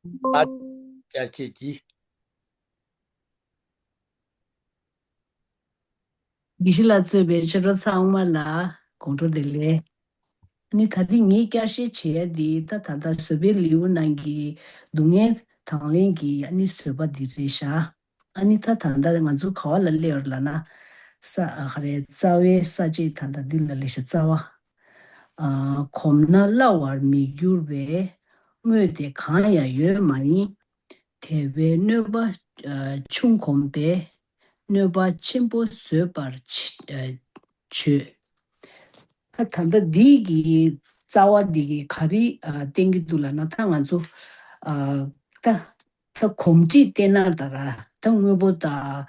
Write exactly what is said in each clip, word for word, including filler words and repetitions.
ཨ་ཅག་ཁྱེད་ཀྱིས། དགེ་བཤེས་ལགས་གཙོས་པའི་ཆོས་གྲོགས་ཚང་མ་ལ་དགོང་དྲོ་བདེ་ལེགས། ཨ་ནི་ད་ཐེངས་ངས་བསྐྱར་བཤད་བྱེད་ཡ་འདི་ད་ད་ལྟ་བཟོད་པའི་ལེའུ་ནང་གི་སྡུག་བསྔལ་དང་ལེན་གྱི་ཨ་ནི་བཟོད་པ་འདི་རེད་ཤག་ཨ་ནི་ད་ད་ལྟ་ང་ཚོ་ག་བ་ལ་སླེབས་ཡོད་ལབ་ན། ས་ཨ་ག་རེ་རྩ་བའི་ས་བཅད་ད་ལྟ་འདི་ལ་སླེབས་ཤག་རྩ་བ། ཨ་གོམས་ན་སླ་བར་མི་འགྱུར་བའི། དངོས་དེ་གང་ཡང་ཡོད་མ་ཡིན། དེ་བས་གནོད་པ་ཨ་ཆུང་གོམས་པས། གནོད་པ་ཆེན་པོ་བཟོད་པར་བྱ་ཨ་བྱོས། ད་ད་ལྟ་འདི་གི་རྩ་བ་འདི་གི་ག་རེ་ཨ་བསྟན་གྱི་འདུག་ལབ་ན། ད་ང་ཚོ་ཨ་ད་ད་གོམས་འདྲིས་བསྟེན་ན་ད་ར་ད་དངོས་པོ་དང་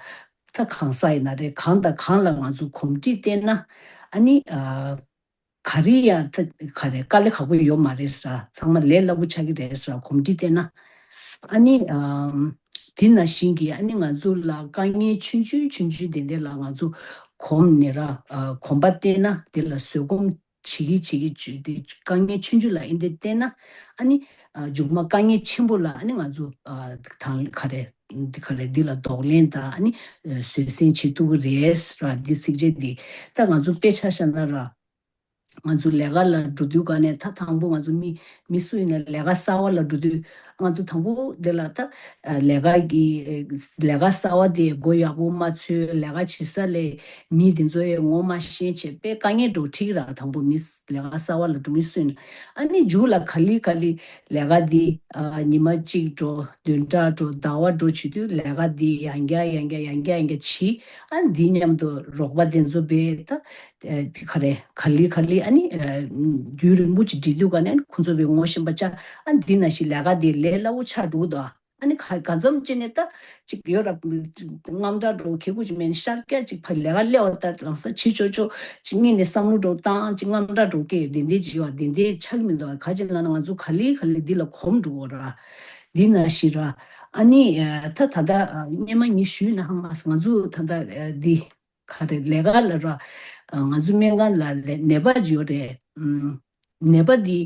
ད་གང་ཟག་ཡིན་ན་རེད། གང་དང་གང་ལ་ང་ཚོ་གོམས་འདྲིས་བསྟེན་ན་ཨ་ནི་ཨ་ག་རེ་ཡང་ད་ག་རེ་དཀའ་ལས་ཁག་པོ་ཡོད་མ་རེད་ཟེར། ཚང་མ་ལས་སླ་པོ་ཆགས་ཀྱི་རེད་ཟེར། གོམས་འདྲིས་བསྟེན་ན་ཨ་ནི་ཨམ་དེ་ནང་བཞིན་གྱི་ཨ་ནི་ང་ཚོ་ལ་དཀའ་ངལ་ཆུང་ཆུང་ཆུང་ཆུང་དེ་འདྲ་ལ་ང་ཚོ་གོམས་ནས་ར་ཨ་གོམས་པ་བསྟེན་ན་དེ་ལ་བཟོད་སྒོམ་བྱེད་ཀྱི་བྱེད་ཀྱི་བྱེད་དེ་དཀའ་ངལ་ཆུང་ཆུང་ལ་ཨིན་དེ་བསྟེན་ན་ཨ་ནི་ཨ་མཇུག་མ་དཀའ་ངལ་ཆེན་པོ་ལ་ཨ་ནི་ང་ཚོ་ཨ་དང་ག་རེ་འདི་ག་རེ་འདི་ལ་གདོང་ལེན་དང་ཨ་ནི་ཨ་བཟོད་བསྲན་བྱེད་ཐུབ་ཀྱི་རེད་ཟེར་བ་འདི་ཚིགས་བཅད་འདི་ད་ང་ཚོ་དཔེ་ཆ་བཞག་ན་ར། ང་ཚོ་ལས་ཀ་ལ་འགྲོ་དུས་ག་ནས་ད་དང་པོ་ང་ཚོ་མི་མི་སུ་ཡིན་ན་ལས་ཀ་གསར་བ་ལ་འགྲོ་དུས་ང་ཚོ་དང་པོ་དེ་ལ་ད་ལས་ཀ་གི་ལས་ཀ་གསར་བ་དེ་མགོ་ཡག་པོ་མ་ཚོས། ལས་ཀ་བྱེད་ས་ལས་མི་དེ་ཚོ་ཡང་ངོ་མ་ཤེས་བྱས་དཔེ་དཀའ་ངལ་འགྲོ་ཁྲིག་ར། དང་པོ་མི་ལས་ཀ་གསར་བ་ལ་འགྲོ་མི་སུ་ཡིན་ན་ཨ་ནི་མཇུག་ལ་ག་ལེ་ག་ལེ་ལས་ཀ་འདི་ཨ་ཉི་མ་གཅིག་འགྲོ་བདུན་ཕྲག་འགྲོ་ཟླ་བ་འགྲོ་བྱེད་དུས་ལས་ཀ་འདི་ཡང་བསྐྱར་ཡང་བསྐྱར་ཡང་བསྐྱར་ཡང་བསྐྱར་བྱེད། ཨ་འདི་མཉམ་དུ་རོགས་པ་དེ་ཚོ་བས་ད། ཨ་དེ་ག་རེ་ག་ལེ་ག་ལེ་ཨ་ནི་ཨ་རྒྱུན་རིང་པོ་ཅིག་འགྲིག་དུས་ག་ནས་ཁོང་ཚོ་བས་ངོ་ཤེས་པ་ཆགས། ཨ་འདི་ནང་བཞིན་ལས་ཀ་དེ་ལས་སླ་བོ་ཆགས་འགྲོ་གི་འདུག་ཨ་ནི་ག་གང་འཚམ་ཅིག་ནས་ད་ཅིག་ཡོད་ར། དངངས་སྐྲག་འགྲོ་ཁེ་ཁུ་ཅིག་མེད་ནས་ཤར་སྐྱ་ཅིག་ཕ་ལས་ཀ་སླེབས་པ་ལྟར་ལམ་སང་བྱེད་ཆོག་ཆོག་ཅིག་སྙིང་ནས་བསམ་བློ་འགྲོ་བཏང་ཅིག་དངངས་སྐྲག་འགྲོ་སྐད་དེ་འདྲས་ཅིག་ཡོད་པ་དེ་འདྲས་ཆགས་ཀྱི་མི་འདུག་ག་ཅིག་ལབ་ན་ང་ཚོ་ག་ལེ་ག་ལེ་འདི་ལ་གོམས་འགྲོ་གི་ར། འདི་ནང་བཞིན་ར། ཨ་ནི་ཨ་ད་ད་ལྟ་ཨ་སྔོན་མ་ངས་ཞུས་ན་ཧ་མ་སོང་། ང་ཚོ་ད་ལྟ་ཨ་འདི། ག་རེ་ལས་ཀ་ལ་ར། ང་ཚོ་སྨན་ཁང་ལ་ལས་ནད་པ་ཅིག་ཡོད་རེད། ཨམ། ནད་པ་འདི་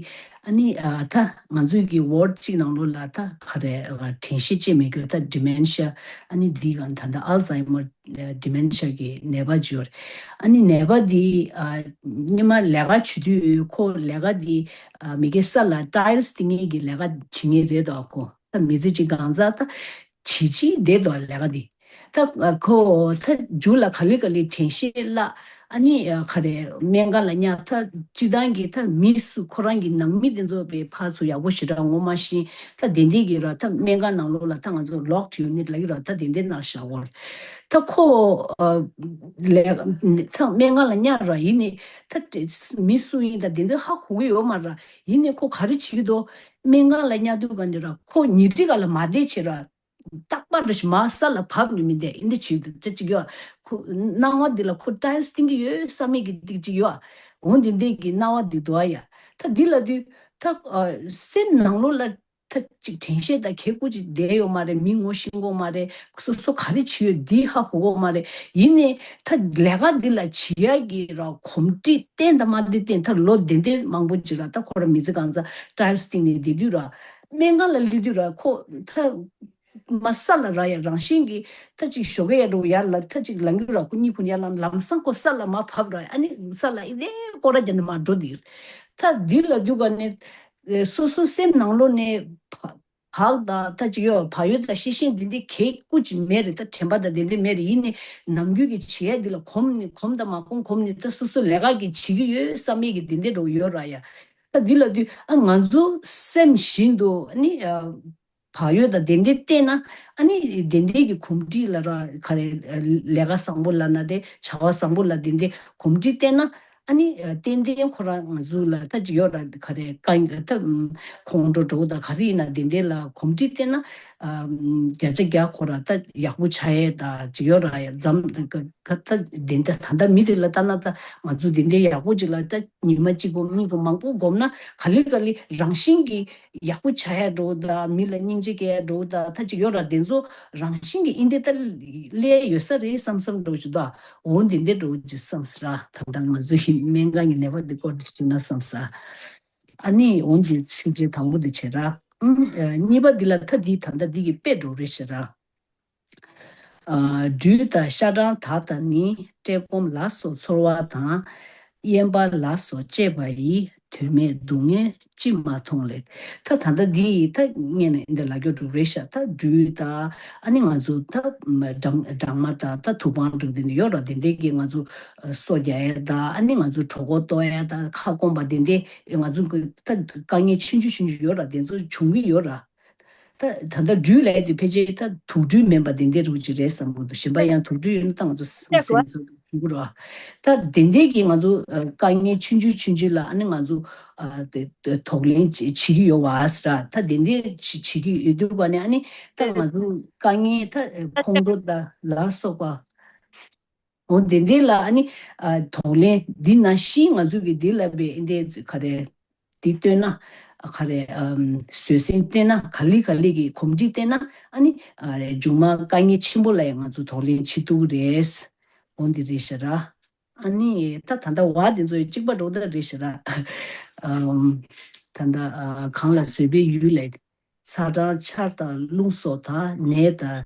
ཨ་ནི་ཨ་ད་ང་ཚོའི་གི་ཝོར་ཌི་གཅིག་ནང་ལོགས་ལ་ད་ག་རེ་ཨ་དྲན་ཤེས་ཅིག་མེད་རྒྱུ་ད་ཌི་མེན་ཤ་ཨ་ནི་འདི་ག་ད་ད་ཨལ་ཛའི་མར་ཌི་མེན་ཤ་གི་ནད་པ་ཅིག་ཡོད་རེད། ཨ་ནི་ནད་པ་འདི་ཨ་སྔོན་མ་ལས་ཀ་བྱེད་དུས་ཁོ་ལས་ཀ་འདི་ཨ་མི་གི་ས་ལ་ཊའིལ་སི་བཏིང་མཁན་གྱི་ལས་ཀ་བྱེད་མཁན་རེད་དོ། ཁོ་ད་མི་ཚེ་གཅིག་གང་ཟག་ད་བྱེད་ཅིག་བསྡད་དོ་ལས་ཀ་འདི། ད་ཁོ་ད་མཇུག་ལ་ག་ལེ་ག་ལེ་དྲན་ཤེས་བརླག་ཨ་ནི་ག་རེ་སྨན་ཁང་ལ་ཉར། ད་སྤྱི་བཏང་གི་ད་མི་སུ་ཁོ་རང་གི་ནང་མི་དེ་ཚོ་བའི་ཕར་ཚུར་ཡག་པོ་ཞེ་དྲག་ངོ་མ་ཤེས། ད་དེ་འདྲས་ཀྱི་ར་ད་སྨན་ཁང་ནང་ལོགས་ལ་ད་ང་ཚོ་ལོག་ཌི་ཡུ་ནིཊ་ལ་ཡོད་ར། ད་དེ་འདྲས་ནང་བཞག་གོ། ད་ཁོ་ལས་ད་སྨན་ཁང་ལ་ཉར་ར་ཡིན་ནི་ད་མི་སུ་ཡིན་ད་དེ་འདྲས་ཧ་གོ་གི་ཡོད་མ་ར། ཡིན་ནི་ཁོ་ག་རེ་བྱེད་ཀྱི་འདུག་སྨན་ཁང་ལ་ཉར་དུས་ག་ནི་ར་ཁོ་ཉལ་ཁྲི་ག་ལ་མ་བསྡད་བྱེད་ར། རྟག་པར་རེ་ཞིག་མར་ས་ལ་བབས་ནས་མི་བསྡད་ཨིན་དེ་བྱེད་དུས་ཅི་ཅིག་ཡོད། ཁོ་སྣང་བ་འདི་ལ་ཁོ་ཊའིལ་སི་བཏིང་གི་ཡོད་བསམ་མེད་ཀྱི་ཏིག་ཅིག་ཡོད། འོ་འདི་འདྲས་ཀྱི་སྣང་བ་འདི་འདུག་ཨ་ཡ། ད་འདི་ལ་དུས་ད་ཨ་སེམས་ནང་ལོགས་ལ་ད་ཅིག་དྲན་ཤེས་དང་ཁེ་ཁུ་ཅིག་བསྡད་ཡོད་མ་རེད། མི་ངོ་ཤེས་གོ་མ་རེད། སོ་སོ་ག་རེ་བྱེད་ཡོད་འདི་ཧ་གོ་གོ་མ་རེད། ཡིན་ནའི་ད་ལས་ཀ་འདི་ལ་བྱེད་ཡ་གི་ར་གོམས་འདྲིས་བསྟེན་དང་མ་བསྟེན་བསྟེན་ད་ལོ་དེ་འདྲས་མང་པོ་ཅིག་ར་ད་ཁོ་ར་མི་ཚེ་གང་ཚ་ཊའིལ་སི་བཏིང་ནས་བསྡད་དུས་ར། སྨན་ཁང་ལ་སླེབས་དུས་ར་ཁོ་ད་མ་ས་ལ་ར་ཡ་རང་བཞིན་གྱིས་ད་ཅིག་ཞོགས་ཀས་ཡར་འགྲོ་ཡར་ལ་ད་ཅིག་ལངས་གི་ར། ཁོ་གཉིད་ཁུག་ཡར་ལངས། ལམ་སང་ཁོ་ས་ལ་མར་བབས་ར། ཨ་ནི་ས་ལ་ཨི་དེ་སྐོར་ར་རྒྱབ་ནས་མར་འགྲོ་འདི། ད་འདི་ལ་དུས་ག་ནས་སོ་སོ་སེམས་ནང་ལོགས་ནས་བ་བག་དང་ད་ཅིག་ཡོད་བག་ཡོད་དང་ཤེས་བཞིན་འདི་འདི་གས་ཀུ་ཅིག་མེད་རེད། ད་དྲན་པ་དང་དེ་འདྲས་མེད་རེད། ཡིན་ནའི་ནམ་རྒྱུན་གྱི་བྱེད་ཡ་འདི་ལ་གོམས་ནས་གོམས་དང་མ་གོམས་གོམས་ནས་ད་སོ་སོ་ལས་ཀ་གི་བྱེད་ཀྱི་ཡོད་བསམ་མེད་ཀྱི་འདི་འདྲས་འགྲོ་ཡོད་ར་ཡ། ད་འདི་ལ་དུས་ཨ་ང་ཚོ་སེམས་བཞིན་དུ་ཨ་ནི་ཨ་བག་ཡོད་དང་དེ་འདྲས་བལྟས་ན་ཨ་ནི་དེ་འདྲས་ཀྱི་གོམས་འདྲིས་ལ་ར་ག་རེ་ཨ་ལས་ཀ་བཟང་པོ་ལ་ན་རེ་བྱ་བ་བཟང་པོ་ལ་དེ་འདྲས་གོམས་འདྲིས་བལྟས་ན་ཨ་ནི་ཨ་ཏན་ཏན་ཁོ་རང་ང་ཚོ་ལ་ད་ཅིག་ཡོད་ར། ག་རེ་ཀ་ད་ཁོང་ཁྲོ་འགྲོ་དང་ག་རེ་ཡིན་ན་དེ་འདྲས་ལ་གོམས་འདྲིས་བལྟས་ན་ཨ་བརྒྱ་ཆ་བརྒྱ་ཁོ་ར་ད་ཡག་པོ་ཆགས་ཡས་ད་ཅིག་ཡོད་ར། ཡ་འཛམ་ག་ད་དེ་འདྲས་ད་ལྟ་མི་དེ་ལ་ལྟ་ན་ད་ང་ཚོ་དེ་འདྲས་ཡག་པོ་ཅིག་ལ་ད་ཉི་མ་གཅིག་གོམས་གཉིས་གོམས་མང་པོ་གོམས་ན་ག་ལེ་ག་ལེ་རང་བཞིན་གྱིས་ཡག་པོ་ཆགས་ཡ་འགྲོ་དང་མི་ལ་སྙིང་རྗེ་སྐྱེ་ཡ་འགྲོ་དང་ད་ཅིག་ཡོད་ར། དེ་ཚོ་རང་བཞིན་གྱིས་ཨིན་དེ་ད་ལས་ཡོད་ས་རེད་བསམ་བསམ་འགྲོ་ཅིག་ད་འོ་འདི་འདྲས་འགྲོ་ཅིག་བསམ་ས་ར། ད་ལྟ་ང་ཚོ་ཡི་སྨན་ཁང་གི་ནད་པ་འདི་སྐོར་དེ་ཞུས་ན་བསམ་ས། ཨ་ནི་འོ་འདི་ཕྱི་རྗེས་དང་པོ་འདི་བྱེད་ར། ཨུམ། ཨ། གཉིས་པ་འདི་ལ་ད་འདི་ད་ལྟ་འདི་གི་དཔེ་འགྲོ་རེད་ཤག་ར། ཨ། སྦྲུལ་དང་ཤ་སྦྲང་དག་དང་ནི། བཀྲེས་སྐོམ་ལ་སོགས་ཚོར་བ་དང་། གཡན་པ་ལ་སོགས་གཅེས་པ་ཡིས། དོན་མེད་སྡུག་བསྔལ་ཅི་མ་མཐོང་ལེགས། ད་ད་ལྟ་འདི་ཡི་ད་ངས་ནས་འདི་ལ་སྐྱོ་འགྲོ་རེད་ཤག་ད་སྦྲུལ་དང་ཨ་ནི་ང་ཚོ་ད་སྦྲང་སྦྲང་མ་དང་ད་དུག་སྦྲང་འདྲ་འདི་འདྲ་ཡོད་ར། དེ་འདྲས་ཀྱིས་ང་ཚོ་སོ་རྒྱག་ཡ་དང་ཨ་ནི་ང་ཚོ་གྲོད་ཁོག་ལྟོགས་ཡ་དང་ཁ་སྐོམ་པ་དེ་འདྲས་ང་ཚོ་ད་དཀའ་ངལ་ཆུང་ཆུང་ཆུང་ཆུང་ཡོད་ར། དེ་ཚོ་བྱུང་གི་ཡོད་ར། ད་ད་ལྟ་སྦྲུལ་ལབ་ཡ་དེ་ཕལ་ཆེར་ད་དུག་སྦྲུལ་མིན་པ་དེ་འདྲས་རུ་ཅིག་རེད་བསམ་གྱི་འདུག་གཞན་པ་ཡང་དུག་སྦྲུལ་ཡོད་ན་ད་ང་ཚོ་ས་ས་ཡིན་ཚོ་བྱུང་གི་ར། ད་དེ་འདྲས་ཀྱིས་ང་ཚོ་ཨ་དཀའ་ངལ་ཆུང་ཆུང་ཆུང་ཆུང་ལ་ཨ་ནི་ང་ཚོ་ཨ་དེ་དེ་གདོང་ལེན་བྱེད་བྱེད་ཀྱི་ཡོད་པ་ཟེར་ར། ད་དེ་འདྲས་བྱེད་བྱེད་ཀྱི་ཡོད་དུས་པ་ནས་ཨ་ནི་ད་ང་ཚོ་དཀའ་ངལ་ད་ཁོང་ཁྲོ་དང་ལ་སོགས་པ། འོ་དེ་འདྲས་ལ་ཨ་ནི་ཨ་གདོང་ལེན་འདི་ནང་བཞིན་ང་ཚོ་གི་འདི་ལ་བས་འདི་ག་རེ་འདི་བཏོན་ན་ག་རེ་ཨམ་བཟོད་བསྲན་བཏོན་ན་ག་ལེ་ག་ལེ་གི་གོམས་འདྲིས་བཏོན་ན་ཨ་ནི་ཨ་མཇུག་མ་དཀའ་ངལ་ཆེན་པོ་ལ་ཡང་ང་ཚོ་གདོང་ལེན་བྱེད་ཐུབ་ཀྱི་རེད། འོ་འདི་རེད་ཤག་ར། ཨ་ནི་ད་ད་ལྟ་བ་དེ་ཚོ་གཅིག་པ་འགྲོ་ད་རེད་ཤག་ར། ཨམ་ད་ལྟ་ཨ་གངས་ལ་བཟོད་པའི་ཡུལ་ལས། ཚ་གྲང་ཆར་དང་རླུང་སོགས་དང་། ནད་དང་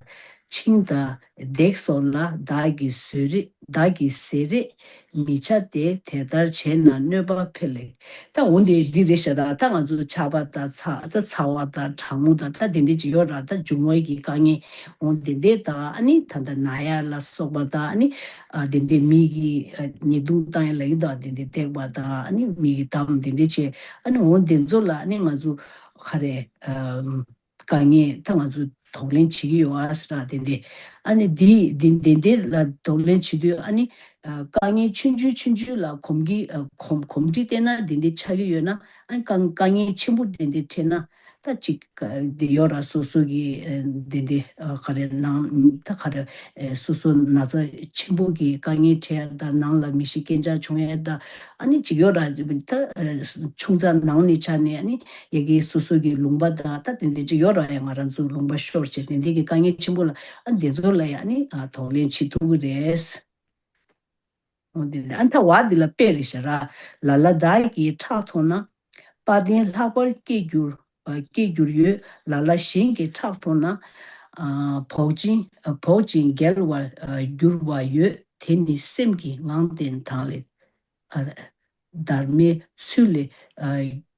འཆིང་དང་བརྡེག་སོགས་ལ། བདག་གིས་བཟོད་རེས་བདག་གིས་བཟེད་རེས་མི་བྱ་སྟེ། དེ་ལྟར་བྱས་ན་གནོད་པ་འཕེལ་ལེགས། ད་འོ་འདི་འདི་རེད་ཤག་ར། ད་ང་ཚོ་ཆར་པ་དང་ཚ་ད་ཚ་བ་དང་གྲང་མོ་དང་ད་དེ་འདྲས་ཅིག་ཡོད་ར། ད་འབྱུང་བ་གི་དཀའ་ངལ་འོ་དེ་འདྲས་དང་ཨ་ནི་ད་ད་ན་ཡ་ལ་སོགས་པ་དང་ཨ་ནི་ཨ་དེ་འདྲས་མི་གི་ཨ་ཉེས་རྡུང་བཏང་ཡ་ལ་ཡོད་དང་དེ་འདྲས་བརྡེག་པ་དང་ཨ་ནི་མི་གི་འདམ་དེ་འདྲས་བྱས་ཨ་ནི་འོ་དེ་ཚོ་ལ་ཨ་ནི་ང་ཚོ་ག་རེ་ཨམ། དཀའ་ངལ་ད་ང་ཚོ་གདོང་ལེན་བྱེད་ཀྱི་ཡོད་ཨ་ཟེར་ར། དེ་འདྲས་ཨ་ནི་འདི་འདི་འདི་འདི་ལ་གདོང་ལེན་བྱེད་དུས་ཨ་ནི་ཨ་དཀའ་ངལ་ཆུང་ཆུང་ཆུང་ཆུང་ལ་གོམས་ཀྱི་ཨ་གོམས་གོམས་འདྲིས་བསྟེན་ན་དེ་འདྲས་ཆགས་ཀྱི་ཡོད་ན་ཨ་ནི་དཀའ་དཀའ་ངལ་ཆེན་པོ་དེ་འདྲས་འཕྲད་ན་ད་ཅིག་ཨ་འདི་ཡོད་ར། སོ་སོ་གི་ཨ་འདི་འདི་ཨ་ག་རེ་ནང་ད་ག་རེ་ཨ་སོ་སོ་ན་ཚ་ཆེན་པོ་གི་དཀའ་ངལ་འཕྲད་ཡ་དང་ནང་ལ་མི་ཤི་རྐྱེན་ཆག་བྱུང་ཡ་དང་ཨ་ནི་ཅིག་ཡོད་ར། ད་ཨ་ཆུང་ཙག་ནང་ནས་ཆགས་ནས་ཨ་ནི། ཡ་གི་སོ་སོ་གི་ལུང་པ་དང་ད་དེ་འདྲས་ཅིག་ཡོད་ར། ཡ་ང་རང་ཚོ་ལུང་པ་ཤོར་བྱས་དེ་འདྲས་ཀྱི་དཀའ་ངལ་ཆེན་པོ་ལ་ཨ་འདི་ཚོ་ལ་ཡ་ཨ་ནི་ཨ་གདོང་ལེན་བྱེད་ཐུབ་ཀྱི་རེད། འོ་དེ་འདྲས་ཨ་ད་བ་འདི་ལ་དཔེ་རེད་ཤག་ར། ལ་ལ་བདག་གིས་ཁྲག་འཐུང་ན། དཔའ་གདེང་ལྷག་པར་སྐྱེ་འགྱུར་ཨ་སྐྱེ་འགྱུར་ཡོད། ལ་ལ་གཞན་གྱིས་ཁྲག་འཐུང་ན། ཨ་བོག་ཅིང་ཨ་བོག་ཅིང་བརྒྱལ་བར་ཨ་འགྱུར་བ་ཡོད། དེ་ནི་སེམས་ཀྱི་ངང་བསྟན་དང་ལས། ཨ་སྡར་མའི་ཚུལ་ལས་ཨ་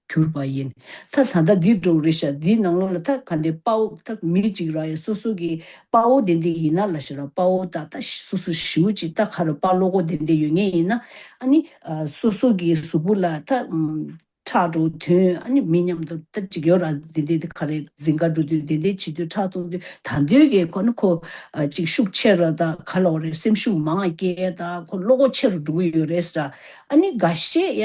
གྱུར་པ་ཡིན། ད་ད་ལྟ་འདི་འགྲོ་རེད་ཤག་འདིའི་ནང་ལོགས་ལ་ད་ག་འདྲའི་དཔའ་བོ་ད་མི་གཅིག་ར་ཡ་སོ་སོ་གི་དཔའ་བོ་དེ་འདི་ཡིན་ན་ལ་ཤི་ར་དཔའ་བོ་ད་ད་སོ་སོ་ཞེ་པོ་ཅིག་ད་ག་རེ་དཔའ་བློ་ཁོག་དེ་འདྲ་ཡོད་མཁན་ཡིན་ན་ཨ་ནི་ཨ་སོ་སོ་གི་གཟུགས་པོ་ལ་ད་ཨམ་ཁྲག་འགྲོ་དོན་ཨ་ནི་མི་མཉམ་དུ་ད་ཅིག་ཡོད་ར་དེ་འདྲའི་ག་རེ་འཛིན་ག་འགྲོ་དུས་དེ་འདྲའི་བྱེད་དུས་ཁྲག་འཐུང་དུས་ད་འདོད་ཀྱི་ཁོ་ནི་ཁོ་ཨ་ཅིག་ཤུགས་ཆེ་ར་ད་ག་ལ་བ་རེད་སེམས་ཤུགས་མང་ང་སྐྱེ་ད་ཁོ་བློ་ཁོག་ཆེ་རུ་འགྲོ་གི་ཡོད་རེད་ཟེར། ཨ་ནི་འགའ་ཤས་ཡ་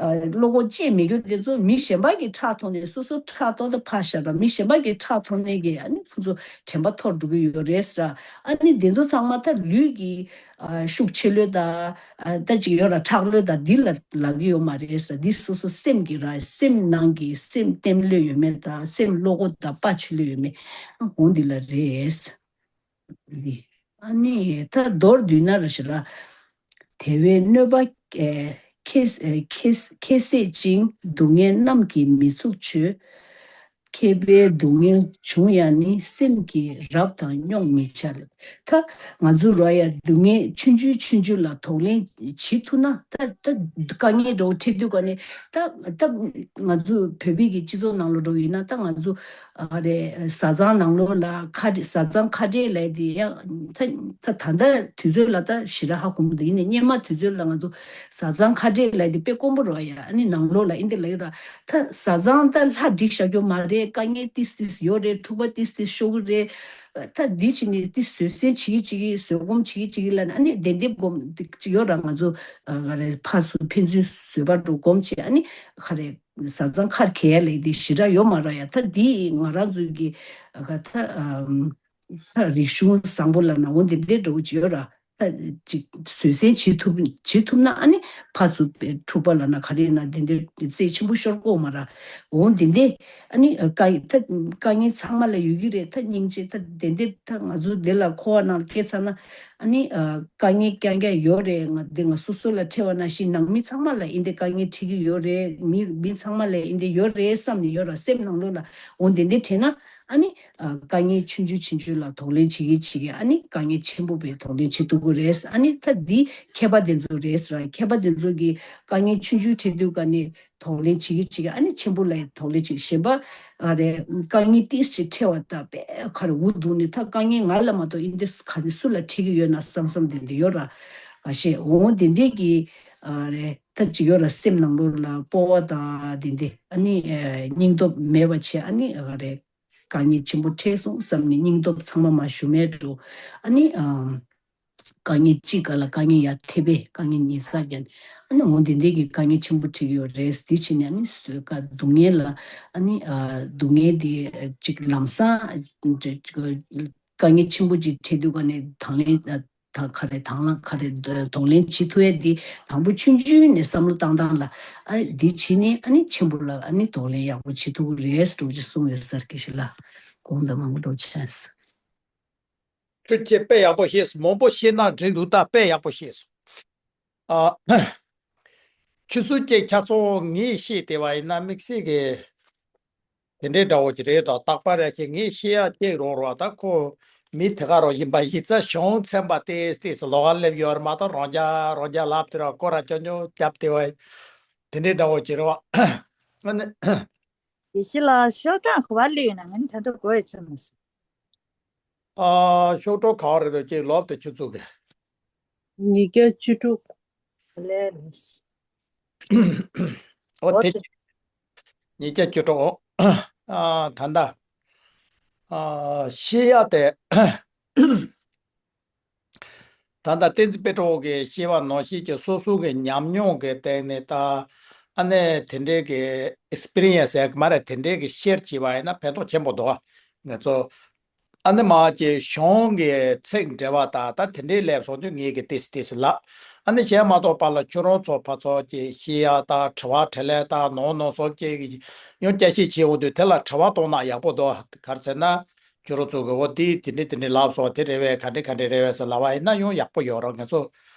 ཨ་བློ་ཁོག་ཅེས་མི་འགྱུར་དེ་ཚོ་མི་གཞན་པ་གི་ཁྲག་འཐུང་ནས་སོ་སོ་ཁྲག་ཏོག་ཏོ་ཕར་བཞག་ར་མི་གཞན་པ་གི་ཁྲག་འཐུང་ནས་ཀྱི་ཨ་ནི་ཁོ་ཚོ་དྲན་པ་འཐོར་འགྲོ་གི་ཡོད་རེད་ཟེར། ཨ་ནི་དེ་ཚོ་ཚང་མ་ད་ལུས་ཀྱི་ཨ་ཤུགས་ཆེ་ལོས་དང་། ཨ་ད་ཅིག་ཡོད་ར་ཁྲག་ལོས་དང་འདི་ལ་ལབ་ཀྱི་ཡོད་མ་རེད་ཟེར། འདི་སོ་སོ་སེམས་ཀྱི་ར་སེམས་ནང་གི་སེམས་གཏམ་ལོས་ཡོད་མེད་དང་སེམས་བློ་ཁོག་དང་དཔའ་ཆེ་ལོས་ཡོད་མེད་འོང་འདི་ལ་རེད། ཨ་ནི་ད་མདོར་བསྡུས་ན་ར་ཞེ་ར། དེ་བས་གནོད་པ་ཨེ་ཁྱེད་ཨེ་ཁྱེད་ཁྱེད་སྲེད་ཅིང་སྡུག་བསྔལ་རྣམས་ཀྱིས་མི་ཚུགས་བྱོས། མཁས་པའི་སྡུག་བསྔལ་བྱུང་ཡང་ནི། སེམས་ཀྱིས་རབ་དང་སྙོགས་མི་བྱ་ལེགས། ད་ང་ཚོ་རོ་ཡ་སྡུག་བསྔལ་ཆུང་ཆུང་ཆུང་ཆུང་ལ་གདོང་ལེན་བྱེད་ཐུབ་ན་ད་ད་དཀའ་ངལ་འགྲོ་འཕྲད་དུས་ག་ནས་ད་ད་ང་ཚོ་བོད་པའི་གི་སྤྱི་ཚོགས་ནང་ལ་འགྲོ་ཡིན་ན་ད་ང་ཚོ་ཨ་རེ་བཟའ་ཚང་ནང་ལོགས་ལ་ཁ་བཟའ་ཚང་ཁ་བྲལ་ལབ་དེ་ཡང་ད་ད་ད་ལྟ་དུས་ཚོད་ལ་ད་ཞེ་དྲག་ཧ་གོ་མི་འདུག་ཡིན་ནའི་སྔོན་མ་དུས་ཚོད་ལ་ང་ཚོ་བཟའ་ཚང་ཁ་བྲལ་ལབ་དེ་དཔེ་དཀོན་པོ་རོ་ཡ་ཨ་ནི་ནང་ལོགས་ལ་ཨིན་དེ་ལབ་ཡོད་ར། ད་བཟའ་ཚང་ད་ལྷ་འགྲིག་བཞག་རྒྱུ་མ་རེད། དཀའ་ངལ་ཏིས་ཏིས་ཡོད་རེད། འཁྲུག་པ་ཏིས་ཏིས་ཤོར་གི་རེད། ད་འདི་ཕྱི་ནས་ཏིས་བཟོད་བསྲན་བྱེད་ཀྱི་བྱེད་ཀྱི་བཟོད་སྒོམ་བྱེད་ཀྱི་བྱེད་ཀྱི་ལབ་ནས་ཨ་ནི་བདེན་བདེན་སྒོམ་ཅིག་ཡོད་ར། ང་ཚོ་ག་རེ་ཕར་ཚུར་ཕན་ཚུན་བཟོད་པ་འགྲོ་སྒོམ་བྱེད་ཨ་ནི་ག་རེ་བཟའ་ཚང་ཁར་གས་ལས་དེ་ཞེ་དྲག་ཡོད་མ་ར་ཡ། ད་འདི་ང་རང་ཚོའི་གི་ག་ད་ད་རིག་གཞུང་བཟང་པོ་ལ་ན་འོ་འདི་འདྲའི་འགྲོ་གི་ཡོད་ར། ད་ཅིག་བཟོད་བསྲན་བྱེད་ཐུབ་བྱེད་ཐུབ་ན། ཨ་ནི་ཕར་ཚུར་འཁྲུག་པ་ལབ་ན་ག་རེ་ཡིན་ན། དེ་འདྲའི་རྩིས་ཆེན་པོ་ཤོར་གི་ཡོད་མ་རེད། འོ་དེ་འདྲའི་ཨ་ནི་དཀའ་ད་དཀའ་ངལ་ཚང་མ་ལ་ཡོད་ཀྱི་རེད། ད་སྙིང་རྗེ། ད་དེ་འདྲའི་ད་ང་ཚོ་འདི་ལ་འཁོར་བ་ནང་སྐྱེས་ཚར་ན། ཨ་ནི་ཨ་དཀའ་ངལ་རྐྱང་རྐྱང་ཡོད་རེད། ང་འདི་ང་སོ་སོ་ལ་འཕྲད་པ་ནང་བཞིན་ནང་མི་ཚང་མ་ལ་ཨེ་འདི་དཀའ་ངལ་འཕྲད་ཀྱི་ཡོད་རེད། མི་མི་ཚང་མ་ལ་ཨེ་འདི་ཡོད་རེད་བསམ་ནས་ཡོད་ར། སེམས་ནང་ལོགས་ལ་འོ་འདི་འདི་དྲན་ན། ཨ་ནི་ཨ་དཀའ་ངལ་ཆུང་ཆུང་ཆུང་ཆུང་ལ་གདོང་ལེན་བྱེད་ཀྱི་བྱེད་ཀྱི། ཨ་ནི་དཀའ་ངལ་ཆེན་པོ་བས་གདོང་ལེན་བྱེད་ཐུབ་ཀྱི་རེད། ཨ་ནི་ད་འདི་མཁས་པ་དེ་ཚོ་རེད་ཟེར། མཁས་པ་དེ་ཚོ་གིས་དཀའ་ངལ་ཆུང་ཆུང་འཕྲད་དུས་ག་ནས་གདོང་ལེན་བྱེད་ཀྱི་བྱེད་ཀྱི། ཨ་ནི་ཆེན་པོ་ལ་གདོང་ལེན་བྱེད། གཞན་པ་ཨ་རེ་དཀའ་ངལ་ཏིས་ཅིག་འཕྲད་པ་ད་དཔེ་ག་རེ་འུ་སྡུག་ནས། ད་དཀའ་ངལ་ང་ལ་མ་གཏོགས་ཨེ་འདི་ག་ནས་སུ་ལ་འཕྲད་ཀྱི་ཡོད་ན་བསམ་བསམ་དེ་འདི་ཡོད་ར། ཨ་ཤེས། འོ་དེ་འདྲས་ཀྱི་ཨ་རེ་ད་ཅིག་ཡོད་ར། སེམས་ནང་ལོགས་ལ་སྤོབས་པ་དང་དེ་འདྲས། ཨ་ནི་ཨ་སྙིང་སྟོབས་མེད་པ་བྱས། ཨ་ནི་ཨ་རེ་དཀའ་ངལ་ཆེན་པོ་འཕྲད་སོང་བསམ་ནས་སྙིང་སྟོབས་ཚང་མ་མར་ཞུམ་མེད་འགྲོ། ཨ་ནི་ཨམ་དཀའ་ངལ་གཅིག་ག་ལ་དཀའ་ངལ་ཡར་འཐེབ་པས། དཀའ་ངལ་ཉིས་བརྒྱ་བརྒྱབ་ནས། ཨ་ནི་འོ་འདི་འདྲས་ཀྱི་དཀའ་ངལ་ཆེན་པོ་འཕྲད་ཀྱི་ཡོད་རེད། འདི་བྱས་ནས་ཨ་ནི་བཟོད་དཀའ་སྡུག་བསྔལ་ལ། ཨ་ནི་ཨ་སྡུག་བསྔལ་འདི་གཅིག་ལམ་སང་དཀའ་ངལ་ཆེན་པོ་ཅིག་འཕྲད་དུས་ག་ནས་དང་ལེན་ད་ག་རེ་དང་བླངས་ག་རེ་གདོང་ལེན་བྱེད་ཐུབ་ཡས་འདི་དང་པོ་ཆུང་ཆུང་ནས་བསམ་བློ་བཏང་སྟངས་ལ། ཨ་འདི་བྱས་ནས་ཨ་ནི་ཆེན་པོ་ལ་ཨ་ནི་གདོང་ལེན་ཡག་པོ་བྱེད་ཐུབ་ཀྱི་རེད་ཟེར་འདྲ་ཅིག་གསུངས་ཡོད་ས་རེད། དགེ་བཤེས་ལགས། དགོངས་དག་མང་པོ་འདྲ་བྱས། ཁྱོད་ཀྱིས་དཔེ་ཡག་པོ་བཤད་སོང་། མང་པོ་བཤད་ན་འགྲིག་འདུག་ད་དཔེ་ཡག་པོ་བཤད་སོང་། ཨ། ཁྱོད་ཚོ་ཀྱི་ཁྱབ་ཚོགས་ངས་བཤད་བསྡད་པ་ཡིན་ན་དམིགས་བསལ་གྱི་དེ་འདྲའི་འདྲ་བོ་ཅིག་རེད་དོ། རྟག་པར་རེ་ཞིག་ངས་བཤད་ཡག་ཅིག་རོགས་རོགས། ད་ཁོ་མི་དེ་ག་རང་ཡིན་པ་ཡིན་ཙང་གཞུང་ཚན་པ་ཏོག་ཙམ་ལོགས་ཀ་སླེབས་ཡོད་རེད་མ་གཏོགས། རང་རྐྱ་རང་རྐྱ་ལབ་དེ་ར་སྐོར་ར་ཅོ་ཉོ་རྒྱབ་བསྡད་པ་དེ་འདྲའི་འདྲ་བོ་ཅིག་རེད་བ། ཨ་ནི། དགེ་བཤེས་ལགས། ཤོག་གྲངས་ག་པར་སླེབས་ཡོད་ན། ང་ནི་ད་དུང་གོ་ཡ་བྱུང་མ་སོང་། ཨ། ཤོག་གྲངས་ག་པར་རེད་འདུག་ཅིག་ལོབ་དེ་ཆུ་ཚུགས་ཀྱི། ཉིས་བརྒྱ་བཅུ་དྲུག་ལས་ལས། ཨོ་དེ། ཉིས་བརྒྱ་བཅུ་དྲུག་ཨ། ད་ལྟ། ཨ། བཤད་ཡ་དེ། ད་ལྟ་བསྟན་འཛིན་དཔལ་སྤྲུལ་གྱིས་བཤད་པ་ནང་བཞིན་གྱི་སོ་སོ་གི་ཉམས་མྱོང་གི་སྟེང་ནས་ད། ཨ་ནི་དེ་འདྲའི་གི་ཨེག་སི་པི་རི་ཡན་སི་ཟེར་གི་མ་རེད། དེ་འདྲའི་གི་ཤེར་བྱས་པ་ཡིན་ན་ཕན་ཐོགས་ཆེན་པོ་འདུག་ང་ཚོ། ཨ་ནི་མ་གི་གཞུང་གི་ཚིག་འགྲེལ་བ་དང་ད་དེ་འདྲའི་ལབ་སོང་དུས་ངས་གི་ཏིས་ཏིས་ལབ། ཨ་ནི་གཞན་མ་གཏོགས་པ་ལ་ཁྱོད་རང་ཚོ་ཕར་ཚུར་གྱི་བཤད་ཡ་དང་དྲི་བ་དྲིས་ལན་དང་ནོར་ནོར་སོགས་ཀྱི་ཡང་བསྐྱར་བཤད་བྱེད་འོང་དུས་དེ་ལ་དྲི་བ་གཏོང་ན་ཡག་པོ་འདུག་ག་རེ་ཟེར་ན། ཁྱོད་རང་ཚོ་གི་འོ་དེ་དེ་འདྲས་དེ་འདྲས་ལབ་སོང་། དེ་རེད་པས། ག་འདྲས་ག་འདྲས་རེད་པས་ཟེར་ལབ་པ་ཡིན་ན་ཡང་ཡག་པོ་ཡོད་རེད། ང་ཚོ་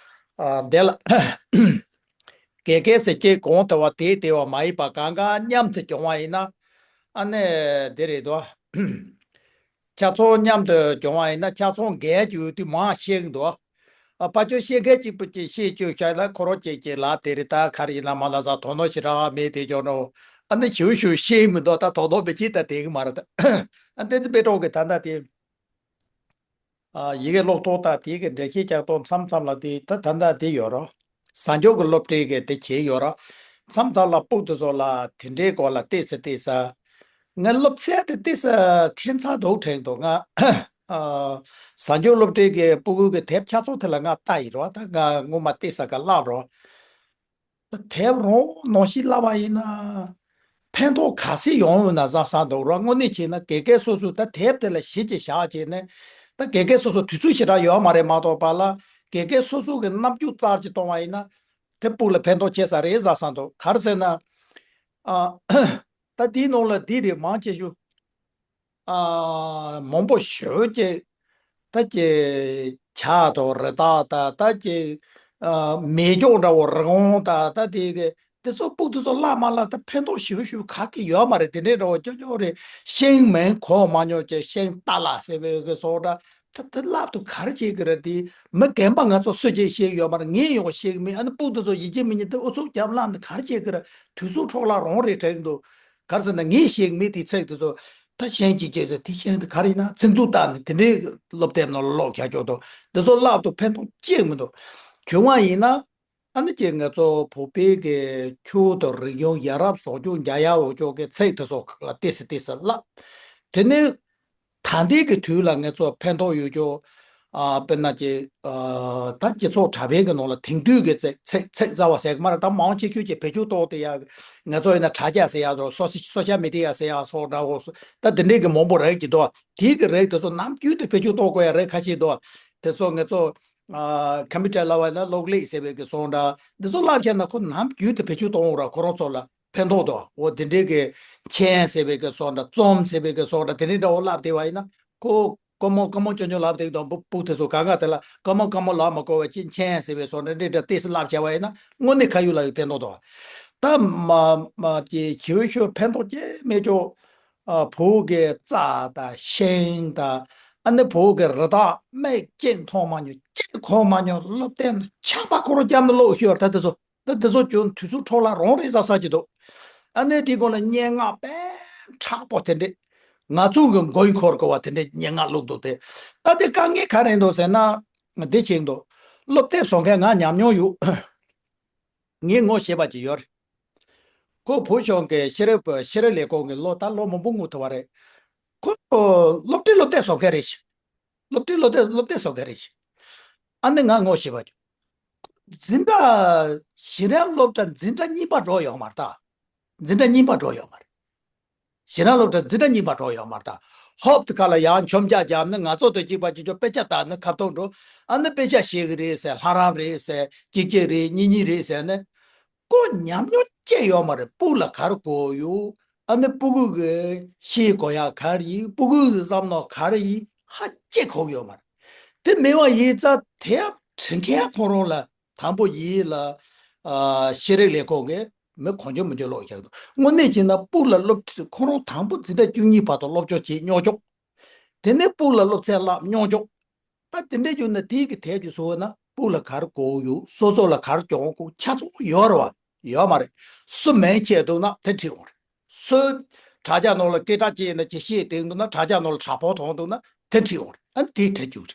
ཨ་དེ་ལ་དགེ་རྒན་ཟེར་ཀྱི་གོང་དུ་བ་དེ་དེ་བ་མ་ཡིན་པ་གང་ག་མཉམ་དུ་སྦྱོང་བ་ཡིན་ན། ཨ་ནི་དེ་རེད་དོ། ཆ་ཚང་མཉམ་དུ་སྦྱོང་བ་ཡིན་ན་ཆ་ཚང་འགལ་རྒྱུ་དུས་མང་ཤེས་ཀྱི་འདུག་ཨ། ཕ་ཆོས་ཤེས་མཁན་གཅིག་པུ་གཅིག་ཤེས་བཅུག་བྱས་ལ་ཁོ་རང་གཅིག་གཅིག་ལ་དེ་རེད། ད་ག་རེ་ཡིན་ན་མ་ལ་ས་དོ་སྣང་ཞེ་དྲག་མེད་དེ་སྦྱོང་ནོ། ཨ་ནི་ཞུ་ཞུ་ཤེས་མི་འདུག་ད་དོ་སྣང་མི་བྱེད་ད་དེ་གི་མ་རེད་ད། ཨ་བསྟན་འཛིན་དཔལ་སྤྲུལ་གི་ད་ལྟ་དེ། ཨ། ཡི་གེ་ཀློག་སྟངས་དང་དེ་གི་འགྲེལ་བཤད་རྒྱག་སྟངས་མཚམས་མཚམས་ལ་དེ་ད་ད་ལྟ་དེ་ཡོད་རོ། གཟའ་མཇུག་གི་སློབ་ཁྲིད་གི་དེ་བྱས་ཡོད་རོ། མཚམས་མཚམས་ལ་སྤུ་གུ་དེ་ཚོ་ལ་དེ་འདྲའི་སྐོར་ལ་ཏོག་ཙམ་ཏོག་ཙམ། ང་སློབ་ཚན་དེ་ཏོག་ཙམ་ཁྱད་མཚར་འདུག་དྲན་འདུག་ང་། ཨ། གཟའ་མཇུག་སློབ་ཁྲིད་གི་སྤུ་གུ་གི་དེབ་ཆ་ཚང་དེ་ལ་ང་ལྟ་ཡི་རོ། ད་ང་སྔོན་མ་ཏོག་ཙམ་ག་བཀླགས་རོ། དེབ་རང་ནང་བཞིན་བཀླགས་པ་ཡིན་ན། ཕན་ཐོགས་ག་ཚད་ཡོང་ཡོད་ན་བསམ་བསམ་འདུག་ར། དངོས་གནས་བྱས་ན་དགེ་རྒན་སོ་སོས་ད་དེབ་དེ་ལ་གཞི་ཅིག་བཞག་བྱས་ནས། ད་དགེ་རྒན་སོ་སོ་དུས་ཚོད་ཞེ་དྲག་ཡོད་མ་རེད་མ་གཏོགས་པ་ལ། དགེ་རྒན་སོ་སོ་གི་རྣམ་འགྱུར་ཙར་ཅིག་གཏོང་བ་ཡིན་ན། དེ་སྤུ་གུ་ལ་ཕན་ཐོགས་ཆེ་ས་རེད་བསམ་བསམ་འདུག་ག་རེ་ཟེར་ན། ཨ། ད་དེའི་ནང་ལ་འདི་རེད། མང་ཆེ་ཤོས། ཨ། མང་པོ་ཞེ་པོ་ཅིག་ད་ཀྱི་ཇ་དང་རི་དྭགས་དང་། ད་ཀྱི་ཨ་མེ་སྒྱོགས་འདྲ་བོ་རི་བོང་དང་། ད་དེ་གི་དེ་ཚོ་སྤུ་གུ་དེ་ཚོ་བཀླགས་མ་བཀླགས་ད་ཕན་ཐོགས་ཞེ་པོ་ཞེ་པོ་ག་གི་ཡོད་མ་རེད། དེ་འདྲའི་འདྲ་བོ་ཅོ་ཅོ་རེད། ཤེས་མིན་གོ་མ་མྱོང་ཅིག་ཤིང་རྟ་ལ་ཟེར་བའི་གི་སོགས་འདྲ། ད་དེ་བཀླགས་དུས་ག་རེ་བྱེད་ཀྱི་རེད། དེ་མི་རྒན་པ་ང་ཚོ་སུ་གཅིག་ཤེས་ཡོད་མ་རེད། ངས་ཡང་ཤེས་ཀྱི་མེད། ཨ་ནི་སྤུ་གུ་དེ་ཚོ་ཡིད་ཆེས་མི་ཉན་དེ་ཨུ་ཚུགས་རྒྱབ་བླངས་ནས་ག་རེ་བྱེད་ཀྱི་རེད། དུས་ཚོད་འཕྲོ་བརླག་རང་རེད་དྲན་གྱི་འདུག་ག་རེ་ཟེར་ན་ངས་ཤེས་ཀྱི་མེད། དེ་ཚིག་དེ་ཚོ། ད་ཤིང་གཅིག་བྱས་ཚེ་དེ་ཤིང་དེ་ག་རེ་ཡིན་ན་ཚིག་མཛོད་བལྟས་ནས་དེ་འདྲའི་སློབ་དེབ་ནང་ལ་ཀློག་རྒྱག་ཆོག་འདུག་དེ་ཚོ་བཀླགས་དུས་ཕན་ཐོགས་ཅིག་མི་འདུག་གཞུང་བ་ཡིན་ན། ཨ་ནི་ཀྱི་ང་ཚོ་བོད་པའི་གི་ཆོས་དང་རིག་གཞུང་ཡ་རབས་བཟོ་བཅོས་རྒྱག་ཡ་འོ་ཅོག་གི་ཚིག་དེ་ཚོ་ལ་ཏོག་ཙམ་ཏོག་ཙམ་བཀླགས། དེ་ནས་ད་ལྟའི་གི་དུས་ལ་ང་ཚོ་ཕན་ཐོགས་ཡོད་ཅོག་ཨ། དཔེར་ན་ཀྱི། ཨ། ད་སྤྱི་ཚོགས་དྲ་བའི་གི་ནང་ལ་དེང་དུས་ཀྱི་ཚིག་ཚིག་ཚིག་རྩ་བ་ཟེར་གི་མ་རེད། ད་མང་ཆེ་ཤོས་ཀྱི་བེད་སྤྱོད་གཏོང་དེ་ཡ། ང་ཚོ་ཡིན་ན་དྲ་རྒྱ་ཟེར་ཡ་སོགས། སོ་སོ་ཤལ་མི་ཌི་ཡ་ཟེར་ཡ་སོགས་འདྲ་བོ་སོགས། ད་དེ་འདྲའི་གི་མང་པོ་རེད་ཀྱི་འདུག་དེའི་གི་རིགས་དེ་ཚོ་ནམ་རྒྱུན་དུ་བེད་སྤྱོད་གཏོང་དགོས་ཡ་རིགས་ཁ་ཤས་འདུག་དེ་ཚོ་ང་ཚོ། ཨ་ཀམ་པུ་ཊར་བསླབ་པ་ཡིན་ན་གློག་ཀླད་ཟེར་བའི་གི་བཟོ་འདྲ་འདི་ཚོ་བསླབ་བྱས་ན་ཁོ་ནམ་རྒྱུན་དུ་བེད་སྤྱོད་གཏོང་འོང་ར། ཁོ་རང་ཚོ་ལ་ཕན་ཐོགས་འདུག་འོ་དེ་འདྲའི་གི་མཆན་ཟེར་བའི་གི་བཟོ་འདྲ་རྩོམ་ཟེར་བའི་གི་བཟོ་འདྲ་དེ་འདྲའི་འདྲ་བོ་བསླབ་བསྡད་པ་ཡིན་ན་ཁོ་ཀ་མོ་ཀ་མོ་ཅོ་ཅོ་ལབ་བསྡད་དང་སྤུ་སྤུ་དེ་ཚོ་གང་ག་དེ་ལ་ཀ་མོ་ཀ་མོ་ལབ་མ་དགོས་པ་ཅིག་མཆན་ཟེར་བའི་བཟོ་འདྲ་འདྲ་འདྲ་ཏོག་ཙམ་བསླབ་བྱས་པ་ཡིན་ན་དངོས་གནས་ཁ་ཡོད་ལག་ཡོད་ཕན་ཐོགས་འདུག་ད་མ་མ་ཀྱི་ཞི་བའི་ཤོད་ཕན་ཐོགས་ཀྱི་མེད་ཅོག་ཨ་བོད་ཀྱི་རྩྭ་དང་ཤིང་དང་ཨ་ནི་བོད་ཀྱི་རི་དྭགས་སྨད་ཀྱི་མཐོང་མ་མྱོང་ཀྱི་གོ་མ་མྱོང་སློབ་དེབ་ནང་ཆག་པ་ཁོ་རང་བརྒྱབ་ནས་ཀློག་ཤོར། ད་དེ་ཚོ་ད་དེ་ཚོ་ཀྱང་དུས་ཚོད་འཕྲོ་བརླག་རང་རེད་བསམ་བསམ་གྱི་འདུག་ཨ་ནི་དེའི་སྒང་ལ་སྙན་ངག་དཔེ་མཁྲེགས་པོ་དེ་འདྲས་ང་ཚོ་གི་མགོ་ཡི་འཁོར་དགོས་པ་དེ་འདྲས་སྙན་ངག་ཀློག་འདུག་སྟེ། ད་དེ་དཀའ་ངལ་ག་རེ་འདུག་ཟེར་ན་འདི་བྱེད་འདུག་སློབ་དེབ་བཟོ་མཁན་ང་ཉམས་མྱོང་ཡོད། ངས་ངོ་ཤེས་པ་ཅིག་ཡོད་རེད། ཁོ་བོད་གཞུང་གི་ཤེས་རབ་ཤེས་རབ་ལས་ཁུངས་ཀྱི་སློབ་ད་ལོ་མང་པོ་སྔོན་ཐུབ་པ་རེད། ཁོ་སློབ་ཁྲིད་སློབ་དེབ་བཟོ་མཁན་རེད་ཤག་སློབ་ཁྲིད་སློབ་དེབ་སློབ་དེབ་བཟོ་མཁན་རེད་ཤག་ཨ་ནི་ང་ངོ་ཤེས་པ་ཅིག་འཛིན་གྲྭ་གཞི་རིམ་སློབ་གྲྭ་འཛིན་གྲྭ་གཉིས་པ་འགྲོ་ཡོད་མ་རེད་ད། འཛིན་གྲྭ་གཉིས་པ་འགྲོ་ཡོད་མ་རེད། གཞི་རིམ་སློབ་གྲྭ་འཛིན་གྲྭ་གཉིས་པ་འགྲོ་ཡོད་མ་རེད་ད། ཧོབ་ཏེ་ཁ་ལ་ཡང་མཆོང་རྒྱག་བརྒྱབ་ནས་ང་ཚོ་དང་གཅིག་པ་གཅིག་ཆོག་དཔེ་ཆ་ལྟ་ནས་ཁ་ཐོག་འགྲོ། ཨ་ནི་དཔེ་ཆ་ཤེས་གི་རེད་ཟེར། ལྷ་རམས་རེད་ཟེར། གཅིག་གཅིག་རེད། གཉིས་གཉིས་རེད་ཟེར་ནས་ཁོ་ཉམས་མྱོང་ཅི་ཡོད་མ་རེད། སྤུ་ལ་ག་རེ་གོ་ཡོད། ཨ་ནི་སྤུ་གུ་གི་ཤེས་དགོས་ཡག་ག་རེ་ཡིན། སྤུ་གུ་གི་བསམ་མནོ་ག་རེ་ཡིན་ཧ་ཅི་གོ་གི་ཡོད་མ་རེད། དེ་མེད་པ་ཡིན་ཙང་དེབ་འབྲི་མཁན་ཁོ་རང་ལ་དང་པོ་ཡིན་ལ། ཨ་ཤེས་རིག་ལས་ཁུངས་ཀྱི་མི་གང་བྱུང་མི་བྱུང་ཀློག་རྒྱག་འདུག་དངོས་གནས་བྱས་ན་སྤུ་ལ་སློབ་ཁྲིད་ཁོ་རང་དང་པོ་འཛིན་གྲྭ་བཅུ་གཉིས་བར་དུ་སློབ་སྦྱོང་བྱེད་མྱོང་ཆོག་དེ་ནས་སྤུ་ལ་སློབ་ཚན་བསླབ་མྱོང་ཆོག་ད་དེ་འདྲ་བྱུང་ན་དེའི་གི་དེབ་ཀྱི་བཟོ་བ་ན་སྤུ་ལ་ག་རེ་གོ་ཡོད། སོ་སོ་ལ་ག་རེ་སྦྱོང་དགོས། ཆ་ཚང་ཡོད་རེད་བ། ཡོད་མ་རེད། སུ་མིང་ཆད་འདུག་ན་དེ་བྲིས་འོང་རེད། སུ་དྲ་རྒྱ་ནང་ལ་སྐད་གྲགས་ཅན་ཡིན་ན་ཅིག་བཤད་བསྡད་འདུག་ན་དྲ་རྒྱ་ནང་ལ་དྲ་ཕོག་ཐོན་འདུག་ན་དེ་བྲིས་འོང་རེད། ཨ་ནི་དེ་བྲིས་རྒྱུ་རེད།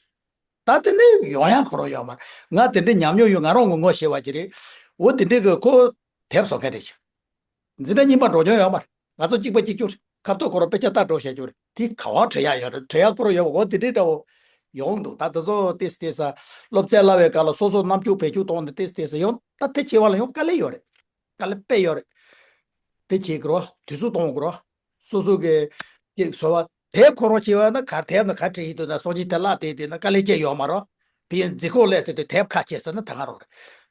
ད་དེ་ནས་ཡོང་ཡག་ཁོ་རང་ཡོད་མ་རེད། ང་དེ་འདྲའི་ཉམས་མྱོང་ཡོད། ང་རང་ངོ་ངོ་ཤེས་པ་ཅིག་རེད། འོ་དེ་འདྲའི་གི་ཁོ་དེབ་བཟོ་མཁན་རེད་ཤག་འཛིན་གྲྭ་གཉིས་པ་འགྲོ་མྱོང་ཡོད་མ་རེད། ང་ཚོ་གཅིག་པ་གཅིག་རྐྱང་རེད། ཁ་ཐོག་ཁོ་རང་དཔེ་ཆ་ལྟ་འགྲོ་བཤད་རྒྱུ་རེད། དེ་ག་བ་བྲི་ཡག་ཡོད་རེད། བྲི་ཡག་ཁོ་རང་ཡོད་པ། འོ་དེ་འདྲའི་འདྲ་བོ་ཡོང་འདུག་ད་དེ་ཚོ་ཏེས་ཏེས་ས་སློབ་ཚན་བསླབ་པའི་སྐབས་ལ་སོ་སོ་རྣམ་དཔྱོད་བེད་སྤྱོད་གཏོང་ནས་ཏེས་ཏེས་ས་ཡོང་། ད་དེ་བྱེད་པ་ལ་ཡང་དཀའ་ལས་ཡོད་རེད། དཀའ་ལས་དཔེ་ཡོད་རེད། དེ་བྱེད་དགོས་རོགས། དུས་ཚོད་གཏོང་དགོས་རོགས། སོ་སོ་གི་ཅིག་བཟོ་བ་དེབ་ཁོ་རང་བྱེད་པ་ན་ག་དེབ་ན་ག་བྲིས་ཡིན་འདུག་ན་སོ་གཉིས་དེ་བརླག་དེ་དེ་ན་དཀའ་ལས་ཅི་ཡོད་མ་རོགས། ཕི་ཡན་རྫི་ཁོག་ལས་ཟེར་དུས་དེབ་ཁ་ཕྱེ་ཟེར་ན་ད་ག་རང་རེད།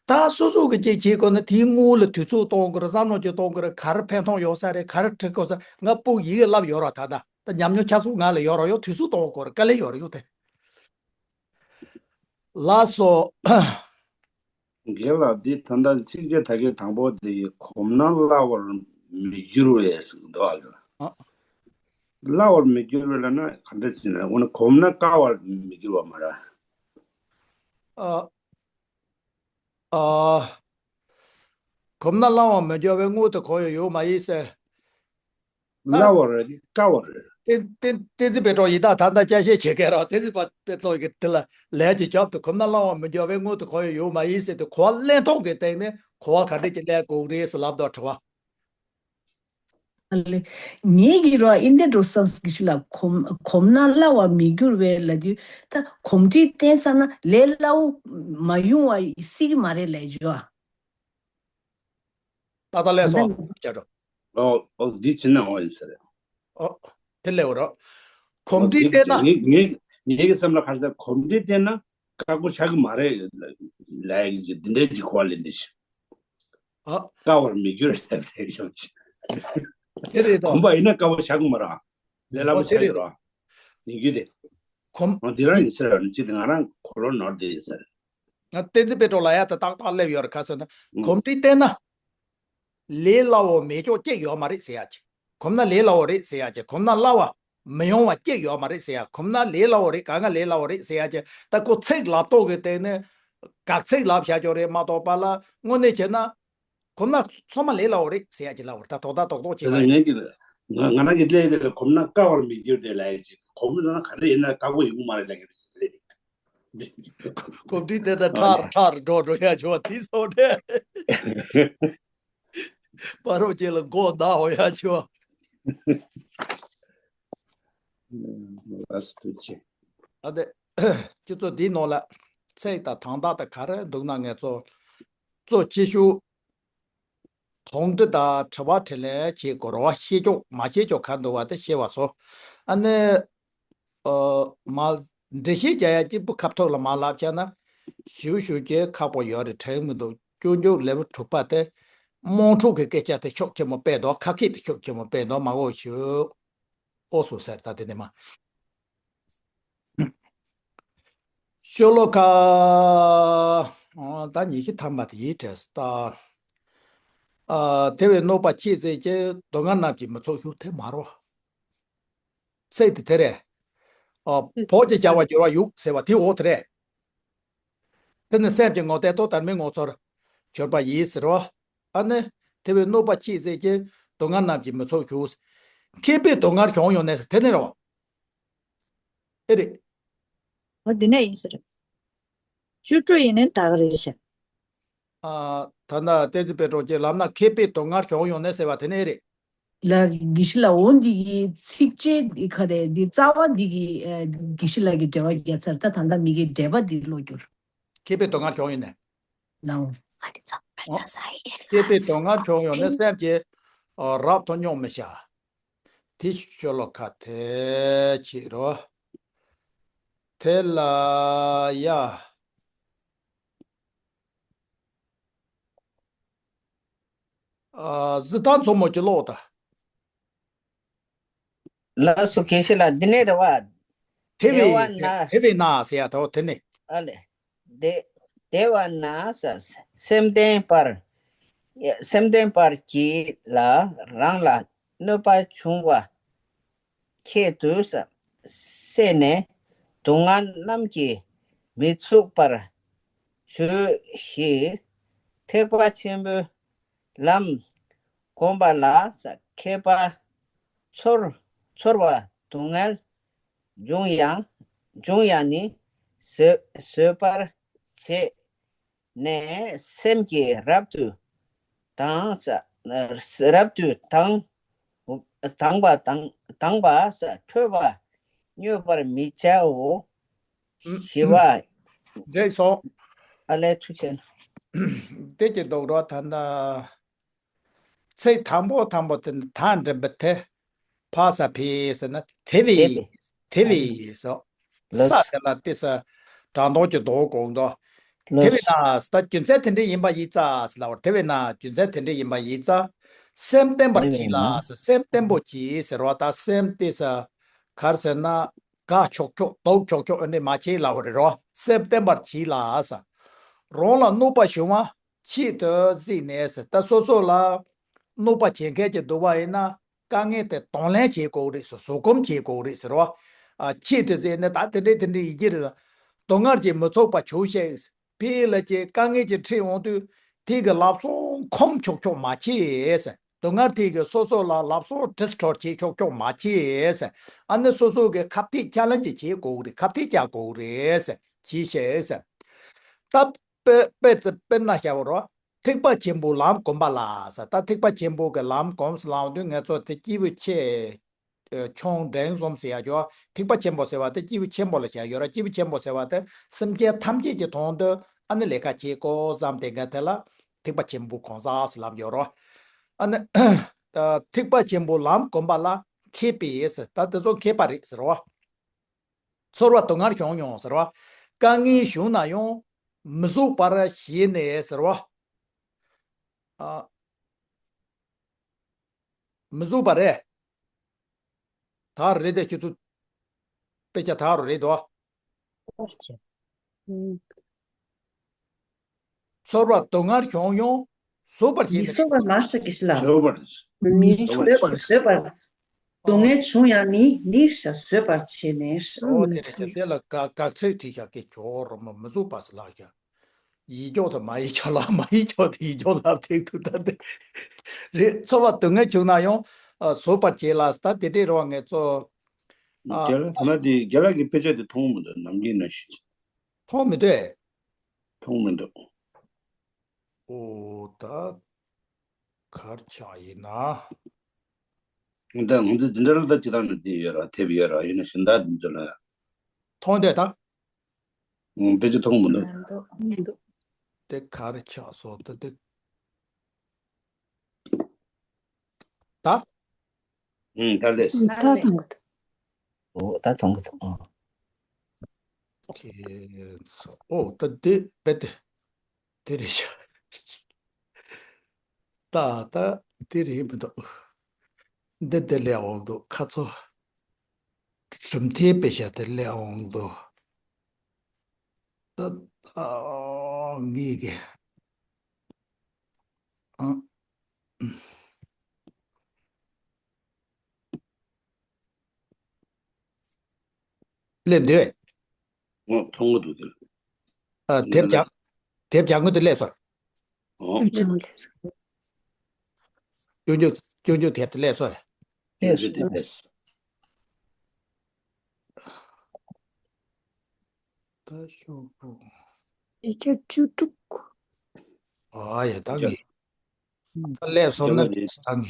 ད་སོ་སོ་གི་ཅིག་བྱེད་དགོས་ན་དེའི་སྔོན་ལ་དུས་ཚོད་གཏོང་དགོས་རེད། བསམ་བློ་ཅིག་གཏོང་དགོས་རེད། ག་རེ་ཕན་ཐོགས་ཡོད་ས་རེད། ག་རེ་འབྲི་དགོས་ས། ང་སྤུ་ཡི་གེ་བསླབ་ཡོད་རོགས། ད་ད་ད་ཉམས་མྱོང་ཆ་ཚང་ང་ལ་ཡོད་རོགས། ཡོད་དུས་ཚོད་གཏོང་དགོས་རེད། དཀའ་ལས་ཡོད་རེད། ཡོད་དེ། ལགས་སོ། རྒན་ལགས་འདི་ད་ལྟ་ཚིགས་བཅད་ད་གིན་དང་པོ་དེ་གོམས་ན་སླ་བར་མི་འགྱུར་བས་ཟེར་འདུག་ཨ། ཨ། སླ་བར་མི་འགྱུར་བས་ལབ་ན་ག་འདྲ་ཟེར་ན། འོ་ན་གོམས་ན་དཀའ་བར་མི་འགྱུར་བ་མ་རེད། ཨ། ཨ། གོམས་ན་སླ་བར་མི་འགྱུར་བས་སྔོན་དུ་གོམས་ཡང་ཡོད་མ་ཡིན་ཟེར། སླ་བ་རེད། དཀའ་བ་རེད། བསྟན་བསྟན་བསྟན་འཛིན་དཔལ་གྲགས་ཡིན་ད་ད་ལྟ་སྐྱར་བཤད་བྱེད་མཁན་ར། བསྟན་འཛིན་པ་དཔལ་གྲགས་ཀྱིས་དེ་ལ་ལན་ཅིག་བརྒྱབ་འདུག་གོམས་ན་སླ་བར་མི་འགྱུར་བས་སྔོན་དུ་གོམས་ཡང་ཡོད་མ་ཡིན་ཟེར་དུས་གོ་བ་ལེན་སྟངས་ཀྱི་སྟེང་ནས་གོ་བ་ག་འདྲས་ཀྱི་ལེན་དགོས་རེད་ཟེར་ལབ་འདུག་དྲི་བ། ཨ་ལེ། ངེད་ཀྱི་ར་ཨིན་དེ་འགྲོ་བསམ་གི་ཞིག་ལ་གོམས་གོམས་ན་སླ་བར་མི་འགྱུར་བས་ལབ་དུས་ད་གོམས་འདྲིས་བསྟེན་ས་ན་ལས་སླ་བོ་མ་ཡོང་བ་སྲིད་ཀྱི་མ་རེད་ལབ་རྒྱུ་ཨ། ཏག་ཏག་ལས་སོང་བྱ་འགྲོ། ཨོ་ཨོ་འདི་ཕྱི་ནང་འོ་ཡིན་ས་རེད། ཨོ། དེ་ལས་འོ་རོ། གོམས་འདྲིས་བསྟེན་ན། ངེད་ངེད་ངེད་ཀྱི་སེམས་ལ་ཁ་ཤས་གོམས་འདྲིས་བསྟེན་ན་དཀའ་པོ་ཆགས་ཀྱི་མ་རེད་ལབ་ཀྱི་འདི་འདྲའི་ཅིག་གོ་བ་ལེན་འདི་ཞིག་ཨ། དཀའ་བར་མི་འགྱུར་ལབ་རེད་ཤོག་ཅིག་དེ་རེད་དོ། གོམས་པ་ཡིན་ན་དཀའ་པོ་ཆགས་ཀྱི་མ་རེད། ལས་སླ་པོ་ཨོ་དེ་ཆགས་རེད་ཀྱི་རེད། ཡིན་རྒྱུ་རེད། གོམས། ཨོ་འདི་རང་ཡིན་ས་རེད། ཅིག་ང་རང་གོ་ལོ་ནོར་འདི་ཡིན་ས་རེད། ང་བསྟན་འཛིན་དཔལ་གྲགས་ལ་ཡ་ད་ཏག་ཏག་སླེབས་ཡོད་རེད། ཁ་སོ་ན་ཨང་། གོམས་འདྲིས་བསྟེན་ན། ལས་སླ་བོ་མེད་ཀྱོག་ཅིག་ཡོད་མ་རེད་ཟེར་ཡ་ཅིག་གོམས་ན་ལས་སླ་བོ་རེད་ཟེར་ཡ་ཅིག་གོམས་ན་སླ་བ་མི་ཡོང་བ་ཅིག་ཡོད་མ་རེད་ཟེར་ཡ། གོམས་ན་ལས་སླ་བོ་རེད། གང་ག་ལས་སླ་བོ་རེད་ཟེར་ཡ་ཅིག་ད་ཁོ་ཚིག་ལབ་སྟངས་ཀྱི་སྟེང་ནས་དགག་ཚིག་ལབ་བཞག་ཀྱོག་རེད་མ་གཏོགས་པ་ལ་དངོས་གནས་བྱས་ན་གོམས་ན་ཚང་མ་ལས་སླ་བོ་རེད་ཟེར་ཡ་ཅིག་ལབ་པ་རེད། ད་དོག་ད་དོག་དོག་བྱེད་པ་རེད། ངས་ཀྱི་ང་ང་རང་གི་ལས་དེ་ལ་གོམས་ན་དཀའ་བར་མི་འགྱུར་ཏེ་ལབ་ཡ་ཅིག་གོམས་ན་ག་རེ་ཡིན་ན་དཀའ་པོ་ཡོང་གི་མ་རེད་ལབ་ཀྱི་རེད། གོམས་འདྲིས་དེ་ད་ཨ་ཁྲར་ཁྲར་འགྲོ་འགྲོ་ཡ་ཆོག་དེ་སོགས་རེད། པ་རོ་ཅེ་ལ་མགོ་ཟླ་འོ་ཡ་ཆོག་ལགས་སོ་ཐུགས་རྗེ་ཆེ། ཨ་དེ། སྤྱི་ཚོགས་འདིའི་ནང་ལ་ཚིག་དང་དོན་དག་དང་ག་རེ་འདུག་ན་ངས་གཙོ་གཙོ་ཆེ་ཤོས་དོགས་འདྲི་དང་དྲི་བ་དྲིས་ལན་བྱེད་དགོས་རེད་བ། ཤེས་ཀྱོག་མ་ཤེས་ཀྱོག་ག་འདུག་བ་དེ་ཤེས་པ་སོ། ཨ་ནི། ཨ། མ། འགྲེལ་བཤད་རྒྱག་ཡ་གཅིག་པུ་ཁ་ཐུག་ལ་མ་ལབ་བྱས་ན། ཞུ་ཞུ་རྒྱུ་ཁག་པོ་ཡོད་རེད། དྲན་མི་འདུག་སྐྱོན་བརྗོད་ལེའུ་དྲུག་པ་དེ་དམངས་ཁྲོད་ཀྱི་སྐད་ཆ་དེ་ཤུགས་ཆེན་པོ་སྤེལ་འདུག་ཁ་སྐད་དེ་ཤུགས་ཆེན་པོ་སྤེལ་འདུག་མ་གོ་ཞུ། ཨོ་སོ་ཟེར་ད་དེ་ནས་མ། ཤོ་ལོ་ཀ་ཨ། ད་ཉི་ཤུ་ཐམ་པ་དེ་ཡིས་བྲིས་ད། ཨ། དེ་བས་གནོད་པ་ཆེ་ཟེར་གྱི། སྡུག་བསྔལ་རྣམས་ཀྱིས་མི་ཚུགས་ཞུ་དེ་མ་རོ། ཚིག་དེ་དེ་རེད། ཨ། བོགས་ཀྱིས་བྱ་བར་འགྱུར་བ་ཡོད་ཟེར་བ་དེ་འོ་དེ་རེད། དེ་ནི་སེམས་ཀྱི་ངོ་བལྟས་ཏོ་དར་མའི་ངོ་ཚོར་གྱུར་པ་ཡིས་ཟེར་རོ། ཨ་ནི། དེ་བས་གནོད་པ་ཆེ་ཟེར་གྱི། སྡུག་བསྔལ་རྣམས་ཀྱིས་མི་ཚུགས་ཞུ། མཁས་པས་སྡུག་བསྔལ་བྱུང་ཡོང་ནས་ཟེར་དེ་ནི་རོ། ཨེ་རེད། འོ་འདི་ནས་ཡིན་ཟེར། བཅུ་དྲུག་ཡིན་ནའི་ད་ག་རེ་བཤད། ཨ། ད་ལྟ་བསྟན་འཛིན་དཔལ་སྒྲོན་གྱིས་ལབ་ན། མཁས་པས་སྡུག་བསྔལ་བྱུང་ཡོང་ནས་ཟེར་བ་དེ་ནི་ཨེ་རེད། ལ་དགེ་བཤེས་ལགས། འོ་འདི་གི་ཚིགས་བཅད་འདི་ག་རེ། འདི་རྩ་བ་འདི་གི་ཨ། དགེ་བཤེས་ལགས་ཀྱིས་འགྲེལ་པ་བརྒྱབ་ཚར། ད་ད་ལྟ་མི་གི་འགྲེལ་པ་འདི་ཀློག་རྒྱུར། མཁས་པས་སྡུག་བསྔལ་བྱུང་ཡོང་ནས། ལའོ། ཨོ། མཁས་པས་སྡུག་བསྔལ་བྱུང་ཡོང་ནས་སེམས་ཀྱི། ཨ། རབ་ཏུ་སྙོམས་མི་བྱ། དེ་ཤོ་ལོ་ཀ་དེ་བྱེད་རོ། དེ་ལ་ཡ། ཨ། གཟི་མདངས་མཚོ་མོ་གྱི་ཀློག་ད། ལགས་སོ། དགེ་བཤེས་ལགས། འདི་ནས་རེད་བ། དེ་དེ་བས་བ་ན། དེ་བས་ན་ཟེར་ཡ་ད་འོ་དེ་ནས། ཨ་ལེ། དེ་དེ་བ་ན་ས། སེམས་ལྡན་པར། སེམས་ལྡན་པར་གྱིས་ལ་རང་ལ་གནོད་པ་བྱུང་བ་ཁྱད་དུ་བསད་ནས་སྡུག་བསྔལ་རྣམས་ཀྱིས་མི་ཚུགས་པར་བྱོས་ཤིག་ཐེག་པ་ཆེན་པོའི་ལམ་བསྒོམ་པ་ལ་མཁས་པ་ཚོར་ཚོར་བ་སྡུག་བསྔལ་འབྱུང་ཡང་འབྱུང་ཡང་ནི་བཟོད་བཟོད་པར་བྱས་ནས་སེམས་ཀྱིས་རབ་ཏུ་དང་། རབ་ཏུ་དང་དང་བ་དང་དང་བ་ཁྲོས་པ་མྱོས་པར་མི་བྱའོ། ཞི་བ། འགྲིག་སོང་། ཨ་ལས་ཐུགས་ཆེ། དེ་གྱི་ལྡོག་རོ། ད་ལྟ་ཚིག་དང་པོ་དང་པོ་དེ་ནི་ད་འགྲེམས་པ་དེ། ཕ་ས་ཕི་ཟེར་ན་དེ་བས། དེ་བས། དེ་བས་སོ། ལགས། ས་དེ་ལ་ཏི་ས་དྲང་ལྡོག་གི་ལྡོག་གོང་དོ། དེ་ལགས། བས་ན་ད་རྒྱུ་མཚན་དེ་འདྲ་ཡིན་པ་ཡིན་ཙང་ཟེར་ལབ་པར། དེ་བས་ན་རྒྱུ་མཚན་དེ་འདྲ་ཡིན་པ་ཡིན་ཙང་། སེམས་བརྟན་པར་གྱིས་ལ་ཟེར། སེམས་བརྟན་པོ་གྱིས་ཟེར་བ་ད་སེམས་ཏི་ས་གར་ཟེར་ན། དགའ་ཆོག་ཆོག་སྡུག་ཆོག་ཆོག་ཨ་ནི་མ་བྱེད་ལབ་པ་རེད་རོ། སེམས་བརྟན་པར་གྱིས་ལ་ཟེར། རང་ལ་གནོད་པ་བྱུང་བ་ཆེད་དུ་གཟིགས་ནས་ཟེར། ད་སོ་སོ་ལ་གནོད་པ་བྱེད་མཁན་གྱི་འདུག་པ་ཡིན་ན། དཀའ་ངལ་དེ་གདོང་ལེན་བྱེད་དགོས་རེད་ཟེར། བཟོད་སྒོམ་བྱེད་དགོས་རེད་ཟེར་བ། ཨ། ཆེད་དུ་གཟིགས་ནས་ད་དེ་འདྲས་དེ་འདྲས་ཡིན་གྱི་རེད། སྡུག་བསྔལ་གྱིས་མི་ཚུགས་པ་བྱུང་ཤག་ཕི་ལ་ཀྱི་དཀའ་ངལ་གྱི་འཁྲིད་འོང་དུས་དེ་གི་ལབ་སོང་ཁོམ་ཆོག་ཆོག་མ་བྱེད་ཟེར། སྡུག་བསྔལ་དེ་གི་སོ་སོ་ལ་ལབ་སོང་ཌིས་ཊོར་བྱེད་ཆོག་ཆོག་མ་བྱེད་ཟེར། ཨ་ནི་སོ་སོ་གི་ཁ་གཏད་ཅལ་ལེན་ཇི་བྱེད་དགོས་རེད། ཁ་གཏད་བཅག་དགོས་རེད་ཟེར། བྱེད་ཤེས་ཟེར། ད་དཔེ་དཔེ་ཙི་དཔེར་ན་བཞག་པ་རོ། ཐེག་པ་ཆེན་པོའི་ལམ་བསྒོམ་པ་ལ་ཟེར། ད་ཐེག་པ་ཆེན་པོ་གི་ལམ་བསྒོམ་ཟེར་ལབ་དུས་ང་ཚོ་དེ་སྐྱེས་བུ་ཆེ། ཨ། ཆུང་འབྲིང་གསུམ་ཟེར་ཡ་ཅོ། ཐེག་པ་ཆེན་པོ་ཟེར་བ་དེ་སྐྱེས་བུ་ཆེན་པོ་ལ་བཞག་ཡོད་ར། སྐྱེས་བུ་ཆེན་པོ་ཟེར་བ་དེ་སེམས་ཅན་ཐམས་ཅད་ཀྱི་དོན་དུ་ཨ་ནི་ལས་ཀ་བྱེད་དགོས་བསམ་དེ་འགའ་དེ་ལ་ཐེག་པ་ཆེན་པོའི་གང་ཟག་ཟེར་ལབ་ཡོད་རོ། ཨ་ནི་ཐེག་པ་ཆེན་པོའི་ལམ་བསྒོམ་པ་ལ་མཁས་པས་ཟེར། ད་དེ་ཚོ་མཁས་པ་རེད་ཟེར་བ། ཚོར་བ་སྡུག་བསྔལ་བྱུང་མྱོང་ཟེར་བ། དཀའ་ངལ་བྱུང་ན་ཡང་མི་བཟོད་པར་བྱས་ནས་ཟེར་བ། ཨ། མི་བཟོད་པ་རེད། ད་རེད་དེ་ཁྱོད་ཚོ་དཔེ་ཆ་ད་རུ་རེད་དོ། ཚོར་བ་སྡུག་བསྔལ་བྱུང་ཡང་བཟོད་པར་བྱས་མི་ནས། བཟོད་པར་མ་ཟེར་གི་ཞིག་ལ། བཟོད་པར། མི་བཟོད་པར། བཟོད་པར། སྡུག་བསྔལ་བྱུང་ཡང་མི་མི་བཟོད་པར་བྱས་ནས། ཨོ་དེ་རེད། དེ་ལ་དགག་དགག་ཚིག་བྲིས་ཤག་གི་ཇོ་རོ་མ་མི་བཟོད་པ་ཟེར་ལགས་ཤག་ཡིག་སྐྱོག་དང་མ་ཡིག་སྐྱོག་ལ། མ་ཡིག་སྐྱོག་དེ་ཡིག་སྐྱོག་ལ་ཐེག་ཐུག་ད་དེ་རེད། ཚོར་བ་སྡུག་བསྔལ་བྱུང་ན་ཡང་བཟོད་པར་བྱེད་ལ་ཟེར། ད་དེ་འདྲའི་རེད་བ། ངས་ཚོ། ཨ། རྒན་ལགས་ད་ལྟ་དེ་རྒན་ལགས་ཀྱི་དཔེ་ཆ་དེ་མཐོང་མི་འདུག་ནམ་རྒྱུན་ནང་བཞིན། མཐོང་མི་འདུག་མཐོང་མི་འདུག་ཨོ་ད་གར་ཆགས་ཡིན་ན། ད་ང་ཚོ་འཛིན་གྲྭ་ལ་ད་སྤྱི་བཏང་ནས་དེ་ཡོད་ར། དེབ་ཡོད་ར། ཡིན་ན་གཞན་དག་འདི་ཚོ་ལ་ཡང་མཐོང་འདོད་ད། ཨང་། དཔེ་ཆ་མཐོང་མི་འདུག་མི་འདུག་མི་འདུག་དེ་གར་ཆགས་སོང་། ད་དེ་ད། ཨང་། ད་ལས། ད་མཐོང་གི་འདུག་ཨོ་ད་མཐོང་གི་འདུག་ཨང་། ཨོ་ད་འདི་རྦད་དེ་དེ་རེད་ཤག་ད་ད་དེ་རེད་མི་འདུག་འདི་འདི་ལས་འོང་འདུག་ཁ་ཚོ། གྲུབ་མཐའི་དཔེ་ཆ་དེ་ལས་འོང་འདུག་ད་ད་ངེད་ཀྱི་ཨ། སླེབས་འདུག་ཨོ། མཐོང་གི་འདུག་དེ། ཨ། དེབ་ཀྱང་དེབ་ཀྱང་ངོས་དུ་སླེབས་སོང་། ཨོ། སྐྱོན་བརྗོད་སྐྱོན་བརྗོད་དེབ་དུ་སླེབས་སོང་། སྐྱོན་བརྗོད་དེབ་སླེབས་སོང་། ད་ཤོག་བུ། ཡི་གེ་བཅུ་དྲུག་ཨ་ཡ་ད་ངེས། ད་སླེབས་སོང་ན་ད་ངེས།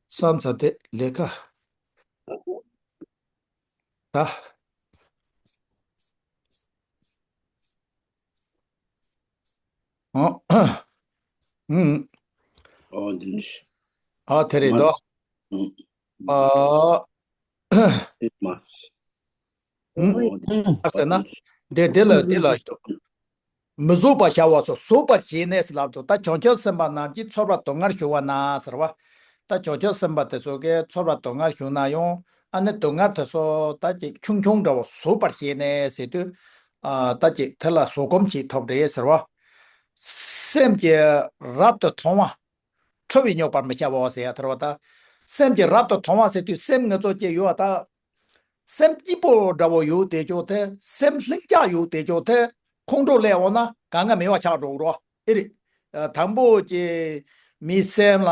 བསམ་ཚ་དེ་ལས་ཀ་ད། ཨ། ཨུམ། ཨོ་འདི་ནི། ཨ་དེ་རེད་མ་དོ། ཨུམ། ཨ། དེ་མ། ཨུམ། ཨོ་འདི་ཨ་ཟེར་ན། འདི་དེ་ལ་དེ་ལ་ཞིག་མི་བཟོད་པ་བྱ་བ་སོགས་བཟོད་པར་བྱས་ནས་ཟེར་ལབ་འདུག་ད་བྱང་ཆུབ་སེམས་དཔའ་རྣམས་ཀྱིས་ཚོར་བ་སྡུག་བསྔལ་བྱུང་བ་ན་ཟེར་བ། ད་བྱང་ཆུབ་སེམས་དཔའ་དེ་ཚོ་གིས་ཚོར་བ་སྡུག་བསྔལ་བྱུང་ན་ཡང་ཨ་ནི་སྡུག་བསྔལ་དེ་ཚོ་ད་ཅིག་ཆུང་ཆུང་འདྲ་བོ་བཟོད་པར་བྱས་ནས་ཟེར་དུས། ཨ་ད་ཅིག་དེ་ལ་བཟོད་སྒོམ་ཅིག་ཐོབ་རེད་ཟེར་བ། སེམས་ཀྱི་རབ་ཏུ་དོང་བ། ཁྲོ་བས་སྙོགས་པར་མི་བྱ་བའོ་ཟེར་ཡ་དེ་རེད་བ་ད། སེམས་ཀྱི་རབ་ཏུ་དོང་བ་ཟེར་དུས་སེམས་ངེད་ཚོ་སྐྱེ་ཡོད་བ་ད། སེམས་སྐྱིད་པོ་འདྲ་བོ་ཡོད་དེ་ཅོག་དེ་སེམས་ལྷིང་འཇགས་ཡོད་དེ་ཅོག་དེ་ཁོང་ཁྲོ་སླེབས་འོང་ན་གང་ག་མེད་པ་ཆགས་འགྲོ་རོགས་ཨེ་རེད། དང་པོ་ཀྱི་མི་སེམས་ལ་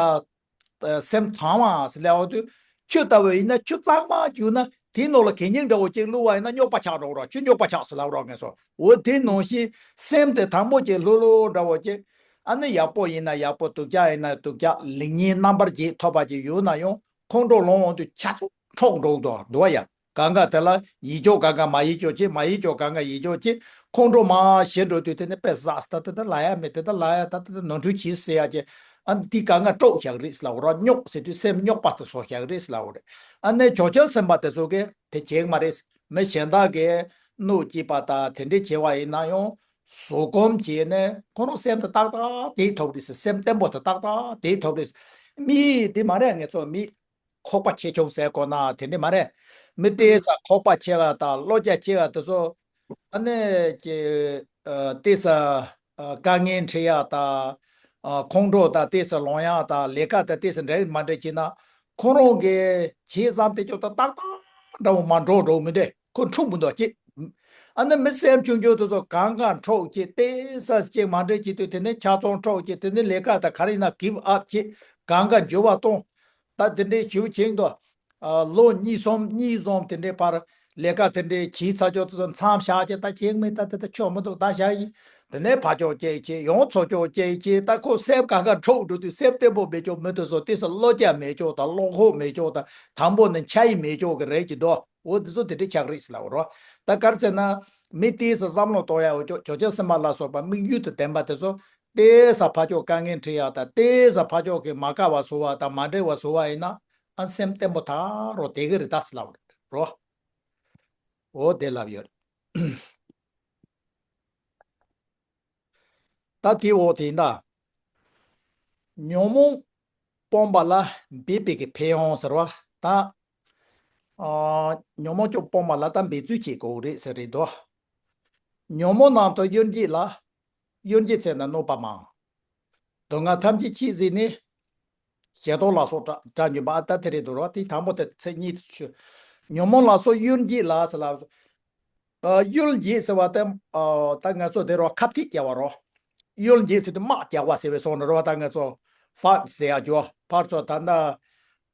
སེམས་དྭངས་བ་ཟེར་ལབ་འོང་དུས་ཆུ་ལྟ་བུ་ཡིན་ན་ཆུ་གཙང་མ་བྱུང་ན་དེའི་ནང་ལ་གད་སྙིགས་འདྲ་བོ་ཅིག་བླུགས་པ་ཡིན་ན་རྙོག་པ་ཆགས་འགྲོ་རོགས་ཆུ་རྙོག་པ་ཆགས་ཟེར་ལབ་རོགས་ངེས་སོ་འོ་དེ་ནང་བཞིན་སེམས་དེ་དང་པོ་ཀྱི་ལྷོད་ལྷོད་འདྲ་བོ་ཅིག་ཨ་ནི་ཡག་པོ་ཡིན་ན་ཡག་པོ་སྡུག་ཅག་ཡིན་ན་སྡུག་ཅག་ལེགས་ཉེས་རྣམ་པར་འབྱེད་ཐུབ་པ་ཅིག་ཡོད་ན་ཡང་ཁོང་ཁྲོ་ལངས་འོང་དུས་ཆ་ཚང་འཕྲོག་འགྲོ་འདུག་འདུག་བ་ཡ། གང་ག་དེ་ལ་ཡིད་འཇོག་གང་ག་མ་ཡིད་འཇོག་ཅིག་མ་ཡིད་འཇོག་གང་ག་ཡིད་འཇོག་ཅིག་ཁོང་ཁྲོ་མ་ཞི་འགྲོ་དུས་དེ་ནི་དཔེ་བསགས་ད་དེ་ད་ལ་ཡ་མེད་དེ་ད་ལ་ཡ་ད་དེ་ད་ནོར་འཁྲུལ་གྱིས་ཟེར་ཡ་ཅིག་ཨ་ནི་དེ་གང་ག་འཕྲོག་བཞག་རེད་ལབ་རོགས་རྙོག་ཟེར་དུས་སེམས་རྙོག་པ་དེ་བཟོ་བཞག་རེད་ལབ་རེད། ཨ་ནི་བྱང་ཆུབ་སེམས་དཔའ་དེ་ཚོ་གིས་དེ་བྱེད་མ་རེད། མི་གཞན་དག་གིས་གནོད་སྐྱེལ་བ་དང་དེ་འདྲས་བྱས་པ་ཡིན་ན་ཡང་བཟོད་སྒོམ་བྱས་ནས་ཁོ་རང་སེམས་དེ་ཏག་ཏག་དེ་ཐོབ་རེད་ཟེར། སེམས་བརྟན་པོ་དེ་ཏག་ཏག་དེ་ཐོབ་རེད་ཟེར། མི་དེ་མ་རེད་ངེད་ཚོ་མི་ཁོག་པ་ཆེ་ཆུང་ཟེར་དགོས་ན་དེ་འདྲས་མ་རེད། མི་ཏོག་ཙམ་ཁོག་པ་ཆེ་བ་དང་བློ་རྒྱ་ཆེ་བ་དེ་ཚོ་ཨ་ནི་ཀྱི་ཏོག་ཙམ་དཀའ་ངལ་འཕྲད་ཡ་དང་ཁོང་ཁྲོ་དང་ཏོག་ཙམ་ལངས་ཡ་དང་ལས་ཀ་དང་ཏོག་ཙམ་འགྲིག་མ་འགྲིག་བྱས་ན་ཁོ་རང་གིས་བྱས་ཙང་དེ་ཅོག་ཏུ་ཏག་ཏག་འདྲ་བོ་མ་འགྲོ་འགྲོ་མི་འདུག་ཁོ་འཁྲུག་མི་འདུག་ཅེས། ཨ་ནི་མི་སེམས་ཆུང་ཆུང་དེ་ཚོ་གང་ག་འཕྲོག་ཅེས་ཏོག་ཙམ་ཅིག་མ་འགྲིག་བྱེད་དུས་དེ་ནས་ཆ་ཚང་འཕྲོག་ཅེས་དེ་ནས་ལས་ཀ་དང་ག་རེ་ཡིན་ན་གིབ་ཨབ་ཅེས་གང་ག་འགྱུར་བ་གཏོང་། ད་དེ་འདྲའི་ཞིབ་བྱེད་འདུག་ཨ་ལོ་གཉིས་གསུམ་གཉིས་གསུམ་དེ་འདྲའི་བར་ལས་ཀ་དེ་འདྲའི་བྱས་ཚར་ཅོག་དེ་ཚོ་མཚམས་བཞག་ཅེས་ད་བྱེད་མི་ད་དེ་ད་ཆོག་མི་འདུག་ད་བཞག་ཡིན། དེ་ནས་ཕར་ཕྱོགས་བསྐྱལ་ཅེས་ཡང་ཚུར་ཕྱོགས་བསྐྱལ་ཅེས་ད་ཁོ་སེམས་གང་ག་འཕྲོག་འགྲོ་དུས་སེམས་བརྟན་པོ་མེད་ཅོག་མི་དེ་ཚོ་དེ་ཚོ་བློ་རྒྱ་མེད་ཅོག་དང་བློ་ཁོག་མེད་ཅོག་དང་དང་པོ་ནས་འཆའ་ཡི་མེད་ཅོག་གི་རེད་ཀྱི་འདུག་འོ་འདི་ཚོ་དེ་འདྲའི་ཆགས་རེད་ཟེར་ལབ་རོ། ད་ག་རེ་ཟེར་ན་མི་དེའི་སར་བསམ་བློ་གཏོང་ཡ་འོ་ཅོག་བྱང་ཆུབ་སེམས་དཔའ་ལ་སོགས་པ་དམིགས་ཡུལ་དུ་ལྡན་པ་དེ་ཚོ་དེའི་སར་ཕར་ཕྱོགས་དཀའ་ངལ་འཕྲད་ཡ་དང་དེའི་སར་ཕར་ཕྱོགས་ཀྱི་མ་དགའ་བ་བཟོ་བ་དང་མ་འགྲིག་བ་བཟོ་བ་ཡིན་ན་ཨ་སེམས་བརྟན་པོ་ད་རོ་དེ་གི་རེད་ད་ཟེར་ལབ་རོ། འོ་དེ་ལབ་ཡོད། ད་དེའི་འོག་དེ་ཡིན་ད། ཉོན་མོངས་སྤོང་བ་ལ་འབད་པའི་གི་ཕན་ཡོན་ཟེར་བ་ད། ཨ་ཉོན་མོངས་ཀྱང་སྤོང་བ་ལ་ད་འབད་རྩོལ་བྱེད་དགོས་རེད་ཟེར་རེད་དོ། ཉོན་མོངས་རྣམས་དང་གཡུལ་འགྱེད་ལ། གཡུལ་འགྱེད་ཚེ་ན་གནོད་པ་མང་། སྡུག་བསྔལ་ཐམས་ཅད་ཆེས་བཟོད་ནས། ཞེ་སྡང་ལ་སོགས་དགྲ་དགྲ་འཇོམས་པ་ཨ་ད་དེ་རེད་དོ་རོ་དེ་དང་པོ་དེ་ཚེ་གཉིས་ཆོས། ཉོན་མོངས་ལ་སོགས་གཡུལ་འགྱེད་ལ་ཟེར་ལ། ཨ་གཡུལ་འགྱེད་ཟེར་བ་དེ་ཨ་ད་ང་ཚོ་དེ་རོ་ཁ་ཐིག་རྒྱག་པ་རོ། གཡུལ་འགྱེད་ཟེར་དུས་དམག་རྒྱག་པ་ཟེར་བའི་སོང་ནི་རོ་ད་ང་ཚོ་ཧྥག་ཟེར་ཡ་ཇོ་ཕར་ཚོ་ད་ལྟ་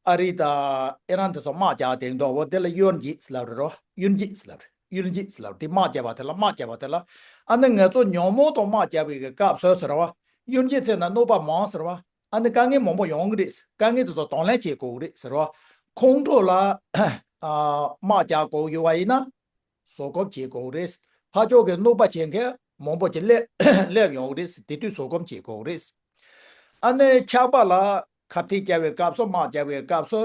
ཨ་རི་དང་ཨི་རན་དེ་ཚོ་དམག་རྒྱག་དེ་འདུག་འོ་དེ་ལ་གཡུལ་འགྱེད་ཟེར་ལབ་རེད་རོ། གཡུལ་འགྱེད་ཟེར་ལབ་རེད། གཡུལ་འགྱེད་ཟེར་ལབ་རེད། དེ་དམག་རྒྱག་པ་དེ་ལ་དམག་རྒྱག་པ་དེ་ལ་ཨ་ནི་ང་ཚོ་ཉོན་མོངས་དང་དམག་རྒྱག་པའི་གི་སྐབས་སུ་ཟེར་བ། གཡུལ་འགྱེད་ཚེ་ན་གནོད་པ་མང་ཟེར་བ། ཨ་ནི་དཀའ་ངལ་མང་པོ་ཡོང་གི་རེད། དཀའ་ངལ་དེ་ཚོ་གདོང་ལེན་བྱེད་དགོས་གི་རེད་ཟེར་བ། ཁོང་ཁྲོ་ལ་ཨ་དམག་རྒྱག་དགོས་ཡོད་པ་ཡིན་ན། བཟོད་སྒོམ་བྱེད་དགོས་རེད། ཕར་ཕྱོགས་ཀྱི་གནོད་པ་བྱེད་མཁན་མང་པོ་ཅིག་སླེབས་སླེབས་ཡོང་གི་རེད། དེ་དུས་བཟོད་སྒོམ་བྱེད་དགོས་རེད། ཨ་ནི་ཆགས་པ་ལ་ཁ་གཏད་རྒྱག་པའི་སྐབས་སུ་དམག་རྒྱག་པའི་སྐབས་སུ་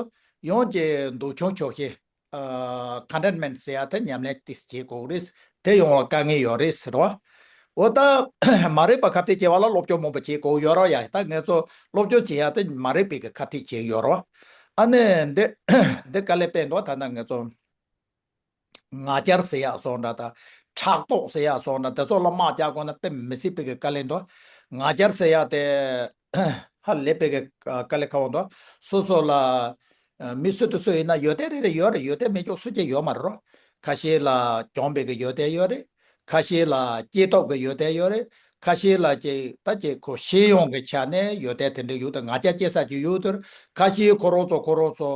ཡང་ཅིག་འདོད་ཆུང་ཆོག་ཤེས། ཨ་ཁོན་ཊེན་མེན་ཊི་ཟེར་ཡ་དེ་ཉམས་ལེན་ཏིས་བྱེད་དགོས་རེད། དེ་ཡོང་བ་དཀའ་ངལ་ཡོད་རེད་ཟེར་བ། འོ་ད་མ་རིག་པ་ཁ་གཏད་བཅག་པ་ལ་སློབ་སྦྱོང་མང་པོ་བྱེད་དགོས་ཡོད་རེད་ཡ། ད་ངས་ཚོ་སློབ་སྦྱོང་བྱེད་ཡ་དེ་མ་རིག་པའི་གི་ཁ་གཏད་བཅག་ཡོད་རེད། ཨ་ནི་འདི་འདི་དཀའ་ལས་དཔེ་འདུག་ད་ལྟ་ངས་ཚོ། ང་རྒྱལ་ཟེར་ཡག་སོགས་འདྲ་དང་། ཕྲག་དོག་ཟེར་ཡག་སོགས་འདྲ་དེ་ཚོ་ལ་དམག་རྒྱག་དགོས་ན་དཔེ་མི་སྲིད་པའི་གི་དཀའ་ལས་འདུག་ང་རྒྱལ་ཟེར་ཡག་དེ་ཧ་ལས་པའི་གི་དཀའ་ལས་ཁག་པོ་འདུག་སོ་སོ་ལ་ཨ་མི་སུ་དང་སུ་ཡིན་ན་ཡོན་ཏན་རེ་རེ་ཡོད་རེད། ཡོན་ཏན་མེད་ཀྱོག་སུ་གཅིག་ཡོད་མ་རེད་རོ། ཁ་ཤས་ལ་སྦྱོང་བའི་གི་ཡོན་ཏན་ཡོད་རེད། ཁ་ཤས་ལ་སྐྱེས་སྟོབས་ཀྱི་ཡོན་ཏན་ཡོད་རེད། ཁ་ཤས་ལ་ཅིག་ད་ཅིག་ཁོ་ཤེས་ཡོན་གྱི་ཆ་ནས་ཡོན་ཏན་དེ་འདྲ་ཡོད་དུ། ང་རྒྱལ་སྐྱེ་ས་ཅིག་ཡོད་དུ། ཁ་ཤས་ཁོ་རང་ཚོ་ཁོ་རང་ཚོ་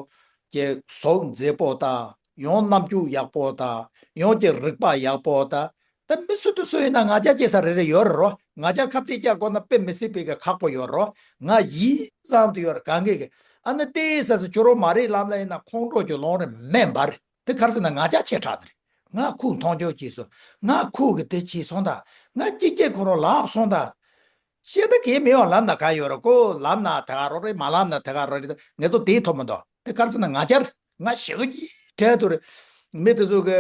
ཀྱི་གཟུགས་མཛེས་པོ་དང་། ཡང་རྣམ་འགྱུར་ཡག་པོ་དང་། ཡང་ཀྱི་རིག་པ་ཡག་པོ་དང་། ད་མི་སུ་དང་སུ་ཡིན་ན་ང་རྒྱལ་སྐྱེ་ས་རེ་རེ་ཡོད་རེད་རོ། ང་རྒྱལ་ཁ་གཏད་བཅག་དགོས་ན་དཔེ་མི་སྲིད་པའི་གི་ཁག་པོ་ཡོད་རོ། ང་ཡིན་བསམ་དུ་ཡོད་རེད། གང་གི་གི་ཨ་ནི་ཏེ་ས་སུ་ཁྱོད་རང་མ་རིག་ལམ་ལ་ཡིན་ན་ཁོང་ཁྲོ་ཀྱི་ལོང་རེ་མེད་འབར་རེད། དེ་ག་རེ་ཟེར་ན་ང་རྒྱལ་ཆེ་དྲགས་ནི་རེད། ང་ཁོས་མཐོང་ཆུང་བྱས་སོང་། ང་ཁོ་གི་དེ་བྱས་སོང་ད། ང་སྐྱིད་སྐྱིད་ཁོ་རང་ལབ་སོང་ད། ཤེས་ད་གས་མེད་པ་ལབ་ན་ག་ཡོད་རེད། ཁོ་ལབ་ན་དེ་ག་རོ་རེད། མ་ལབ་ན་དེ་ག་རོ་རེད། ངས་ཚོ་དེའི་ཐོག་མི་འདུག་དེ་ག་རེ་ཟེར་ན་ང་རྒྱལ་ང་ཞེ་གི་བྲལ་དུ་རེད། མི་དེ་ཚོ་གི་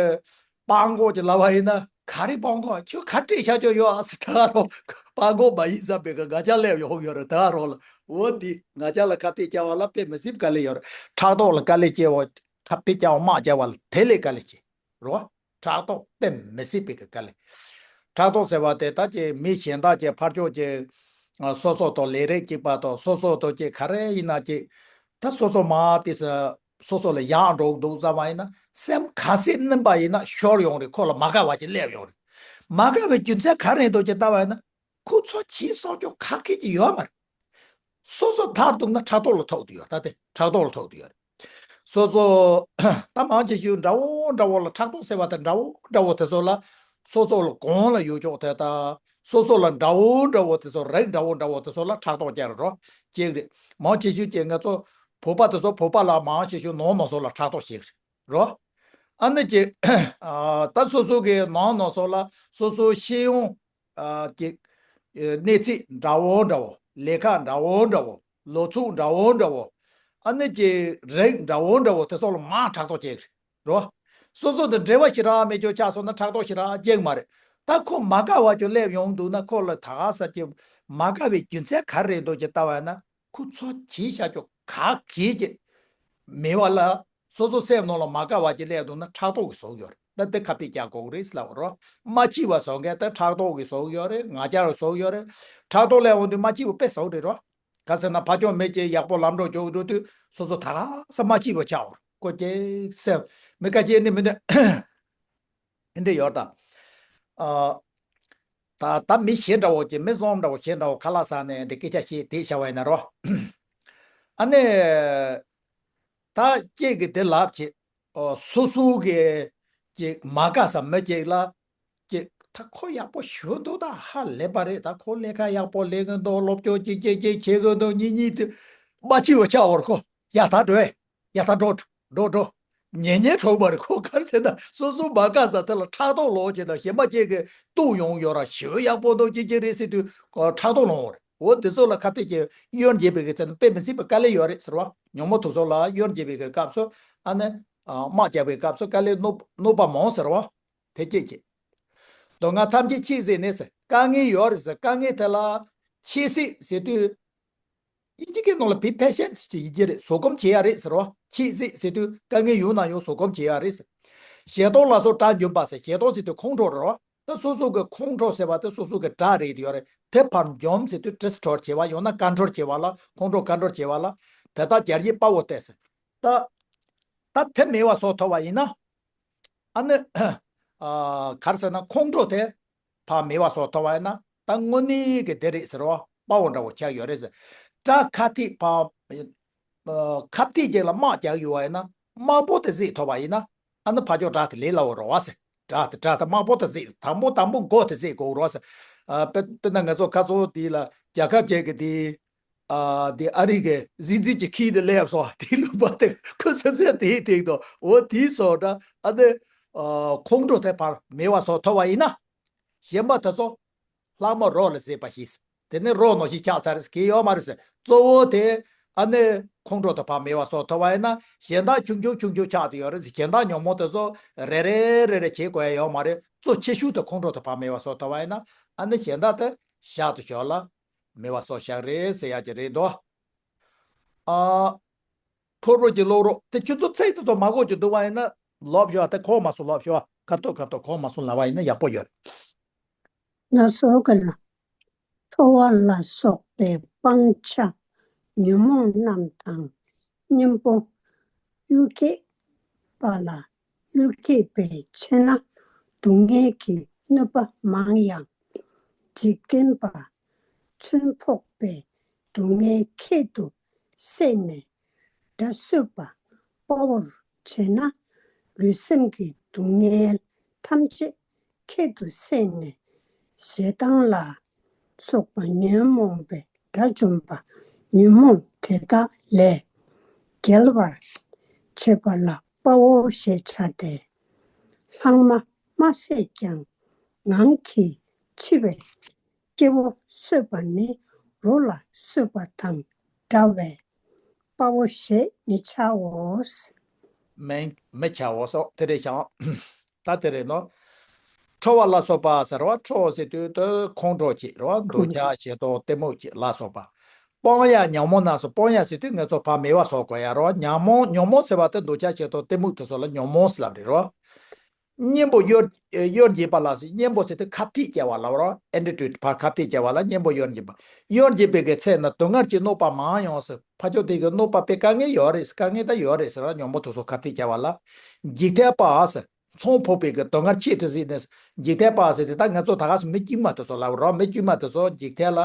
སྤྲང་པོ་ཅིག་ལབ་པ་ཡིན་ན། ག་རེ་སྤྲང་པོ། ཁྱོད་ག་རེ་བྱས་ཤག་ཅོ་ཡོད་ཨ་སི། དེ་ག་རོ་སྤྲང་པོ་མ་ཡིན་བསམ་པའི་གི་ང་རྒྱལ་སླེབས་ཡོང་ཡོད་རེད། དེ་ག་རོ་ལ། འོ་དེ་ང་རྒྱལ་ལ་ཁ་གཏད་བཅག་པ་ལ་དཔེ་མི་སྲིད་དཀའ་ལས་ཡོད་རེད། ཕྲག་དོག་ལ་དཀའ་ལས་སྐྱེ་བ། ཁ་གཏད་བཅག་པ་དམག་རྒྱག་པ་ལ་དེ་ལས་དཀའ་ལས་ཆེ་རོ། ཕྲག་དོག་དཔེ་མི་སྲིད་པའི་གི་དཀའ་ལས། ཕྲག་དོག་ཟེར་བ་དེ་ད་ཀྱི་མི་གཞན་དག་ཀྱི་ཕར་ཕྱོགས་ཀྱི་ཨ་སོ་སོ་དང་ལས་རིགས་གཅིག་པ་དང་། སོ་སོ་དང་ཀྱི་ག་རེ་ཡིན་ན་ཀྱི་ད་སོ་སོ་མ་དེ་ས་སོ་སོ་ལ་ཡག་འགྲོ་འདུག་བསམ་པ་ཡིན་ན། སེམས་ག་ཚད་རྣམ་པ་ཡིན་ན་ཤོར་ཡོང་རེད། ཁོ་ལ་མ་དགའ་བ་ཅིག་སླེབས་ཡོང་རེད། མ་དགའ་བའི་རྒྱུ་མཚན་ག་རེ་འདུག་ཅེས་བལྟ་བ་ཡིན་ན། ཁོ་ཚོ་བྱས་སོང་ཀྱང་ག་གེ་ཅིག་ཡོད་མ་རེད། སོ་སོ་ཐར་འདུག་ན་ཕྲག་དོག་ལ་ཐུག་འདུག་ཡོད། ད་དེ་ཕྲག་དོག་ལ་ཐུག་འདུག་ཡོད་རེད། སོ་སོ་ད་མང་ཆེ་ཤོས་འདྲ་བོ་འདྲ་བོ་ལ་ཕྲག་དོག་ཟེར་བ་དང་འདྲ་བོ་འདྲ་བོ་དེ་ཚོ་ལ། སོ་སོ་ལ་གོང་ལ་ཡོད་ཆོག་དེ་དང་། སོ་སོ་ལ་འདྲ་བོ་འདྲ་བོ་དེ་ཚོ། རིགས་འདྲ་བོ་འདྲ་བོ་དེ་ཚོ་ལ་ཕྲག་དོག་སྐྱེ་རུ་རོ་སྐྱེ་གི་རེད། མང་ཆེ་ཤོས་ཀྱི་ང་ཚོ་བོད་པ་དེ་ཚོ། བོད་པ་ལ་མང་ཆེ་ཤོས་ནང་ན་སོ་ལ་ཕྲག་དོག་སྐྱེ་གི་རེད་རོ། ཨ་ནི་ཀྱི་ཨ་ད་སོ་སོ་གི་ནང་ན་སོ་ལ་སོ་སོའི་ཤེས་ཡོན་ཨ་ཀྱི་ཨ་གནས་ཚད་འདྲ་བོ་འདྲ་བོ། ལས་ཀ་འདྲ་བོ་འདྲ་བོ། ལོ་ཚོད་འདྲ་བོ་འདྲ་བོ། ཨ་ནི་ཀྱི་རིགས་འདྲ་བོ་འདྲ་བོ་དེ་ཚོ་ལ་མང་ཕྲག་དོག་སྐྱེ་གི་རེད་རོ། སོ་སོ་དང་འབྲེལ་བ་ཞེ་དྲག་མེད་ཀྱོག་ཆགས་སོང་ན་ཕྲག་དོག་ཞེ་དྲག་སྐྱེ་གི་མ་རེད། ད་ཁོ་མ་དགའ་བ་ཀྱོག་སླེབས་ཡོང་འདུག་ན། ཁོ་ལ་ད་ག་ས་ཀྱི་མ་དགའ་བའི་རྒྱུ་མཚན་ག་རེ་རེད་འདུག་ཅེས་བལྟ་བ་ཡིན་ན། ཁོ་ཚོ་བྱས་ཤག་ཀྱོག་ག་གེ་ཅིག་མེད་པ་ལ། སོ་སོ་སེམས་ནང་ལ་མ་དགའ་བ་ཅིག་སླེབས་འདུག་ན་ཕྲག་དོག་གི་བཟོ་གི་ཡོད་རེད། ད་དེ་ཁ་གཏད་བཅག་དགོས་ཀྱི་རེད་ཟེར་ལབ་པ་རོ། མ་སྐྱིད་པ་བཟོ་མཁན་དེ་ཕྲག་དོག་གི་བཟོ་གི་ཡོད་རེད། ང་རྒྱལ་གྱི་བཟོ་གི་ཡོད་རེད། ཕྲག་དོག་སླེབས་འོང་དུས་མ་སྐྱིད་པ་དཔེ་བཟོ་གི་རེད་རོ། ག་ཟེར་ན་ཕ་ཆོག་མེད་ཀྱི་ཡག་པོ་ལམ་འགྲོ་འཇོག་འགྲོ་དུས་སོ་སོ་ད་ག་ས་མ་སྐྱིད་པ་ཆགས་འོང་རེད། ཀོ་ཀྱེ་སེ་མི་ཀ་ཅེ་ནི་མི་འདི་འདི་ཡོད་ད། ཨ་ད་ད་མི་གཞན་འདྲ་བོ་ཀྱི་མི་བཟང་འདྲ་བོ་གཞན་འདྲ་བོ་ཁ་ལག་ཟ་ནས་འདི་སྐད་ཆ་བཤད་དེ་བྱ་བ་ཡིན་ན་རོ། ཨ་ནི་ད་ཀྱེ་གི་དེ་ལབ་བྱེད། ཨོ་སོ་སོ་གི་ཅིག་མ་དགའ་ས་མི་ཅིག་ལ་ཅིག་ད་ཁོ་ཡག་པོ་ཞུ་འདུག་ད་ཧ་ལས་པ་རེད། ད་ཁོ་ལས་ཀ་ཡག་པོ་ལས་གི་འདུག་སློབ་སྦྱོང་ཅིག་ཅིག་ཅིག་བྱེད་གི་འདུག་གཉིས་གཉིས་དེ་མ་ཅིག་བ་ཆགས་བར་ཁོ་ཡ་ད་འགྲོ་ཡ་ད་འགྲོ་འགྲོ་འགྲོ་ཉེ་ཉེ་གྲོགས་པ་རེད། ཁོ་ག་རེ་ཟེར་ན་སོ་སོ་མ་དགའ་ས་དེ་ལ་ཕྲག་དོག་ལོག་བྱེད་དང་གཞན་པ་ཅིག་གི་གཏུག་ཡོང་ཡོད་ར། ཞུ་ཡག་པོ་འདུག་ཅིག་ཅིག་རེད་ཟེར་དུས་ཁོ་ཕྲག་དོག་ལོག་རེད། འོ་དེ་ཚོ་ལ་ཁ་གཏད་ཀྱི་གཡོན་འགྱེད་པའི་གི་ཚེ་ན་དཔེ་མི་སྲིད་པའི་དཀའ་ལས་ཡོད་རེད་ཟེར་བ། ཉོན་མོངས་དུག་གསུམ་ལ་གཡོན་འགྱེད་པའི་གི་སྐབས་སུ་ཨ་ནི་ཨ་དམག་རྒྱག་པའི་སྐབས་སུ་དཀའ་ལས་གནོད་གནོད་པ་མང་ཟེར་བ། དེ་སྐད་ཀྱི། སྡུག་བསྔལ་ཐམས་ཅད་ཆད་ཟེར་ནས་ཟེར། དཀའ་ངལ་ཡོད་རེད་ཟེར། དཀའ་ངལ་དེ་ལ་ཆད་སྲིད་ཟེར་དུས། དབྱིན་ཇི་སྐད་ནང་ལ་be patient ཟེར་ཡི་གེ་རེད། བཟོད་སྒོམ་བྱེད་ཡ་རེད་ཟེར་བ། ཆད་སྲིད་ཟེར་དུས་དཀའ་ངལ་ཡོང་ན་ཡང་བཟོད་སྒོམ་བྱེད་ཡ་རེད་ཟེར། ཞེ་སྡང་ལ་སོགས་དགྲ་འཇོམས་པ་ཟེར། ཞེ་སྡང་ཟེར་དུས་ཁོང་ཁྲོ་རེད་བ། ད་སོ་སོ་གི་ཁོང་ཁྲོ་ཟེར་བ་དེ་སོ་སོ་གི་དགྲ་རེད་ཡོད་རེད། དེ་ཕར་འཇོམས་ཟེར་དུས་ཌི་སི་ཊོར་བྱེད་པ། ཡང་ན་ཀོན་ཊོལ་བྱེད་པ་ལ། ཁོང་ཁྲོ་ཀོན་ཊོལ་བྱེད་པ་ལ། དེ་དག་རྒྱལ་བའི་དཔའ་བོ་སྟེ་ཟེར། ད་ད་དེ་མེད་པ་བཟོ་ཐུབ་པ་ཡིན་ན། ཨ་ནི་ཨ་ག་རེ་ཟེར་ན་ཁོང་ཁྲོ་དེ་ཕར་མེད་པ་བཟོ་ཐུབ་པ་ཡིན་ན། ད་དངོས་གནས་ཀྱི་དེ་རེད་ཟེར་བ། དཔའ་བོ་འདྲ་བོ་ཆགས་ཡོད་རེད་ཟེར། དགྲ་ཁ་ཐིག་ཕར་ཨ་ཁ་ཐིག་ཅིག་ལ་དམག་རྒྱག་ཡོད་པ་ཡིན་ན། དམག་དཔུང་དེ་གཟིགས་ཐུབ་པ་ཡིན་ན། ཨ་ནི་ཕར་ཕྱོགས་དགྲ་དེ་ལས་སླ་བོ་རེད་བ་ཟེར། དགྲ་དེ་དགྲ་དེ་དམག་དཔུང་དེ་གཟིགས། དང་པོ་དང་པོ་མགོ་དེ་གཟིགས་དགོས་རེད་བ་ཟེར། ཨ་དཔེ་དཔེར་ན་ང་ཚོ་ཁ་སང་དེ་ལ་རྒྱལ་ཁབ་ཅིག་གི་དེ། ཨ་དེ་ཨ་རི་གི་གཟི་བརྗིད་ཀྱི་ཁྱི་དེ་སླེབས་སོང་། དེའི་ལུང་པ་དེ་ཁོ་སེམས་ཅན་དེའི་སྟེང་དུ། འོ་དེའི་སོགས་འདྲ། ཨ་དེ་ཨ་ཁོང་ཁྲོ་དེ་ཕར་མེད་པ་བཟོ་ཐུབ་པ་ཡིན་ན། གཞན་པ་དེ་ཚོ་ལྷག་མ་རོ་ལ་བཟེད་པ་ཞིག་དེ་ནི་རོ་ནང་བཞིན་ཆགས་ཚར་གི་ཡོད་མ་རེད་ཟེར། གཙོ་བོ་དེ་ཨ་ནི་ ཁོང་ཁྲོ་དེ་ཕར་མེད་པ་བཟོ་ཐུབ་པ་ཡིན་ན་གཞན་དག་ཆུང་ཆུང་ཆུང་ཆུང་ཆགས་བསྡད་ཡོད་རེད། གཞན་དག་ཉོན་མོངས་དེ་ཚོ་རེ་རེ་རེ་རེ་བྱེད་དགོས་ཡ་ཡོད་མ་རེད། གཙོ་ཆེ་ཤོས་དེ་ཁོང་ཁྲོ་དེ་ཕར་མེད་པ་བཟོ་ཐུབ་པ་ཡིན་ན་ཨ་ནི་གཞན་དག་དེ་ཞག་ཏུ་ཞོག་ལ་མེད་པ་བཟོ་བཞག་རེད་ཟེར་ཡ་ཅིག་རེད་དོ། ཨ། ཕུར་བུ་གྱི་ཀློག་རོགས་དེ་ཁྱོད་ཚོ་ཚིག་དེ་ཚོ་མ་གོ་རྒྱུ་འདུག་པ་ཡིན་ན་ལོབས་ཤོག་དེ་གོ་མ་སོང་ལོབས་ཤོག་ཁ་ཐོག་ཁ་ཐོག་གོ་མ་སོང་ལབ་པ་ཡིན་ན་ཡག་པོ་ཡོད་རེད། ལ་སོགས་ཀྱི་ལ། ཁྲོ་བ་ལ་སོགས་པའི་སྤང་བྱ་ཉོན་མོངས་རྣམས་དང་། གཉེན་པོ་གཡུལ་འགྱེད་པ་ལ་གཡུལ་འགྱེད་པའི་ཕྱིར་ན་སྡུག་བསྔལ་གྱི་གནོད་པ་མང་ཡང་། འཇིག་རྟེན་པ་ཚོན་ཕོག་པའི་སྡུག་བསྔལ་ཁྱད་དུ་བསད་ནས་དགྲ་གསོད་པ་དཔའ་བོར་བྱས་ན་ལུས་སེམས་ཀྱི་སྡུག་བསྔལ་ཐམས་ཅད་ཁྱད་དུ་བསད་ནས་ཞེ་སྡང་ལ་སོགས་པ་ཉོན་མོངས་པའི་དགྲ་བཅོམ་པ་ཉོན་མོངས་དེ་དག་ལས་རྒྱལ་བར་བྱེད་པ་ལ་དཔའ་བོ་ཞེས་བྱ་སྟེ། ལྷག་མ་མ་བསད་ཀྱང་ངང་གིས་འཆི་བའི་སྐྱེ་བོ་གསོད་པ་ནི་རོ་ལ་གསོད་པ་དང་འདྲ་བས་དཔའ་བོ་ཞེས་མི་བྱའོ། མི་མི་བྱའོ་སོགས་དེ་རེད་ཀྱང་། ད་དེ་རེད་ནོ། ཁྲོ་བ་ལ་སོགས་པ་ཟེར་བ་ཁྲོ་ཟེར་དུས་དེ་ཁོང་ཁྲོ་བྱེད་རོ། འདོད་ཆགས་ཞེ་སྡང་གཏི་མུག་ཅིག་ལ་སོགས་པ། སྤང་ཡ་ཉོན་མོངས་རྣམས་སུ་སྤང་ཡ་ཟེར་དུས་ང་ཚོ་ཕར་མེད་པ་བཟོ་དགོས་ཡ་རོ། ཉོན་མོངས་ཉོན་མོངས་ཟེར་བ་དེ་འདོད་ཆགས་ཞེ་སྡང་གཏི་མུག་དེ་ཚོ་ལ་ཉོན་མོངས་ལབ་རེད་རོ། གཉེན་པོ་གཡོ་གཡོ་འགྱེད་པ་ལ་སོགས། གཉེན་པོ་ཟེར་དུས་ཁ་གཏད་བཅག་པ་ལབ་རོ། ཨེ་འདྲི་ཊུ་ཕར་ཁ་གཏད་བཅག་པ་ལ་གཉེན་པོ་གཡོ་འགྱེད་པ། གཡོ་འགྱེད་པའི་གི་ཚེ་ན་སྡུག་བསྔལ་གྱི་གནོད་པ་མང་ཡང་ཟེར། ཕ་ཆོས་དེ་གི་གནོད་པ་དཔེ་དཀའ་ངལ་ཡོད་རེད། དཀའ་ངལ་ད་ཡོད་རེད་ཟེར་ར། ཉོན་མོངས་དེ་ཚོ་ཁ་གཏད་བཅག་པ་ལ། འཇིག་ལྟ་བ་ཟེར། ཚོང་ཕོག་པའི་གི་སྡུག་བསྔལ་ཆེད་དུ་གཟིགས་ནས། འཇིག་ལྟ་བ་ཟེར་དེ་ད་ང་ཚོ་ད་ག་སེ་མི་དཀྱུས་མ་དེ་ཚོ་ལབ་རོ། མི་དཀྱུས་མ་དེ་ཚོ་འཇིག་ལྟ་ལ།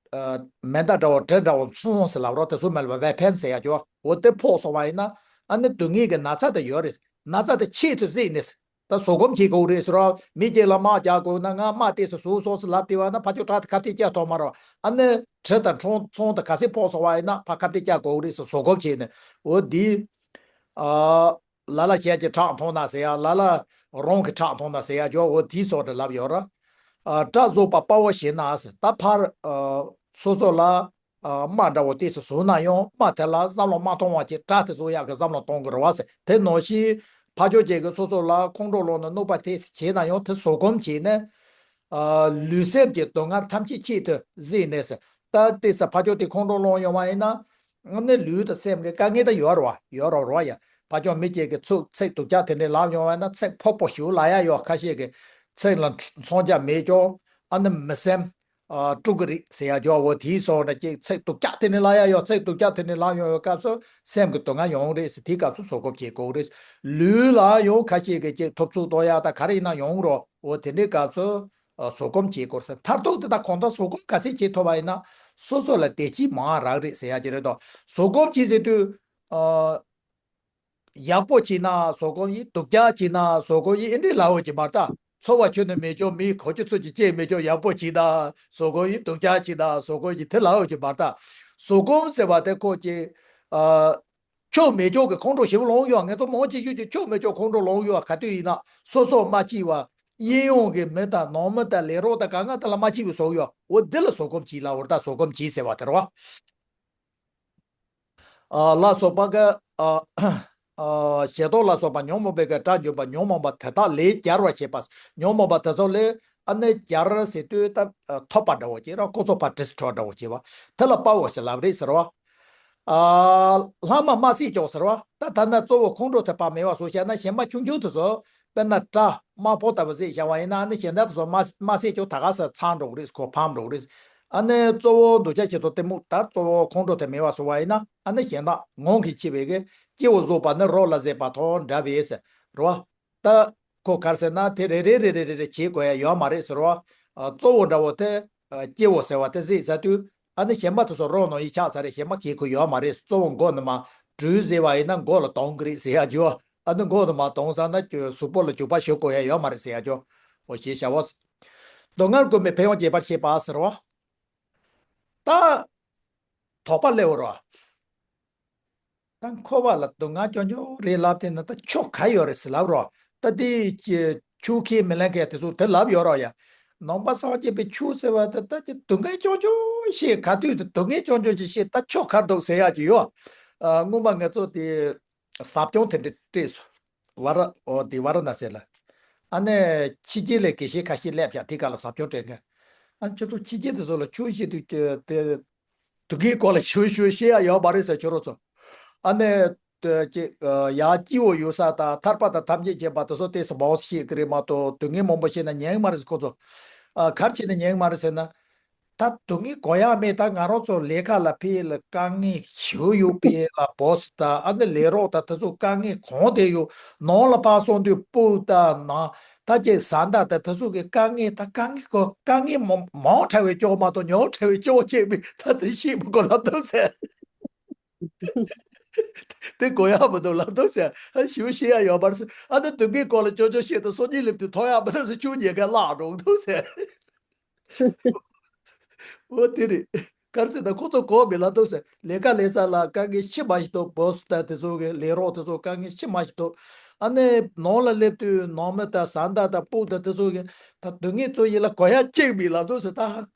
ཨ། མེ་མདའ་འདྲ་བོ་གྲི་འདྲ་བོ་མཚོན་ཟེར་ལབ་རོ། དེ་ཚོ་མེད་པ་བེ་ཕན་ཟེར་ཡ་ཅོ། འོ་དེ་ཕོག་སོང་བ་ཡིན་ན་ཨ་ནི་སྡུག་བསྔལ་གྱི་ན་ཚ་དེ་ཡོད་རེད། ན་ཚ་དེ་ཆེད་དུ་གཟིགས་ནས། ད་བཟོད་སྒོམ་བྱེད་དགོས་རེད་ཟེར་རོ། མི་གཅིག་ལ་དམག་རྒྱག་དགོས་ན་ང་དམག་དེ་ཚོ་བཟོས་སོང་ཟེར་ལབ་དེ་བ་ན་ཕ་ཆོས་ཁ་གཏད་བཅག་ཐུབ་མ་རོ། ཨ་ནི་གྲི་དང་མཚོན་མཚོན་དེ་ག་ཚད་ཕོག་སོང་བ་ཡིན་ན་ཕར་ཁ་གཏད་བཅག་དགོས་རེད་ཟེར་བཟོད་སྒོམ་བྱས་ནས། འོ་འདི། ཨ། ལ་ལ་ཞལ་གྱི་ཁྲག་འཐུང་ན་ཟེར་ཡ། ལ་ལ་རང་གི་ཁྲག་འཐུང་ན་ཟེར་ཡ་ཅོ། འོ་དེའི་སོགས་དེ་ལབ་ཡོད་ར། ཨ། དགྲ་བཟོད་པ་དཔའ་བོ་ཞེ་ན་ཟེར། ད་ཕར། ཨ། སོ་སོ་ལ། ཨ། དམག་འདྲ་བོ་དེ་ཚོ་བཟུང་ན་ཡང་དམག་དེ་ལ་བསམ་བློ་མ་གཏོང་བ་ཅིག་དགྲ་དེ་བཟུང་ཡག་གི་བསམ་བློ་གཏོང་གི་རེད་བ་ཟེར། དེ་ནང་བཞིན་ཕ་ཆོས་ཅན་གྱི་སོ་སོ་ལ་ཁོང་ཁྲོ་ལངས་ནས་གནོད་པ་དེ་བྱས་ན་ཡང་དེ་བཟོད་སྒོམ་བྱས་ནས། ཨ། ལུས་སེམས་ཀྱི་སྡུག་བསྔལ་ཐམས་ཅད་ཆེད་དུ་གཟིགས་ནས་ཟེར། ད་དེ་ས་ཕ་ཆོས་དེ་ཁོང་ཁྲོ་ལངས་ཡོང་བ་ཡིན་ན། ཨ་ནི་ལུས་དང་སེམས་ཀྱི་དཀའ་ངལ་ད་ཡོད་རེད་བ། ཡོད་རེད་རེད་བ་ཡ། ཕ་ཆོས་མི་གཅིག་གིས་ཚིག་ཚིག་སྡུག་ཅག་དེ་འདྲས་ལབ་ཡོང་བ་ཡིན་ན་ཚིག་ཕོག་པོ་ཞིག་ལབ་ཡ་ཡོད། ཁ་ཤས་ཀྱིས་ཚིག་ལ་མཚོན་ཆ་མེད་ཀྱང་ཨ་ནི་མི་སེམས། ཨ། དཀྲུག་གི་རེད་ཟེར་ཡ་ཅོ། འོ་དེའི་སོགས་ནས་ཅིག་ཚིག་སྡུག་ཅག་དེ་འདྲས་ལབ་ཡ་ཡོད། ཚིག་སྡུག་ཅག་དེ་འདྲས་ལབ་ཡོང་བའི་སྐབས་སུ་སེམས་ཀྱི་སྡུག་བསྔལ་ཡོང་རེད་ཟེར། དེའི་སྐབས་སུ་བཟོད་སྒོམ་བྱེད་དགོས་རེད། ལུས་ལ་ཡང་ཁ་ཤས་ཀྱིས་ཅིག་ཐུབ་ཚོད་གཏོང་ཡ་ད་ག་རེ་ཡིན་ན་ཡོང་རོགས། འོ་དེ་འདྲའི་སྐབས་སུ། ཨ། བཟོད་སྒོམ་བྱེད་དགོས་ཟེར། མཐར་ཐུག་དེ་ད་གང་ལྟར་བཟོད་སྒོམ་ག་ཚད་བྱེད་ཐུབ་པ་ཡིན་ན་སོ་སོ་ལ་བདེ་སྐྱིད་མང་རག་རེད་ཟེར་ཡ་ཅིག་རེད་དོ། བཟོད་སྒོམ་བྱེད་ཟེར་དུས། ཨ། ཡག་པོ་བྱེད་ན་བཟོད་སྒོམ་ཡིན། སྡུག་ཅག་བྱེད་ན་བཟོད་སྒོམ་ཡིན། ཨེ་འདྲས་ལབ་འོ་ཀྱི་མ་རེད་ད། འཚོ་བ་ཁྱོན་ནས་མེད་ཀྱང་མི་གོ་ཆོད་ཚོད་ཀྱི་སྐྱེས་མེད་ཀྱང་ཡག་པོ་བྱེད་ན་བཟོད་སྒོམ་ཡིན། སྡུག་ཅག་བྱེད་ན་བཟོད་སྒོམ་ཡིན། དེ་ལབ་འོ་ཀྱི་མ་རེད་ད། བཟོད་སྒོམ་ཟེར་བ་དེ་ཁོ་ཀྱི། ཨ། ཆོ་མེད་ཆོ་གི་ཁོང་ཁྲོ་ཞེ་པོ་ལངས་ཡོད། ང་ཚོ་མང་ཆེ་ཤོས་ཀྱི་ཆོ་མེད་ཆོ་ཁོང་ཁྲོ་ལངས་ཡོད། ག་དུས་ཡིན་ན་སོ་སོ་མ་སྐྱིད་པ། གཡས་གཡོན་གྱི་མི་དང་ནང་མི་དང་ལས་རོགས་དང་གང་ག་དེ་ལ་མ་སྐྱིད་པའི་བཟོ་ཡོད། འོ་འདི་ལ་བཟོད་སྒོམ་གྱིས་ལབ་འོ་ད། བཟོད་སྒོམ་གྱིས་ཟེར་བ་དེ་རེད་བ། ཨ། ལ་སོགས་པ་གི། ཨ། ཨ། ཞེ་སྡང་ལ་སོགས་པ་ཉོན་མོངས་པའི་གི་དགྲ་བཅོམ་པ་ཉོན་མོངས་པ་དེ་དག་ལས་རྒྱལ་བར་བྱེད་པ། ཉོན་མོངས་པ་དེ་ཚོ་ལས་ཨ་ནི་རྒྱལ་ཟེར་དུས་ད་ཐོབ་པ་འདྲ་བོ་བྱེད་ར། ཁོ་ཚོ་ཕར་ཌི་སི་ཊོར་འདྲ་བོ་བྱེད་པ། དེ་ལ་དཔའ་བོ་ཞེས་ལབ་རེད་ཟེར་བ། ཨ། ལྷག་མ་མ་བསད་ཀྱང་ཟེར་བ། ད་ད་ནི་གཙོ་བོ་ཁོང་ཁྲོ་དེ་ཕར་མེད་པ་བཟོས་བཞག་ན་གཞན་པ་ཆུང་ཆུང་དེ་ཚོ། དཔེར་ན་དགྲ་དམག་ཕོག་ལྟ་བུ་བསད་བཞག་པ་ཡིན་ན་ཨ་ནི་གཞན་དག་དེ་ཚོ་མ་མ་བསད་ཀྱང་ད་ག་ས་ཚང་འགྲོ་གི་རེད། ཁོ་ཕམ་འགྲོ་གི་རེད། ཨ་ནི་གཙོ་བོ་འདོད་ཆགས་ཞེ་སྡང་གཏི་མུག་ད་གཙོ་བོ་ཁོང་ཁྲོ་དེ་མེད་པ་བཟོ་བ་ཡིན་ན་ཨ་ནི་གཞན་དག་ངང་གིས་འཆི་བའི་གི་སྐྱེ་བོ་བཟོད་པ་ནི་རོ་ལ་བཟོད་པ་དང་འདྲ་བས་ཟེར་རོ། ད་ཁོ་ག་རེ་ཟེར་ན་དེ་རེ་རེ་རེ་རེ་རེ་རེ་བྱེད་དགོས་ཡ་ཡོད་མ་རེད་ཟེར་བ། ཨ། གཙོ་བོ་འདྲ་བོ་དེ། ཨ། སྐྱེ་བོ་ཟེར་བ་དེ་བསད་ཟ་དུས་ཨ་ནི་གཞན་པ་དེ་ཚོ་རོ་ནང་ཡི་ཆགས་ཚར་རེད། གཞན་པ་གིས་ཁོ་ཡོད་མ་རེད། གཙོ་བོ་མགོ་ནས་མར་གྲུ་བཟེད་པ་ཡིན་ན་མགོ་ལ་དོང་གི་རེད་ཟེར་ཡ་ཅོ། ཨ་ནི་མགོ་ནས་མར་དོང་ཟ་ན་ཅོ་གཟུགས་པོ་ལ་འཇིགས་པ་ཞུ་དགོས་ཡ་ཡོད་མ་རེད་ཟེར་ཡ་ཅོ། འོ་ཞེས་བྱ་བ། སྡུག་བསྔལ་ཀུན་པའི་ཕན་ཡོན་རྒྱས་པར་བཤད་པ་ཟེར་བ། ད། དོགས་པ་སླེབས་པ་རེད། ད་འཁོར་བ་ལ་སྡུག་བསྔལ་རྐྱང་རྐྱང་རེད་ལབ་དེ་ན་ད་ཆོ་ག་ཡོད་རེད་ཟེར་ལབ་རོགས། ད་དེ་ཆོས་ཁས་མི་ལེན་མཁན་དེ་ཚོ་དེ་ལབ་ཡོད་རོགས་ཡ། ནང་པ་སངས་རྒྱས་པའི་ཆོས་ཟེར་བ་ད་ད་ཀྱི་སྡུག་བསྔལ་རྐྱང་རྐྱང་བཤད། ག་དུས་དེ་སྡུག་བསྔལ་རྐྱང་རྐྱང་ཅིག་བཤད། ད་ཆོ་ག་འདུག་ཟེར་ཡག་ཅིག་ཡོད། ཨ། སྔོན་མ་ང་ཚོ་དེ་ཟབ་སྦྱོང་དེ་འདྲ་སྤྲད་སོང་། ཝ་ར། ཨོ། དེ་ཝ་ར་ཎ་སི་ལ། ཨ་ནི་ཕྱི་རྒྱལ་ལ་དགེ་བཤེས་ཁ་ཤས་སླེབས་ཤག་དེ་ག་ལ་ཟབ་སྦྱོང་སྤྲད་མཁན། ཨ། ཁྱོད་ཚོ་ཕྱི་རྒྱལ་དེ་ཚོ་ལ་ཆོས་བཤད་དུས་དེ་སྡུག་བསྔལ་སྐོར་ལ་ཞིབ་ཞིབ་བཤད་ཡ་ཡོད་མ་རེད་ཟེར། ཁྱོད་རང་ཚོ། ཨ་ནི། དེ་ཅི། ཡང་སྐྱིད་པོ་ཡོད་ས་དང་ཐར་པ་དང་ཐམས་ཅད་མཁྱེན་པ་དེ་ཚོ་ཏོག་ཙམ་མང་པོ་བཤད་ཀྱི་རེད་མ་གཏོགས། སྡུག་བསྔལ་མང་པོ་བཤད་ན་ཉན་གྱི་མ་རེད་ཟེར་ཁོ་ཚོ། ཨ། ག་རེ་བྱས་ནས་ཉན་གྱི་མ་རེད་ཟེར་ན། ད་སྡུག་བསྔལ་གོ་ཡ་མེད། ད་ང་རང་ཚོ་ལས་ཀ་ལ་ཕེབས་ལ་དཀའ་ངལ་ཞེ་པོ་ཡོད་པའི་ལ་བོ་སི་དང་། ཨ་ནི་ལས་རོགས་དང་དེ་ཚོ་དཀའ་ངལ་གང་དེ་ཡོད། ནང་ལ་ཕར་སོང་དུས་སྤུ་དང་ན། ད་ཅིག་བཟའ་ཟླ་དང་དེ་ཚོ་གི་དཀའ་ངལ། ད་དཀའ་ངལ་གོ། དཀའ་ངལ་མང་མང་དྲགས་པའི་སྐྱོ་མ་གཏོགས་ཉུང་དྲགས་པའི་སྐྱོ་བྱེད་མི་ད་དེ་ཤེས་མི་དགོས་ལབ་འདུག་ཟེར། དེ་གོ་ཡག་མི་འདུག་ལབ་འདུག་ཟེར། ཨ། ཞེ་པོ་བཤད་ཡ་ཡོད་མ་རེད་ཟེར། ཨ་ནི་སྡུག་བསྔལ་སྐོར་ལ་ཅོ་ཅོ་བཤད་དུས་སང་ཉིན་སླེབས་དུས་ཐོག་ཡག་མི་འདུག་ཟེར། ཆུ་ཉེ་ག་བརླག་འགྲོ་འདུག་ཟེར། འོ་དེ་རེད། ག་རེ་ཟེར་ན་ཁོ་ཚོ་གོ་མི་ལབ་འདུག་ཟེར། ལས་ཀ་ལས་ས་ལ་དཀའ་ངལ་ཤི་མ་ཞིག་འདུག་བོ་སི་དང་དེ་ཚོ་གི་ལས་རོགས་དེ་ཚོ་དཀའ་ངལ་ཤི་མ་ཞིག་འདུག་ཨ་ནི་ནང་ལ་སླེབས་དུས་ནང་མི་དང་བཟའ་ཟླ་དང་སྤུ་དང་དེ་ཚོ་གི་ད་སྡུག་བསྔལ་ཚོ་ཡིད་ལ་གོ་ཡ་གཅིག་མི་ལབ་འདུག་ཟེར། ད་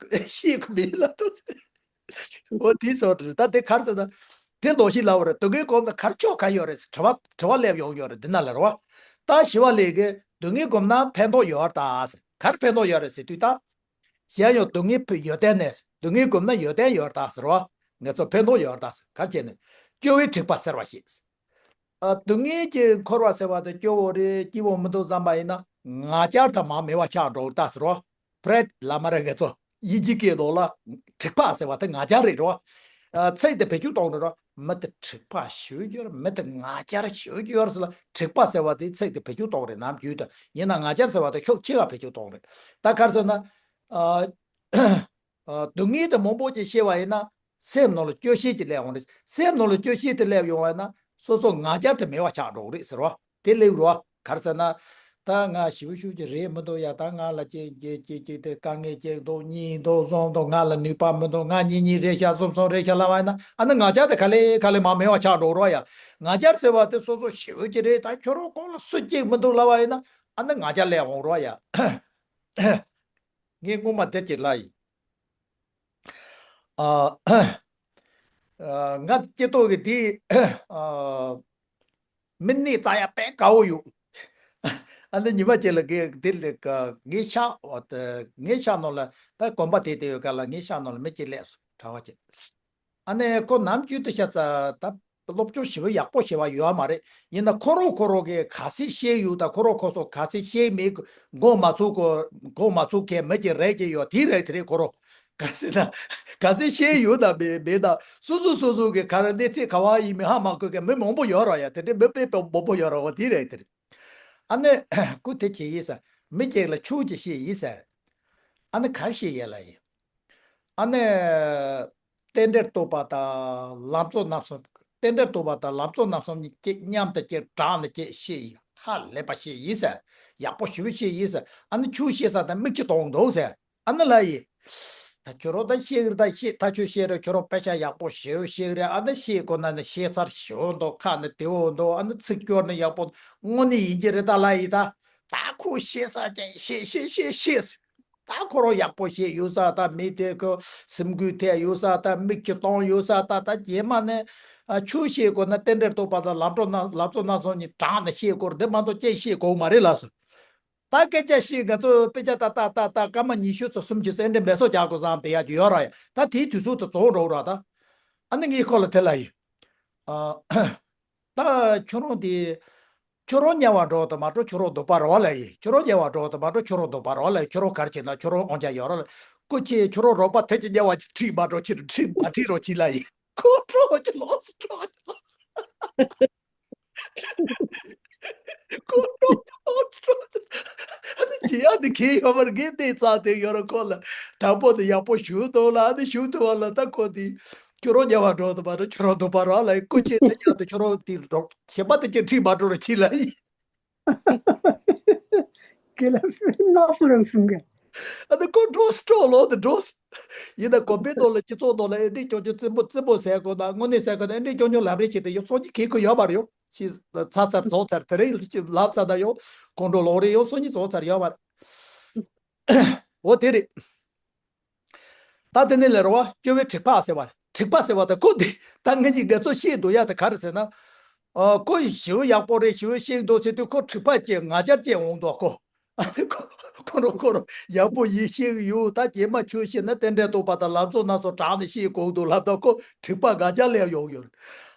ཤེས་གི་མི་ལབ་འདུག་ཟེར། འོ་དེ་ཚོ་རེད། ད་དེ་ག་རེ་ཟེར་ན། དེ་ལོ་ཞིག་ལབ་པ་རེད། སྡུག་བསྔལ་སྐོར་ན་ག་རེ་ཆོ་ག་ཡོད་རེད་ཟེར། དྲི་བ་དྲི་བ་སླེབས་ཡོང་ཡོད་རེད། འདི་ན་ལ་རེད་བ། ད་ཞི་བ་ལྷས་ཀྱིས་སྡུག་བསྔལ་སྒོམ་ན་ཕན་ཐོགས་ཡོད་རེད་ད་ཟེར། ག་རེ་ཕན་ཐོགས་ཡོད་རེད་ཟེར་དུས་ད། གཞན་ཡང་སྡུག་བསྔལ་ཡོན་ཏན་ནས། སྡུག་བསྔལ་སྒོམ་ན་ཡོན་ཏན་ཡོད་རེད་ད་ཟེར་བ། ང་ཚོ་ཕན་ཐོགས་ཡོད་རེད་ད་ཟེར། ག་རེ་བྱས་ནས། སྐྱོ་བའི་དྲེགས་པ་སེལ་བར་བྱེད། ཨ། སྡུག་བསྔལ་གྱི་འཁོར་བ་ཟེར་བ་དེ་སྐྱོ་བོ་རེད། སྐྱིད་པོ་མི་འདུག་བསམ་པ་ཡིན་ན་ང་རྒྱལ་དང་མར་མེད་པ་ཆགས་འགྲོ་ད་ཟེར་རོ། པྲེད་ལ་མ་རེད། ང་ཚོ་དབྱིན་ཇི་སྐད་ཐོག་ལ་དྲེགས་པ་ཟེར་བ་དེ་ང་རྒྱལ་རེད་རོ། ཨ། ཚིག་དེ་བེད་སྤྱོད་གཏོང་རེད་རོ། མི་དེ་དྲེགས་པ་ཞེ་པོ་ཡོད་རེད། མི་དེ་ང་རྒྱལ་ཞེ་པོ་ཡོད་རེད་ཟེར་ལ། དྲེགས་པ་ཟེར་བ་དེ་ཚིག་དེ་བེད་སྤྱོད་གཏོང་རེད། ནམ་རྒྱུན་དུ་ཡིན་ན་ང་རྒྱལ་ཟེར་བ་དེ་ཕྱོགས་གཅིག་ལ་བེད་སྤྱོད་གཏོང་རེད། ད་ག་རེ་ཟེར་ན། ཨ། ཨ། སྡུག་བསྔལ་དེ་མང་པོ་ཅིག་བཤད་པ་ཡིན་ན་སེམས་ནང་ལ་སྐྱོ་ཤས་ཅིག་སླེབས་འོང་རེད། སེམས་ནང་ལ་སྐྱོ་ཤས་དེ་སླེབས་ཡོང་བ་ཡིན་ན་སོ་སོ་ང་རྒྱལ་དེ་མེད་པ་ཆགས་འགྲོ་གི་རེད་ཟེར་བ་དེ་སླེབས་རོ། ག་རེ་ཟེར་ན། ད་ང་ཞེ་པོ་ཞེ་པོ་ཅིག་རེད་མི་འདུག་ཡ། ད་ང་ལ་ཅིག་ཅིག་ཅིག་ཅིག་དེ་དཀའ་ངལ་ཅིག་འདུག་གཉིས་འདུག་གསུམ་འདུག་ང་ལ་ནུས་པ་མི་འདུག་ང་གཉིས་གཉིས་རེད་ཤག་གསུམ་གསུམ་རེད་ཤག་ལབ་པ་ཡིན་ན། ཨ་ནི་ང་རྒྱལ་དེ་ག་ལེ་ག་ལེ་མར་མེད་པ་ཆགས་འགྲོ་རོ་ཡ། ང་རྒྱལ་ཟེར་བ་དེ་སོ་སོ་ཞེ་པོ་ཅིག་རེད། ད་ཁྱོད་རང་ཁོང་ལ་སུ་གཅིག་མི་འདུག་ལབ་པ་ཡིན་ན་ཨ་ནི་ང་རྒྱལ་སླེབས་འོང་རོ་ཡ། ངས་སྔོན་མ་དེ་ཅིག་ལབ་ཡིན། ཨ། ཨ། ང་སྐྱེ་ཐོག་གི་དེ། ཨ། མི་གནས་རྩ་ཡ་དཔེ་དགའ་བོ་ཡོད། ཨ་ནི་ཉི་མ་གཅིག་ལ་གི་དེ་ལ་ག་ངའི་ཤག་ངའི་ཤག་ནང་ལ་ད་གོམ་པ་དེ་དེ་ཡོད་ག་ལ། ངའི་ཤག་ནང་ལ་མི་གཅིག་སླེབས་སོང་། གྲྭ་བ་གཅིག་ཨ་ནི་ཁོ་ནམ་རྒྱུན་དུ་ཤ་ཚ་ད་སློབ་སྦྱོང་ཞེ་པོ་ཡག་པོ་བྱེད་པ་ཡོད་མ་རེད། ཡིན་ན་ཁོ་རང་ཁོ་རང་གིས་ག་ཚད་ཤེས་ཡོད་དང་ཁོ་རང་ཁོ་སོ་ག་ཚད་ཤེས་མེད། མགོ་མ་ཚོས་གོ། མགོ་མ་ཚོས་མཁན་མི་གཅིག་རེད་ཀྱི་ཡོད། དེ་རེད་དེ་རེད། ཁོ་རང་ག་ཚད་ན་ག་ཚད་ཤེས་ཡོད་དང་མེད་མེད་དང་སོ་སོ་སོ་སོ་གི་ག་རེ་གནས་ཚད་ག་བ་ཡིན་མིན་ཧ་མ་གོ་མཁན་མི་མང་པོ་ཡོད་ར་ཡ། དེ་འདྲའི་མི་དཔེ་མང་པོ་ཡོད་ར་བ། དེ་རེད་དེ་རེད། ཨ་ནི་ཁོ་དེ་བྱས་ཡིན་ཟེར། མི་གཅིག་ལ་ཆོས་ཅིག་བཤད་ཡིན་ཟེར། ཨ་ནི་ག་རེ་བཤད་ཡས་ལ་ཡིན། ཨ་ནི། རྟེན་འབྲེལ་རྟོགས་པ་དང་ལམ་གཙོ་རྣམ་གསུམ། རྟེན་འབྲེལ་རྟོགས་པ་དང་ལམ་གཙོ་རྣམ་གསུམ་གཉིས་ཀྱི་མཉམ་དུ་ཅིག་དྲངས་ནས་ཅིག་བཤད་ཡིན། ཧ་ལས་པ་བཤད་ཡིན་ཟེར། ཡག་པོ་ཞེ་པོ་བཤད་ཡིན་ཟེར། ཨ་ནི་ཆོས་བཤད་ས་དང་མིག་ཆུ་གཏོང་འདུག་ཟེར། ཨ་ནི་ལབ་ཡིན། ད་ཁྱོད་རང་ད་བཤད་གི་རེད། ད་བཤད་ད་ཁྱོད་བཤད་རེད། ཁྱོད་རང་དཔེ་ཆ་ཡག་པོ་ཞེ་པོ་བཤད་གི་རེད། ཨ་ནི་བཤད་དགོས་ན་ནི་བཤད་ཚར་ཞེ་པོ་འདུག་ཁ་ནི་བདེ་པོ་འདུག་ཨ་ནི་ཚིག་སྐྱོར་ནི་ཡག་པོ་དངོས་གནས་ཡིན་གྱི་རེད་ད་ལབ་ཡིན་ད། ད་ཁོ་བཤད་ས་ཀྱང་བཤད་བཤད་བཤད་བཤད། ད་ཁོ་རང་ཡག་པོ་བཤད་ཡོད་ས། ད་མི་དེ་ཁོ་སེམས་འགུལ་ཐེབས་ཡོད་ས། ད་མིག་ཆུ་གཏོང་ཡོད་ས། ད་ད་རྗེས་མ་ནས་ཨ་ཆོས་བཤད་དགོས་ན་རྟེན་འབྲེལ་རྟོགས་པ་དང་ལམ་གཙོ་རྣམ་ལམ་གཙོ་རྣམ་གསུམ་གཉིས་དྲངས་ནས་བཤད་དགོས་རེད། དེ་མ་གཏོགས་ཅིག་བཤད་དགོས་མ་རེད་ལབ་སོང་། ད་སྐད་ཆ་བཤད། ང་ཚོ་དཔེ་ཆ་ལྟ་ལྟ་ལྟ་ལྟ་སྐར་མ་ཉི་ཤུ་ཙམ་སུམ་ཅུ་ཙམ་འདྲ་མེད་སོ་རྒྱག་དགོས་བསམ་བསྡད་ཡག་ཅིག་ཡོད་ར་ཡ། ད་དེའི་དུས་ཚོད་དེ་རྫོགས་འགྲོ་ར་ད། ཨ་ནི་ངས་ཁོ་ལ་དེ་ལབ་ཡིན། ཨ། ད་ཁྱོད་རང་དེ། ཁྱོད་རང་དམྱལ་བ་འགྲོ་དང་མ་འགྲོ། ཁྱོད་རང་སྡུག་པ་རེད་བ་ལབ་ཡིན། ཁྱོད་རང་དམྱལ་བ་འགྲོ་དང་མ་འགྲོ། ཁྱོད་རང་སྡུག་པ་རེད་བ་ལབ་ཡིན། ཁྱོད་རང་ག་རེ་བྱེད་ན་ཁྱོད་རང་དབང་ཆ་ཡོད་ར་ལབ། སྐུ་མཁྱེན། ཁྱོད་རང་རོགས་པ་དེ་ཅིག་དམྱལ་བ་ཅིག་ཁྲིད་མ་འགྲོ། ཁྱེད་རང་ཁྲིད་མ་ཁྲིད་རོགས་གྱིས་ལབ་ཡིན། ཁོ་འགྲོ་གི་ལོག་སུ་འགྲོ་གི་ལོག་ཁོ་འགྲོ་གི་ལོག་འགྲོ། ཨ་ནི་ཅི་ཡང་ནི་ཁེལ་ཡོད་མ་རེད། ངས་གནས་རྩ་དེ་ཡོད་ར། ཁོ་ལ་དང་པོ་དེ་ཡག་པོ་ཞུ་དོ་ལ། ཨ་ནི་ཞུ་དོ་བ་ལ་ད་ཁོ་དེ། ཁྱོད་རང་དམྱལ་བ་འགྲོ་དང་མ་འགྲོ། ཁྱོད་རང་སྡུག་པ་རེད་བ་ལབ་ཡིན། སྐུ་མཁྱེན། དེ་ཀྱང་དུ་ཁྱོད་རང་དེ་རོགས་ཞེ་པོ་དེ་ཀྱང་ཁྲིད་མ་འགྲོ་རོགས་གྱིས་ལབ་ཡིན། ཁྱེད་ལ་ནག་པོ་རང་གསུང་གི། ཨ་ནི་ཁོ་འགྲོ་སུ་འགྲོ་ལོག་དེ་འགྲོ། ཡིན་ན་གོམ་པའི་ནང་ལ་སྤྱི་ཚོགས་ནང་ལ་ཨེ་འདྲས་ཀྱང་ཀྱང་རྩེད་མོ་རྩེད་མོ་ཟེར་དགོས་ན། དངོས་གནས་ཟེར་དགོས་ན་ཨེ་འདྲས་ཀྱང་ཀྱང་ལབ་རེས་བྱེད་དེ་ཡོད་སོང་ཉིན་གལ་ཁོ་ཡོད་མ་རེད་ཡོད། ཤི་ཚར་ཚར་རྫོགས་ཚར། དེ་རིང་ལབ་ཚར་ད་ཡོད། ཁོང་ཁྲོ་ལོག་རེས་ཡོད་སོང་ཉིན་རྫོགས་ཚར་ཡོད་མ་རེད། འོ་དེ་རེད། ད་དེ་ནས་ལ་རེད་བ། སྐྱོ་བའི་དྲེགས་པ་ཟེར་བ་རེད། འཁྲིག་པ་ཟེར་བ་དང་ཁོ་འདི་ད་ངེད་ཀྱིས་འདི་ཚོ་ཤེས་འདུག་ཡ། དེ་ག་རེ་ཟེར་ན། ཨ་ཁོ་ཞེ་པོ་ཡག་པོ་རེད། ཞེ་པོ་ཤེས་འདུག་ཟེར་དུས་ཁོ་འཁྲིག་པ་སྐྱེ་ང་རྒྱལ་སྐྱེ་འོང་འདུག་ཁོ། ཨ་ནི་ཁོ་ཁོ་རང་ཁོ་རང་ཡག་པོ་ཡིན་ཤེས་ཀྱི་ཡོད། ད་རྗེས་མ་ཆོས་ཤེས་ན་རྟེན་འབྲེལ་གཏོགས་པ་དང་ལམ་གཙོ་སྣ་ཚོགས་དྲངས་ནས་ཤེས་དགོས་འདུག་ལབ་ད་ཁོ་འཁྲིག་པ་ང་རྒྱལ་སླེབས་ཡོང་ཡོད།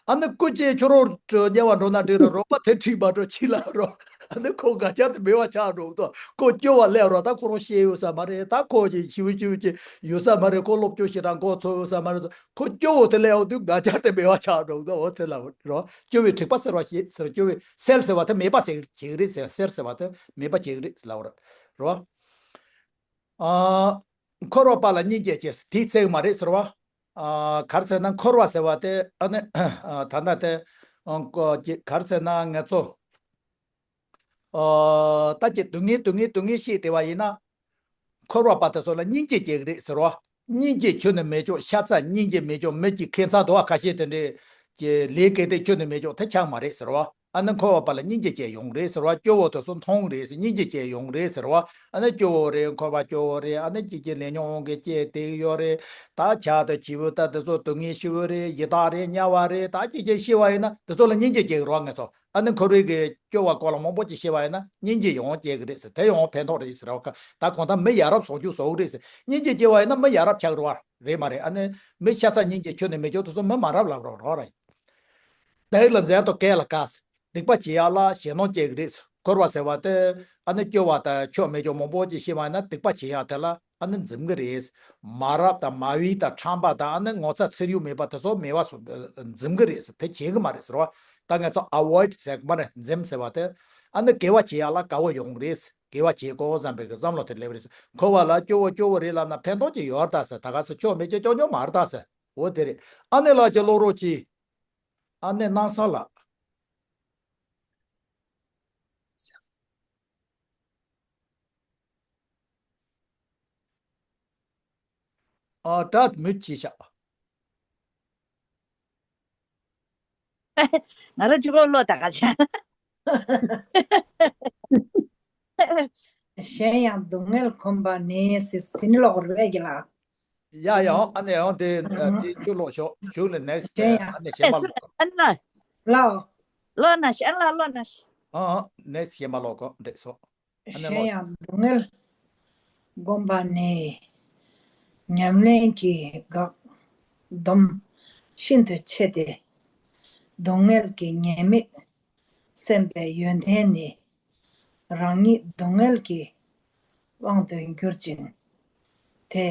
ཨ་ནི་སྐུ་མཁྱེན་ཁྱོད་རང་དམྱལ་བ་འགྲོ་ན་འགྲིག་ར། རོགས་པ་དེ་འཁྲིད་མ་འགྲོ་ཕྱི་ལ་རོ། ཨ་ནི་ཁོ་ང་རྒྱལ་དེ་མེད་པ་ཆགས་འགྲོ་འདུག་ཁོ་སྐྱོ་བ་སླེབས་ར། ད་ཁོ་རང་ཤེས་ཡོད་ས་མ་རེད། ད་ཁོ་གི་ཞི་བའི་སྐྱོ་བའི་ཡོད་ས་མ་རེད། ཁོ་སློབ་སྐྱོ་ཞེ་དྲག་མགོ་ཚོས་ཡོད་ས་མ་རེད། ཁོ་སྐྱོ་བོ་དེ་ལས་འོ་དུས་ང་རྒྱལ་དེ་མེད་པ་ཆགས་འགྲོ་འདུག་འོ་དེ་ལ་རོ། སྐྱོ་བའི་འཁྲིག་པ་སེལ་བ་ཞེས་ཟེར། སྐྱོ་བའི་སེལ་ཟེར་བ་དེ་མེད་པ་ཟེར་གྱི་རེད་ཟེར། སེལ་ཟེར་བ་དེ་མེད་པ་བྱེད་ཀྱི་རེད་ལབ་པ་རེད་རོ། ཨ། འཁོར་བ་པ་ལ་སྙིང་རྗེ་སྐྱེས། དེའི་ཚད་མ་རེད་ཟེར་བ། ཨ། ག་རེ་ཟེར་ན་འཁོར་བ་ཟེར་བ་དེ་ཨ་ནི་ད་ལྟ་དེ་ཨ་ག་རེ་ཟེར་ན་ང་ཚོ། ཨ། ད་ཀྱི་སྡུག་བསྔལ་སྡུག་བསྔལ་སྡུག་བསྔལ་ཤེས་བསྡད་པ་ཡིན་ན། འཁོར་བ་པ་དེ་ཚོ་ལ་སྙིང་རྗེ་སྐྱེ་གི་རེད་ཟེར་བ། སྙིང་རྗེ་ཁྱོན་ནས་མེད་ཀྱོག་ཤ་ཚ་སྙིང་རྗེ་མེད་ཀྱོག་མི་གཅིག་ཁེ་ཚ་འདུག་བ། ཁ་ཤས་དེ་འདྲས་ཀྱི་ལས་ཀའི་དེ་ཁྱོན་ནས་མེད་ཀྱོག་དེ་ཆགས་མ་རེད་ཟེར་བ། ཨ་ནི་འཁོར་བ་པ་ལ་སྙིང་རྗེ་སྐྱེ་ཡོང་རེད་ཟེར་བ། སྐྱོ་བོ་དེ་ཚོ་མཐོང་རེད་ཟེར། སྙིང་རྗེ་སྐྱེ་ཡོང་རེད་ཟེར་བ། ཨ་ནི་སྐྱོ་བོ་རེད། འཁོར་བ་སྐྱོ་བོ་རེད། ཨ་ནི་ཅིག་ཅིག་ལས་ཉོན་དབང་གིས་སྐྱེས་བསྡད་ཡོད་རེད། ད་ཆགས་དང་བྱིས་པ་ད་དེ་ཚོ་སྡུག་བསྔལ་ཞི་བོ་རེད། ཡི་དྭགས་རེད། དམྱལ་བ་རེད། ད་ཅིག་ཅིག་ཤི་བ་ཡིན་ན་དེ་ཚོ་ལ་སྙིང་རྗེ་སྐྱེ་གི་རེད་བ་ང་ཚོ། ཨ་ནི་འཁོར་བའི་གི་སྐྱོ་བ་སྐོར་ལ་མང་པོ་ཅིག་ཤེས་པ་ཡིན་ན་སྙིང་རྗེ་ཡོང་སྐྱེ་གི་རེད་ཟེར། དེ་ཡང་ཕན་ཐོགས་རེད་ཟེར་བ། ད་གང་ལྟར་མི་ཡ་རབས་བཟོ་རྒྱུ་བཟོ་གི་རེད་ཟེར། སྙིང་རྗེ་སྐྱེ་བ་ཡིན་ན་མི་ཡ་རབས་ཆགས་རེད་བ། རེད་མ་རེད། ཨ་ནི་མི་ཤ་ཚ་སྙིང་རྗེ་ཁྱོན་ནས་མེད་ཀྱོག་དེ་ཚོ་མི་མ་རབས་ལབ་རོགས་རོགས་རེད། བདག་ལ་འཛེམ་དང་བགེགས་ལ་དགའ་ཟེར། སྡིག་པ་བྱེད་ཡག་ལ་ཞེད་སྣང་སྐྱེ་གི་རེད་ཟེར། འཁོར་བ་ཟེར་བ་དེ་ཨ་ནི་སྐྱོ་བ་དང་ཕྱོགས་མེད་ཀྱོག་མང་པོ་ཅིག་ཤེས་པ་ཡིན་ན་སྡིག་པ་བྱེད་ཡག་དེ་ལ། ཨ་ནི་འཛེམ་གི་རེད། མ་རབས་དང་མ་བུའི་དང་ཁྲམ་པ་དང་ཨ་ནི་ངོ་ཚ་ཚེར་ཡུག་མེད་པ་དེ་ཚོ་མེད་པ་སོ་འཛེམ་གི་རེད་ཟེར། དེ་བྱེད་གི་མ་རེད་ཟེར་བ། ད་ང་ཚོ་ཨ་བོ་ཡིཌ་ཟེར་གི་མ་རེད། འཛེམ་ཟེར་བ་དེ་ཨ་ནི་དགེ་བ་བྱེད་ཡག་ལ་དགའ་བོ་ཡོང་གི་རེད་ཟེར། དགེ་བ་བྱེད་དགོས་བསམ་པའི་གི་བསམ་བློ་དེ་སླེབས་རེད་ཟེར། འཁོར་བ་ལ་སྐྱོ་བོ་སྐྱོ་བོ་རེད་ལབ་ན་ཕན་ཐོགས་ཅིག་ཡོད་རེད་ད་ཟེར། ད་ག་ཟེར་ཆོ་མེད་ཀྱི་སྐྱོ་སྐྱོ་མ་རེད་ད་ཟེར། འོ་དེ་རེད། ཨ་ནེ་ལགས་ཀྱི་ཀློག་རོགས་གྱིས། ཨ་ནེ་སྣང་ས་ལགས། ཨ་ད་མུད་ཅིག་བཞག་ང་རང་ཅིག་ཀློག་ཀློག་ད་ག་ཆ། གཞན་ཡང་སྡུག་བསྔལ་གོམས་པ་ནི་ཟེར་དེ་ནི་ཀློག་རེད་པས་ཀྱི་ལ། ཡ་ཡ། ཨ་ནེ་ཡང་དེ་ཨ་དེ་ཁྱོད་ཀློག་ཤོག་ཁྱོད་ལ་next་གཞན་ཡང་ཨ་ནེ་གཞན་པ་ཨེ་སུ་ཀློག་ཨ་ན། ལའོ། ཀློག་ན་ཤ་ལ་ཀློག་ན་ཤ། ཨ་ཨ་next་གཞན་པ་ཀློག་གོ་འགྲིག་སོང་། ཨ་ནེ་གཞན་ཀློག་ཡང་སྡུག་བསྔལ་བསྒོམ་པ་ནི། ཉམས་ལེན་གྱི་འགག་སྡོམ་ཤིན་ཏུ་ཆེ་སྟེ། སྡུག་བསྔལ་གྱི་ཉེས་དམིགས་སེམས་པའི་ཡོན་ཏན་ནི། རང་ཉིད་སྡུག་བསྔལ་གྱི་དབང་དུ་གྱུར་ཅིང་། དེ་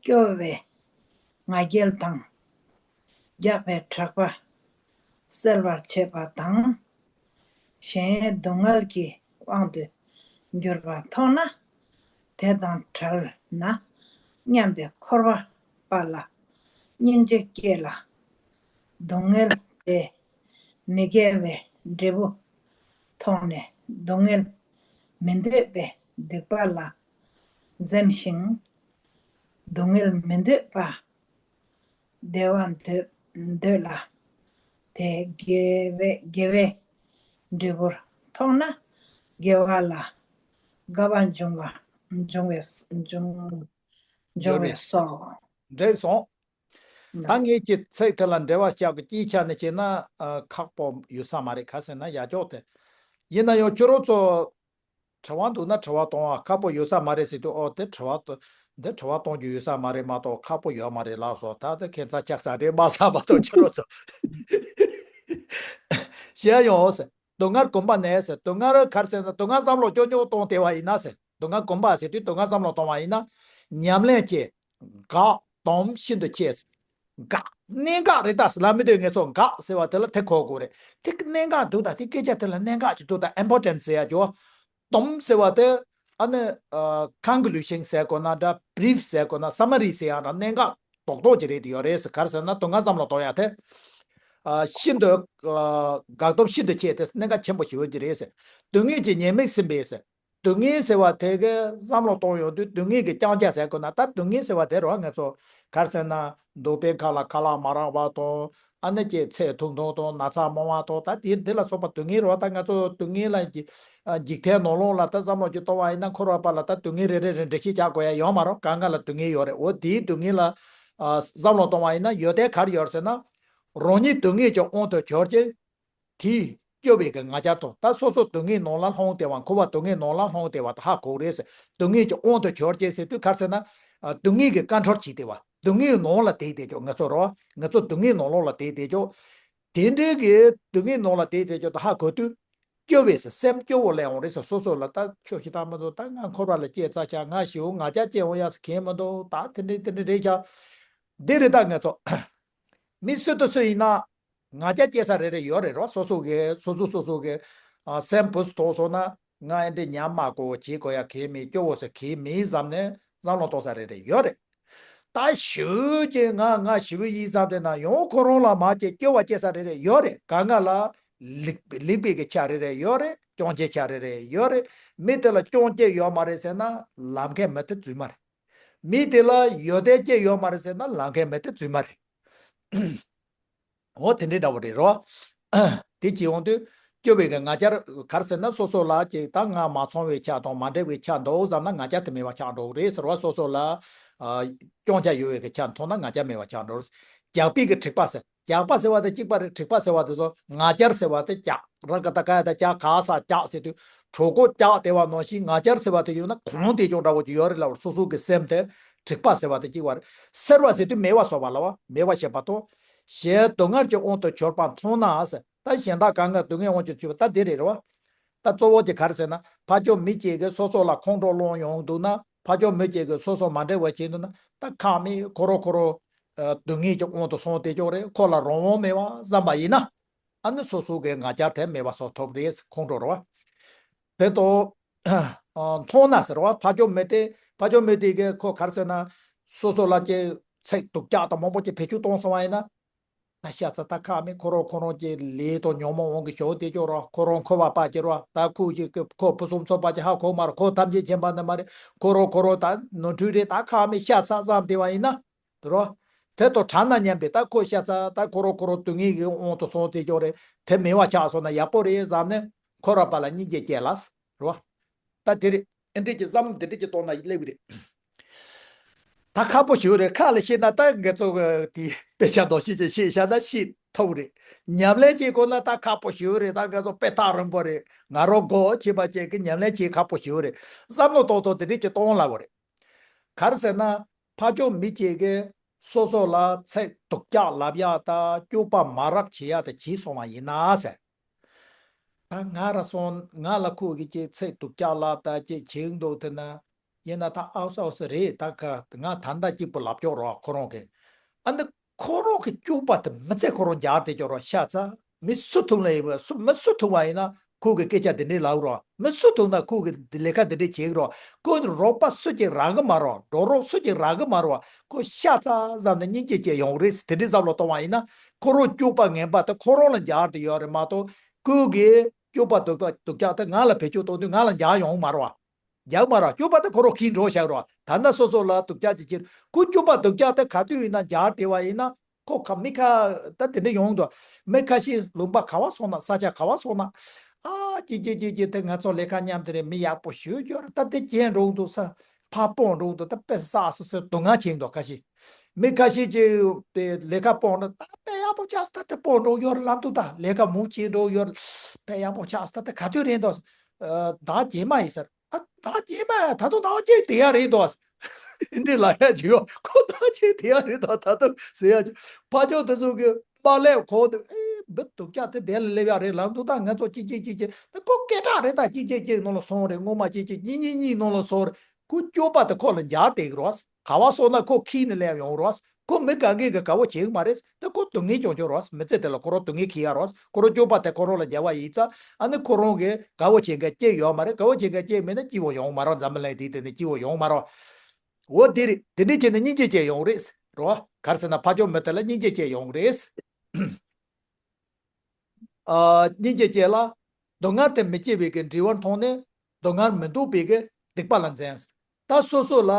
སྐྱོ་བའི་ང་རྒྱལ་དང་། རྒྱགས་པའི་དྲེགས་པ་སེལ་བར་བྱེད་པ་དང་། གཞན་སྡུག་བསྔལ་གྱི་དབང་དུ་གྱུར་པ་མཐོང་ན། དེ་དང་བྲལ་ན་སྙམ་པའི་འཁོར་བ་པ་ལ་སྙིང་རྗེ་སྐྱེ་ལ། སྡུག་བསྔལ་དེ་མི་དགེ་བའི་འབྲས་བུ་མཐོང་ནས་སྡུག་བསྔལ་མི་འདོད་པའི་སྡིག་པ་ལ་འཛེམ་ཞིང་། སྡུག་བསྔལ་མི་འདོད་པ་བདེ་བ་འདོད་འདོད་ལ། དེ་དགེ་བའི་དགེ་བའི་འབྲས་བུར་མཐོང་ན་དགེ་བ་ལ་དགའ་བ་འབྱུང་བ་འབྱུང་བའི་འབྱུང་འབྱུང་ཡོད་བའི་རེད། སོ། འགྲིག་སོང་། ད་ངས་ཀྱི་ཚིག་དེ་ལ་འགྲེལ་བ་རྒྱག་གི་སྤྱིའི་ཆ་ནས་བྱས་ན་ཨ་ཁག་པོ་ཡོད་ས་མ་རེད། ག་ཟེར་ན་ཡ་ཅོག་དེ་ཡིན་ན་ཡང་ཁྱོད་རང་ཚོ་དྲི་བ་འདུག་ན་དྲི་བ་གཏོང་བ་ཁག་པོ་ཡོད་ས་མ་རེད་ཟེར་དུས། ཨོ་དེ་དྲི་བ་འདི་དྲི་བ་གཏོང་རྒྱུ་ཡོད་ས་མ་རེད་མ་གཏོགས་ཁག་པོ་ཡོད་མ་རེད་ལགས་སོ། ད་དེ་ཁྱད་མཚར་ཆགས་ས་རེད་མ་ས་མ་གཏོགས་ཁྱོད་རང་ཚོ་བཤད་ཡོང་ཟེར། སྡུག་བསྔལ་གོམས་པ་ནས་ཟེར། སྡུག་བསྔལ་ག་རེ་ཟེར་ན་སྡུག་བསྔལ་བསམ་བློ་སྐྱོ་སྐྱོ་གཏོང་བསྡད་པ་ཡིན་ན་ཟེར། སྡུག་བསྔལ་གོམས་པ་ཟེར་དུས་སྡུག་བསྔལ་བསམ་བློ་གཏོང་བ་ཡིན་ན་ཉམས་ལེན་བྱེད། འགག་སྡོམ་ཤིན་ཏུ་ཆེ་ཟེར། འགག་གནད་འགག་རེད་ད་ཟེར་ལབ་མི་འདོད། ངས་སོ་འགག་ཟེར་བ་དེ་ལ་དེ་གོ་དགོས་རེད། དེ་གནད་འགག་འདུག་ད་དེ་སྐད་ཆ་དེ་ལ་གནད་འགག་ཅིག་འདུག་ད་ཨིམ་པོར་ཊེན་ཊི་ཟེར་ཡ་ཅོ། སྡོམ་ཟེར་བ་དེ་ཨ་ནི་ཨ་ཀོན་ཀུ་ལུ་ཤན་ཟེར་དགོས་ན་འདྲ། བྷི་རིཕ་ཟེར་དགོས་ན། སམ་མ་རི་ཟེར་ཡང་འདྲ། གནད་འགག་རྡོག་རྡོག་ཅིག་རེད་དེ་ཡོད་རེད་ཟེར། ག་རེ་ཟེར་ན་སྡུག་བསྔལ་བསམ་བློ་གཏོང་ཡ་དེ་ཨ་ཤིན་ཏུ་ཨ་འགག་སྡོམ་ཤིན་ཏུ་ཆེ་དེ་གནད་འགག་ཆེན་པོ་ཞེ་པོ་ཅིག་རེད་ཟེར། སྡུག་བསྔལ་གྱི་ཉེས་དམིགས་ཟིན་པས་ཟེར། སྡུག་བསྔལ་ཟེར་བ་དེ་གི་བསམ་བློ་གཏོང་ཡོང་དུས་སྡུག་བསྔལ་གྱི་རྐྱང་རྐྱང་ཟེར་དགོས་ན། ད་སྡུག་བསྔལ་ཟེར་བ་དེ་རུ་ང་ཚོ་ག་རེ་ཟེར་ན་འདོད་པའི་ཁ་ལ་ཁ་ལག་མ་རག་པ་དང་། ཨ་ནི་ཀྱི་ཚེ་ཐུང་ཐུང་དང་ན་ཚ་མང་བ་དང་། ད་དེ་འདི་ལ་སོགས་པ་སྡུག་བསྔལ་རུ་བ། ད་ང་ཚོ་སྡུག་བསྔལ་ལ་འཇིག་ཨ་འཇིག་རྟེན་ནང་ལོགས་ལ་ད་བསམ་བློ་ཅིག་གཏོང་བ་ཡིན་ན་འཁོར་བ་པ་ལ་ད་སྡུག་བསྔལ་རེ་རེ་རེ་འགྲེལ་བཤད་རྒྱག་དགོས་ཡ་ཡོད་མ་རེད། གང་ག་ལ་སྡུག་བསྔལ་ཡོད་རེད། འོ་དེའི་སྡུག་བསྔལ་ལ་ བསམ་བློ་གཏོང་བ་ཡིན་ན་ཡོན་ཏན་ག་རེ་ཡོད་ཟེར་ན། རང་ཉིད་སྡུག་བསྔལ་གྱི་དབང་དུ་གྱུར་ཅིང་། དེས་སྐྱོ་བའི་གི་ང་རྒྱལ་དང་། ད་སོ་སོ་སྡུག་བསྔལ་ནང་ལ་ལྷུང་བསྡད་པ། འཁོར་བ་སྡུག་བསྔལ་ནང་ལ་ལྷུང་བསྡད་པ་དེ་ཧ་གོ་རེད་ཟེར། སྡུག་བསྔལ་གྱི་དབང་དུ་གྱུར་ཅིང་ཟེར་དུས་ག་རེ་ཟེར་ན། སྡུག་བསྔལ་གྱི་ཀ་འཁྲོལ་བྱེད་བསྡད་པ། སྡུག་བསྔལ་ནང་ལ་བསྡད་བསྡད་ཀྱོག་ང་ཚོ་རོ། ང་ཚོ་སྡུག་བསྔལ་ནང་ལོགས་ལ་བསྡད་བསྡད་ཀྱོག་དེ་འདྲའི་གི་སྡུག་བསྔལ་ནང་ལ་བསྡད་བསྡད་ཀྱོག་ད་ཧ་གོ་དུས། སྐྱོ་བས་ཟེར། སེམས་སྐྱོ་བོ་སླེབས་འོང་རེད་ཟེར། སོ་སོ་ལ་ད་ཁྱོད་ཤི་ཐང་མི་འདུག་ད་ང་འཁོར་བ་ལ་སྐྱེས་ཚར་ཆ། ང་ཞེ་པོ་ང་རྒྱལ་སྐྱེ་འོང་ཡ་ཟེར་མཁན་མི་འདུག་ད་དེ་འདྲའི་དེ་འདྲའི་རེད་ཆ། འདི་རེད་ད་ང་ཚོ། མི་སུ་དང་སུ་ཡིན་ན། ང་རྒྱལ་སྐྱེ་ས་རེ་རེ་ཡོད་རེད་རོ། སོ་སོ་གི་སོ་སོ་སོ་སོ་གི་ཨ། སེམས་བུ་སུ་དོག་སོང་ན། ང་ཨེ་འདྲའི་ཉམས་མ་དགོས་པ་བྱེད་དགོས་ཡ་གལ་མེད། སྐྱོ་བོ་ཟེར་གལ་མེད་བསམ་ནས་བསམ་བློ་གཏོང་ས་རེ་རེ་ཡོད་རེད། ད་ཞུ་གི་ང་ང་ཞེ་པོ་ཡིན་བསམ་དེ་ན་ཡང་ཁོ་རང་ལ་མ་སྐྱེ་སྐྱོ་བ་སྐྱེ་ས་རེ་རེ་ཡོད་རེད། ག་ང་ལ་ལེགས་ལེགས་པའི་གི་ཆ་རེ་རེ་ཡོད་རེད། སྐྱོན་ཅན་ཆ་རེ་རེ་ཡོད་རེད། མི་དེ་ལ་སྐྱོན་སྐྱེ་ཡོད་མ་རེད་ཟེར་ན་ལམ་ཁའི་མི་དེ་རྫུན་མ་རེད། མི་དེ་ལ་ཡོན་ཏན་སྐྱེ་ཡོད་མ་རེད་ཟེར་ན་ལམ་ཁའི་མི་དེ་རྫུན་མ་རེད། འོ་དེ་འདྲའི་འདྲ་བོ་རེད་རོ། དེ་བྱེད་ཡོང་དུས་སྐྱོ་བའི་གི་ང་རྒྱལ་ག་རེ་ཟེར་ན་སོ་སོ་ལ་ཅིག་ད་ང་མ་ཚང་བའི་ཆ་དང་མ་འདྲ་བའི་ཆ་འདུག་བསམ་ན་ང་རྒྱལ་དེ་མེད་པ་ཆགས་འགྲོ་གི་རེད་ཟེར་བ། སོ་སོ་ལ་ཨ། སྐྱོན་ཆ་ཡོད་པའི་གི་ཆ་མཐོང་ན་ང་རྒྱལ་མེད་པ་ཆགས་འགྲོ་གི་རེད། རྒྱགས་པའི་གི་དྲེགས་པ་ཟེར། རྒྱགས་པ་ཟེར་བ་དེ་གཅིག་པ་རེད། དྲེགས་པ་ཟེར་བ་དེ་ཚོ་ང་རྒྱལ་ཟེར་བ་དེ་རྒྱགས་ར་ག་ད་ག་ཡ་ད་རྒྱགས་ག་ས་རྒྱགས་ཟེར་དུས་གྲོད་ཁོག་རྒྱགས་བསྡད་པ་ནང་བཞིན་ང་རྒྱལ་ཟེར་བ་དེ་ཡོད་ན་གང་དེ་ཅུང་འདྲ་བོ་ཅིག་ཡོད་རེད་ལབ་པར། སོ་སོ་གི་སེམས་དེ་དྲེགས་པ་ཟེར་བ་དེ་གཅིག་པ་རེད། སེར་བ་ཟེར་དུས་མེད་པ་བཟོ་བ་ལ་བ་མེད་པ་ཞེས་པ་དང་། གཞན་སྡུག་བསྔལ་གྱི་དབང་དུ་གྱུར་པ་མཐོང་ན་ཟེར། ད་གཞན་དག་གང་གིས་སྡུག་བསྔལ་དབང་དུ་གྱུར་པ་ད་འདི་རེད་རེད་བ། ད་གཙོ་བོ་དེ་ག་རེ་ཟེར་ན་ཕ་ཆོས་མི་གཅིག་གིས་སོ་སོ་ལ་ཁོང་ཁྲོ་སློང་ཡོང་འདུག་ན། ཕ་ཆོས་མི་གཅིག་གིས་སོ་སོ་མ་འདྲ་བ་བྱས་འདུག་ན། ད་ཁག་མེད་ཁོ་རང་ཁོ་རང་སྡུག་བསྔལ་གྱི་དབང་དུ་སོང་བསྡད་ཀྱོག་རེད། ཁོ་ལ་རང་དབང་མེད་པ་བསམ་པ་ཡིན་ན། ཨ་ནི་སོ་སོ་གི་ང་རྒྱལ་དེ་མེད་པ་བཟོ་ཐུབ་རེད། ཁོང་ཁྲོ་རེད་བ། དེ་དང་མཐོང་ན་ཟེར་བ། ཕ་ཆོས་མི་དེ་ཕ་ཆོས་མི་དེ་གིས་ཁོ་ག་རེ་ཟེར་ན་སོ་སོ་ལ་ཅིག་ཚིག་སྡུག་ཅག་དང་མང་པོ་ཅིག་བེད་སྤྱོད་གཏོང་སོང་བ་ཡིན་ན། ད་ཤ་ཚ་ད་ཁག་མེད་ཁོ་རང་ཁོ་རང་གི་ལས་དང་ཉོན་མོངས་དབང་གིས་ཞོག་དེ་ཅོག་རོ། ཁོ་རང་འཁོར་བ་པ་ཅིག་རོ། ད་ཁོ་ཅིག་ཁོ་ཕུན་སུམ་ཚོགས་པ་ཅིག་ཧ་གོ་མ་རེད། ཁོ་ཐམས་ཅད་མཁྱེན་པ་ནི་མ་རེད། ཁོ་རང་ཁོ་རང་ད་ནོར་འཁྲུལ་རེད། ད་ཁག་མེད་ཤ་ཚ་བསམ་བསྡད་པ་ཡིན་ན། དེ་རོ། དེ་དང་བྲལ་ན་སྙམ་པའི་ད་ཁོ་ཤ་ཚ་ད་ཁོ་རང་ཁོ་རང་སྡུག་བསྔལ་གྱི་དབང་དུ་སོང་དེ་ཅོག་རེད། དེ་མེད་པ་ཆགས་སོང་ན་ཡག་པོ་རེད་བསམ་ནས་འཁོར་བ་པ་ལ་སྙིང་རྗེ་སྐྱེ་ལ་རོ། ད་དེ་རེད། ཨེ་འདྲས་ཀྱི་བསམ་བློ་འདི་འདྲས་ཀྱི་གཏོང་ན་སླེབས་རེད། ད་ཁག་པོ་ཞིག་རེད། ཁ་ལ་བཤད་ན་ད་ང་ཚོ་གི་དེ་དཔེ་ཆ་འདོགས་ཤེས་ཀྱི་ཤེས་བྱ་ན་ཤེས་ཐུབ་རེད། ཉམས་ལེན་བྱེད་དགོས་ན་ད་ཁག་པོ་ཞིག་རེད། ད་ང་ཚོ་དཔེ་ཐག་རིང་པོ་རེད། ང་རང་མགོ་བྱེད་པ་ཅན་གྱི་ཉམས་ལེན་བྱེད་ཁག་པོ་ཞིག་རེད། བསམ་བློ་ཏོག་ཏོག་དེ་འདྲས་ཀྱི་གཏོང་ལ་བ་རེད། ག་རེ་ཟེར་ན། ཕ་ཆོས་མི་གཅིག་གིས་སོ་སོ་ལ་ཚིག་སྡུག་ཅག་ལབ་ཡག་དང་སྐྱོ་པ་མ་རབས་བྱེད་ཡག་དེ་བྱས་སོང་བ་ཡིན་ན་ཟེར། ད་ང་ར་སོང་ང་ལ་ཁོ་གིས་ཅིག་ཚིག་སྡུག་ཅག་ལབ་ད་ཅིག་བྱེད་འདུག་དེ་ན། ཡིན་ན་ད་ཨའུ་སའུ་སི་རེད། ད་ཁ་ང་ད་ལྟ་གཅིག་པུ་ལབ་ཀྱོག་རོགས་ཁོ་རང་གིས། ཨ་ནི་ཁོ་རང་གི་སྐྱོ་པ་དེ་མི་ཚེ་ཁོ་རང་འཇགས་བསྡད་ཀྱོག་རོགས། ཤ་ཚ། མི་སུ་ཐུག་ན་ཡིན་པ་སུ་མི་སུ་ཐུག་པ་ཡིན་ན་ཁོ་གི་སྐད་ཆ་དེ་འདྲས་ལབ་རོགས། མི་སུ་ཐུག་ན་ཁོ་གི་ལས་ཀ་དེ་འདྲས་བྱེད་རོགས། ཁོ་རོགས་པ་སུ་གཅིག་རག་གི་མ་རོགས། འགྲོ་རོགས་སུ་གཅིག་རག་གི་མ་རོགས། ཁོ་ཤ་ཚ་བསམ་ནས་སྙིང་རྗེ་སྐྱེ་ཡོང་རེད། དེ་འདྲས་བསམ་བློ་གཏོང་བ་ཡིན་ན་ཁོ་རང་སྐྱོ་པ་ངན་པ་དེ་ཁོ་རང་ལ་འཇགས་བསྡད་ཡོད་རེད་མ་གཏོགས་ཁོ་གི་སྐྱོ་པ་སྡུག་པ་སྡུག་ཅག་དེ་ང་ལ་བེད་སྤྱོད་གཏོང་དུས་ང་ལ་འཇགས་ཡོང་མ་རོགས། རྒྱག་མ་ར་སྐྱོ་པ་དེ་ཁོ་རང་ཁྱིས་འགྲོ་བཞག་རོགས། ད་ནི་སོ་སོ་ལ་སྡུག་ཅག་ཅིག་ཁྱེར་ཁོ་སྐྱོ་པ་སྡུག་ཅག་དེ་ག་དུས་ཡིན་ན་འཇགས་བསྡད་པ་ཡིན་ན་ཁོ་ཁ་མི་ཁ་ད་དེ་འདྲ་ཡོང་འདུག་མི་ཁ་ཤས་ལུང་པ་ག་བ་སོང་ན་ས་ཆ་ག་བ་སོང་ན་ཨ་ཅི་ཅི་ཅི་ཅི་དེ་ང་ཚོ་ལས་ཀ་མཉམ་དུ་རེད། མི་ཡག་པོ་ཞུ་རྒྱུ་རེད། ད་དེ་ཅན་འགྲོ་འདུག་ས་ཕ་སྤོང་འགྲོ་འདུག་ད་དཔེ་བསགས་སོ་སོའི་སྡུག་བསྔལ་བྱེད་འདུག་ཁ་ཤས་མི་ཁ་ཤས་ཅིག་དེ་ལས་ཀ་སྤོང་འགྲོ་ད་དཔེ་ཡག་པོ་ཆགས་ས་ད་དེ་སྤོང་འགྲོ་ཡོད་རེད་ལབ་འདུག་ད་ལས་ཀ་མུ་བྱེད་འགྲོ་ཡོད་རེད། དཔེ་ཡག་པོ་ཆགས་ས་ད་དེ་ག་དུས་རེད་འདུག་ཟླ་རྗེས་མ་ཡིན་ཟེར། ཨ་ད་རྗེས་མ་ད་དུང་ཟླ་བ་གཅིག་དེ་ཡ་རེད་དོ། འདི་ལ་ཡ་ཇི་ཡོ་ཁོ་ད་ཅིག་དེ་ཡ་རེད་དོ། ད་དུང་ཟེར་ཡ་ཇི་ཕ་ཇོ་དེ་ཚོ་གི་མ་ལས་ཁོ་དེ་ཨེ་འབུ་དུག་ཅག་དེ་དེ་ལ་སླེབས་ཡ་རེད་ལབ་འདུག་ད་ང་ཚོ་གཅིག་གཅིག་གཅིག་གཅིག་དེ་ཁོ་སྐད་གྲགས་རེད། ད་གཅིག་གཅིག་གཅིག་ནང་ལ་སོང་རེད། སྔོན་མ་གཅིག་གཅིག་གཉིས་གཉིས་གཉིས་ནང་ལ་སོང་རེད། ཁོ་སྐྱོ་པ་དེ་ཁོ་ལ་འཇགས་བསྡད་ཀྱི་རོ། ག་བ་སོང་ན་ཁོ་ཁྱིས་ནས་སླེབས་ཡོང་རོ། ཁོ་མི་ག་གེ་གི་དགའ་བོ་བྱེད་ཀྱི་མ་རེད། དེ་ཁོ་སྡུག་བསྔལ་སྐྱོང་ཆོག་རོ། མི་ཚེ་དེ་ལ་ཁོ་རང་སྡུག་བསྔལ་ཁྱེར་ཡ་རོ། ཁོ་རང་སྐྱོ་པ་དེ་ཁོ་རང་ལ་འཇལ་བ་ཡིན་ཙང་ཨ་ནི་ཁོ་རང་གི་དགའ་བོ་བྱེད་མཁན་སྐྱེས་ཡོད་མ་རེད། དགའ་བོ་བྱེད་མཁན་སྐྱེས་མེད་ན་སྐྱིད་པོ་ཡོང་མ་རོ། འཛམ་བུ་གླིང་འདིའི་སྟེང་ནས་སྐྱིད་པོ་ཡོང་མ་རོ། འོ་དེ་རེད། དེ་འདྲས་བྱས་ནས་སྙིང་རྗེ་སྐྱེ་ཡོང་རེད་རོ། ག་རེ་ཟེར་ན་ཕ་ཇོ་མི་དེ་ལ་སྙིང་རྗེ་སྐྱེ་ཡོང་རེད། ཨ། སྙིང་རྗེ་སྐྱེ་ལ། སྡུག་བསྔལ་དེ་མི་སྐྱེ་བའི་གི་འབྲས་བུ་མཐོང་ནས་སྡུག་བསྔལ་མི་འདོད་པའི་གི་སྡིག་པ་ལ་འཛེམ། ད་སོ་སོ་ལ།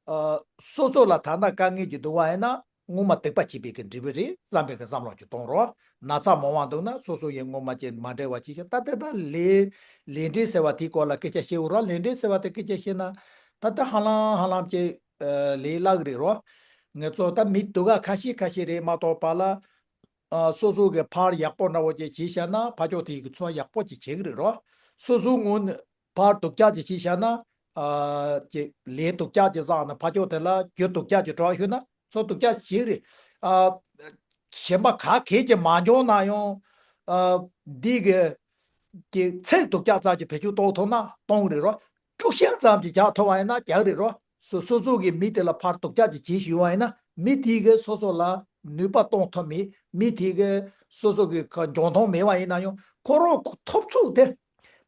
ཨ། སོ་སོ་ལ་ཐ་ན་དཀའ་ངལ་གྱི་འདུག་བ་ཡིན་ན་སྔོན་མ་སྡིག་པ་བྱས་པའི་གི་འབྲས་བུ་རེད་བསམ་པའི་གི་བསམ་བློ་ཅིག་གཏོང་རོགས། ན་ཚ་མང་བ་འདུག་ན་སོ་སོ་ཡི་སྔོན་མ་ཅིག་མ་འབྲེལ་བ་ཅིག་བྱས། ད་དེ་ད་ལས་ལས་འབྲས་ཟེར་བ་དེའི་སྐོར་ལ་སྐད་ཆ་བཤད་འོ་ར། ལས་འབྲས་ཟེར་བ་དེ་སྐད་ཆ་བཤད་ན་ད་ལྟ་ཧ་ལམ་ཧ་ལམ་ཅིག་ལས་སླ་གི་རེད་རོ། ངེད་ཚོ་ད་མི་སྡུག་ག་ཁ་ཤས་ཁ་ཤས་རེད་མ་གཏོགས་པ་ལ། ཨ་སོ་སོ་གི་ཕར་ཡག་པོ་འདྲ་བོ་ཅིག་བྱས་བཞག་ན་ཕར་ཕྱོགས་དེ་གི་ཚོ་ཡག་པོ་ཅིག་བྱེད་ཀྱི་རེད་རོ། སོ་སོ་ངོས་ནས་ཕར་སྡུག་ཅག་ཅིག་བྱས་བཞག་ན། ཨ་ཅིག་ལས་སྡུག་ཅག་ཅིག་བསགས་ན་ཕར་ཕྱོགས་དེ་ལ་རྒྱུ་སྡུག་ཅག་ཅིག་འགྲོ་བ་ཤོད་ན་ཚོ་སྡུག་ཅག་ཅིག་བྱེད་ཀྱི་རེད། ཨ་གཞན་པ་ག་གས་ཀྱི་མ་འཇོག་ན་ཡང་། ཨ་འདི་གི་གི་ཚིག་སྡུག་ཅག་ཙམ་གྱི་བེད་སྤྱོད་གཏོང་ཐུབ་ན་གཏོང་གི་རེད་རོ། དཀྲུག་ཤིང་ཙམ་གྱི་རྒྱག་ཐུབ་པ་ཡིན་ན་རྒྱག་གི་རེད་རོ། སོ་སོ་སོ་གི་མི་དེ་ལ་ཕར་སྡུག་ཅག་ཅིག་བྱེད་ཞུ་བ་ཡིན་ན་མི་དེ་གི་སོ་སོ་ལ་ནུས་པ་གཏོང་ཐུབ་མེད། མི་དེ་གི་སོ་སོ་གི་ག་འཇོན་ཐང་མེད་པ་ཡིན་ན་ཡང་ཁོ་རང་ཐོབ་ཚུགས་དེ།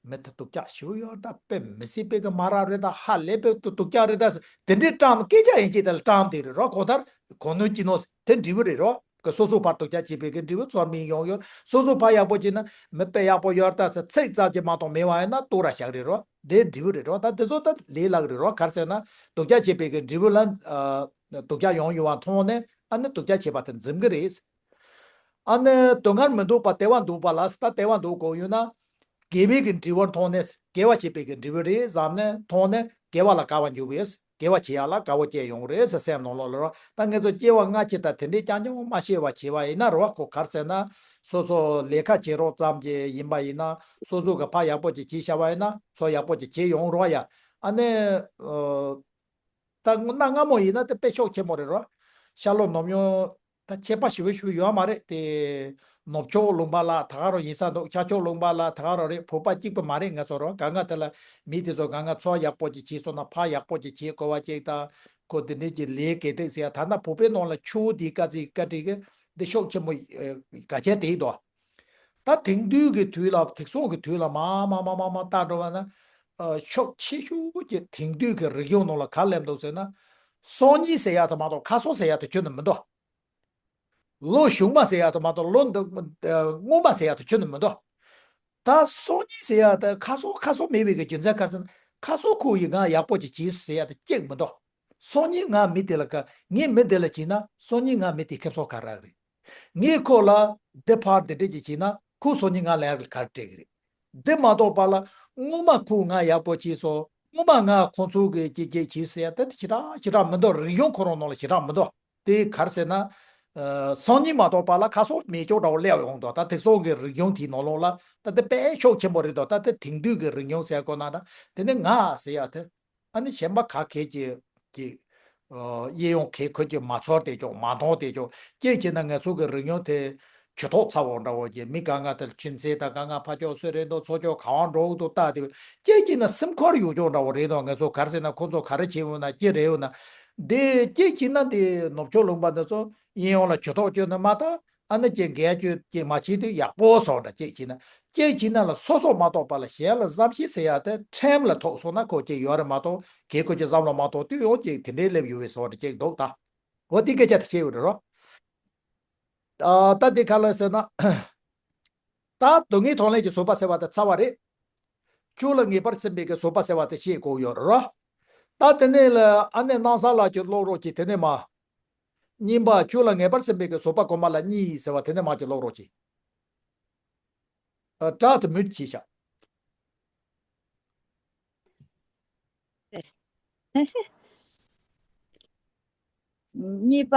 མི་དེ་སྡུག་ཅག་ཞུ་ཡོད་ད་དཔེ་མི་སྲིད་པའི་གི་མ་ར་རེད་ད་ཧ་ལས་པའི་སྡུག་ཅག་རེད་ད་དེ་འདྲའི་བཀྲམ་སྐད་ཆ་ཡིན་གྱི་དེ་ལ་བཀྲམ་དེ་རེད་རོ། གང་ལྟར་གོ་ནོར་སྐྱིད་ནོར་དེ་འབྲས་བུ་རེད་རོ། གི་སོ་སོ་ཕར་སྡུག་ཅག་བྱེད་པའི་གི་འབྲས་བུ་ཚོར་མིན་ཡོང་ཡོད། སོ་སོ་ཕར་ཡག་པོ་བྱས་ན་མི་དཔེ་ཡག་པོ་ཡོད་ད་ཟེར་ཚིག་ཙམ་གྱི་མ་གཏོགས་མེད་པ་ཡིན་ན་སྡུག་ར་བཞག་རེད་རོ། དེ་འབྲས་བུ་རེད་རོ། ད་དེ་ཚོ་ད་ལས་སླ་གི་རེད་རོ། ག་རེ་ཟེར་ན་སྡུག་ཅག་བྱེད་པའི་གི་འབྲས་བུ་ལ་ཨ་སྡུག་ཅག་ཡོང་ཡོང་བ་མཐོང་ནས་ཨ་ནི་སྡུག་ཅག་བྱེད་པ་དེ་འཛེམ་གི་རེད། ཨ་ནི་སྡུག་བསྔལ་མི་འདུག་པ་བདེ་བ་འདུག་པ་ལ་ད་བདེ་བ་འདུག་དགོས་ཡོད་ན། དགེ་བའི་གི་འབྲས་བུ་མཐོང་ནས་དགེ་བ་བྱེད་པའི་གི་འབྲས་བུ་རེད་བསམ་ནས་མཐོང་ནས་དགེ་བ་ལ་དགའ་བ་འཇུག་པས། དགེ་བ་བྱེད་ཡག་ལ་དགའ་བོ་སྐྱེ་ཡོང་རེད་ཟེར་སེམས་ནང་ལོགས་ལ་རོ། ད་ངེད་ཚོ་སྐྱེ་བ་སྔ་ཕྱི་དང་དེ་འདྲའི་རྐྱང་རྐྱང་མ་ཤེས་པ་བྱས་པ་ཡིན་ན་རོ། ཁོ་ག་རེ་ཟེར་ན། སོ་སོ་ལས་ཀ་བྱེད་རོགས་ཙམ་གྱི་ཡིན་པ་ཡིན་ན་སོ་སོ་གི་ཕར་ཡག་པོ་ཅིག་བྱས་བཞག་པ་ཡིན་ན་ཚོ་ཡག་པོ་ཅིག་བྱེད་ཡོང་རོགས་ཡ། ཨ་ནི། ཨོ། ད་གནའ་སྔ་མོ་ཡིན་ན་དེ་དཔེ་ཤུགས་ཆེན་པོ་རེད་རོ། ཤར་ལྷོ་ནུབ་ཡོང་ད་ཁྱད་པར་ཞེ་པོ་ཞེ་པོ་ཡོད་མ་རེད་དེ། ནུབ་ཕྱོགས་ལུང་པ་ལ་ད་ག་རང་ཡིན་ས་འདུག་ཤར་ཕྱོགས་ལུང་པ་ལ་ད་ག་རང་རེད། བོད་པ་གཅིག་པུ་མ་རེད། ང་ཚོ་རོ་གང་ག་དེ་ལ་མི་དེ་ཚོ་གང་ག་ཚོ་ཡག་པོ་ཅིག་བྱས་སོང་ན་ཕར་ཡག་པོ་ཅིག་བྱེད་དགོས་པ་ཅིག་དང་ཁོ་དེ་འདྲས་ཀྱི་ལས་ཀའི་སྟེགས་ཟེར་ཡ་ད་ལྟ་བོད་པའི་ནང་ལ་ཆུ་བོ་དེའི་དཀའ་ཚེགས་བཀའ་དྲིན་གི་འདི་ཤུགས་ཆེན་པོ་ག་ཆེ་དེ་ཡིན་དོ། ད་དེང་དུས་ཀྱི་དུས་ལ་དེང་སང་གི་དུས་ལ་མ་མ་མ་མ་མ་བལྟ་འགྲོ་བ་ན། ཤུགས་ཆེ་ཤོས་ཀྱི་དེང་དུས་ཀྱི་རིག་གཞུང་ནང་ལ་ག་སླེབས་འདུག་ཟེར་ན། སང་ཉིན་ཟེར་ཡ་དེ་མ་གཏོགས་ཁ་སང་ཟེར་ཡ་དེ་ཁྱོན་ནས་མི་འདུག་ལོ་གཞུག་མ་ཟེར་ཡ་དེ་མ་གཏོགས་ལོ་འདི་སྔོན་མ་ཟེར་ཡ་དེ་ཁྱོན་ནས་མི་འདུག་ད་སང་ཉིན་ཟེར་ཡ་དེ་ཁ་སང་ཁ་སང་མེད་པའི་གི་རྒྱུ་མཚན་ག་རེ་ཟེར་ན་ཁ་སང་ཁོ་ཡིས་ང་ཡག་པོ་ཅིག་བྱས་ཟེར་ཡ་དེ་གཅིག་མི་འདུག་སང་ཉིན་ང་མི་དེ་ལ་ག་ངས་མི་དེ་ལ་བྱས་ན་སང་ཉིན་ང་མི་དེ་ཁེ་སང་ག་རག་རེད། ངས་ཁོ་ལ་འདི་ཕར་འདི་འདྲས་ཅིག་བྱས་ན་ཁོ་སང་ཉིན་ང་ལ་ཡར་ག་རེ་སྤྲད་གི་རེད། འདི་མ་གཏོགས་པ་ལ་སྔོན་མ་ཁོ་ང་ཡག་པོ་བྱས་སོང་། སྔོན་མ་ང་ཁོང་ཚོ་གི་ཅིག་ཅིག་བྱས་ཟེར་ཡ་ད་དེ་ཞེ་དྲག་ཞེ་དྲག་མི་འདུག་རིག་གཞུང་ཁོ་རང་ནང་ལ་ཞེ་དྲག་མི་འདུག་དེ་ག་རེ་ཟེར་ན། ཨ་སང་ཉིན་མ་གཏོགས་པ་ལ་ཁ་སང་མེད་ཅོག་འདྲ་བོ་སླེབས་ཡོང་འདུག་ད་དེང་སང་གི་རིག་གཞུང་དེའི་ནང་ལོགས་ལ་ད་དེ་དཔེ་ཤུགས་ཆེན་པོ་རེད་འདུག་ད་དེ་དེང་དུས་ཀྱི་རིག་གཞུང་ཟེར་དགོས་ན་འདྲ་དེ་ནི་ང་ཟེར་ཡ་དེ། ཨ་ནི་གཞན་པ་ག་གས་ཀྱི་ཀྱི། ཨ་གཡས་གཡོན་གས་ཁོད་ཀྱི་མ་ཚོར་དེ་ཅོག་མ་མཐོང་དེ་ཅོག་ཅེས་བྱས་ན་ང་ཚོ་གི་རིག་གཞུང་དེ་ཇུས་གཏོགས་ཚ་བོ་འདྲ་བོ་ཀྱི་མི་གང་ག་དེར་ཁྱིམ་མཚེས་དང་གང་ག་ཕ་ཅོག་སུ་རེད་འདུག་ཚོ་ཅོག་ག་བ་འགྲོ་འདུག་ལྟ་དེ་ཅེས་བྱས་ན་སེམས་ཁུར་ཡོད་ཅོག་འདྲ་བོ་རེད་འདུག་ང་ཚོ་ག་རེ་ཟེར་ན་ཁོ་ཚོ་ག་རེ་བྱེད་འོང་ན་ཅི་རེད་འོང་ན་དེ་ཅེས་བྱས་ན་དེ་ནུབ་ཕྱོགས་ལུང་པ་འདི་ཚོ་གཡས་གཡོན་ལ་ཇུས་གཏོགས་བཅོས་ན་མ་ད། ཨ་ནི་ཅིག་འགལ་རྒྱུ་ཅིག་མ་བྱེད་དུས་ཡག་པོ་སོང་འདྲ་ཅིག་བྱེད་ན། ཅིག་བྱེད་ན་ལ་སོ་སོ་མ་གཏོགས་པ་ལ་གཞན་ལ་བསམ་ཤེས་ཟེར་ཡ་དེ་ཁྲིམས་ལ་ཐོགས་སོང་ན་ཁོ་ཅིག་ཡོད་རེད་མ་གཏོགས་གལ་ཁོ་ཅིག་བསམ་བློ་མ་གཏོགས་དུས་ཡོང་ཅིག་དེ་འདྲའི་སླེབས་ཡོད་པའི་བཟོ་འདྲ་ཅིག་འདུག་ད། འོ་དེ་སྐད་ཆ་དེ་བཤད་ཡོད་རེད་རོ། ཨ་ད་དེ་ག་ལ་ཟེར་ན། ད་སྡུག་བསྔལ་མཐོང་ལེན་གྱི་བཟོད་པ་ཟེར་བ་དེ་ཚར་བ་རེད། ཆོས་ལ་ངེས་པར་སེམས་པའི་གི་བཟོད་པ་ཟེར་བ་དེ་བཤད་དགོས་ཡོད་རེད་རོ། ད་དེ་ནས་ལ་ཨ་ནེ་སྣང་ས་ལགས་ཀྱིས་ཀློག་རོགས་གྱིས་དེ་ནས་མ། གཉིས་པ་ཆོས་ལ་ངེས་པར་སེམས་པའི་གི་བཟོད་པ་གོང་མ་ལ་གཉིས་ཟེར་བ་དེ་ནས་མ་ཅིག་ཀློག་རོགས་གྱིས། ཨ་དྲག་ཏུ་མུད་བྱས་ཤག་གཉིས་པ།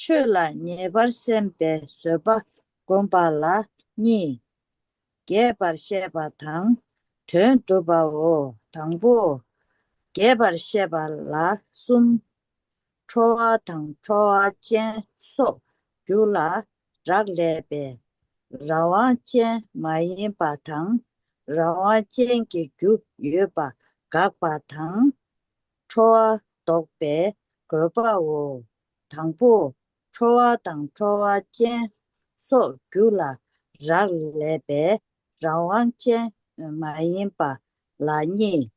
ཆོས་ལ་ངེས་པར་སེམས་པའི་བཟོད་པ་བསྒོམ་པ་ལ་གཉིས། རྒྱས་པར་བཤད་པ་དང་དོན་བསྡུ་བའོ། དང་པོ། རྒྱས་པར་བཤད་པ་ལ་གསུམ། ཁྲོ་བ་དང་ཁྲོ་བ་ཅན་སོགས་རྒྱུ་ལ་རག་ལས་པས་རང་དབང་ཅན་མ་ཡིན་པ་དང་། རང་དབང་ཅན་གྱི་རྒྱུ་ཡོད་པ་དགག་པ་དང་། ཁྲོ་བ་ལྡོག་པའི་དགོས་པའོ། དང་པོ། ཁྲོ་བ་དང་ཁྲོ་བ་ཅན་སོགས་རྒྱུ་ལ་རག་ལས་པས་རང་དབང་ཅན་མ་ཡིན་པ་ལ་གཉིས།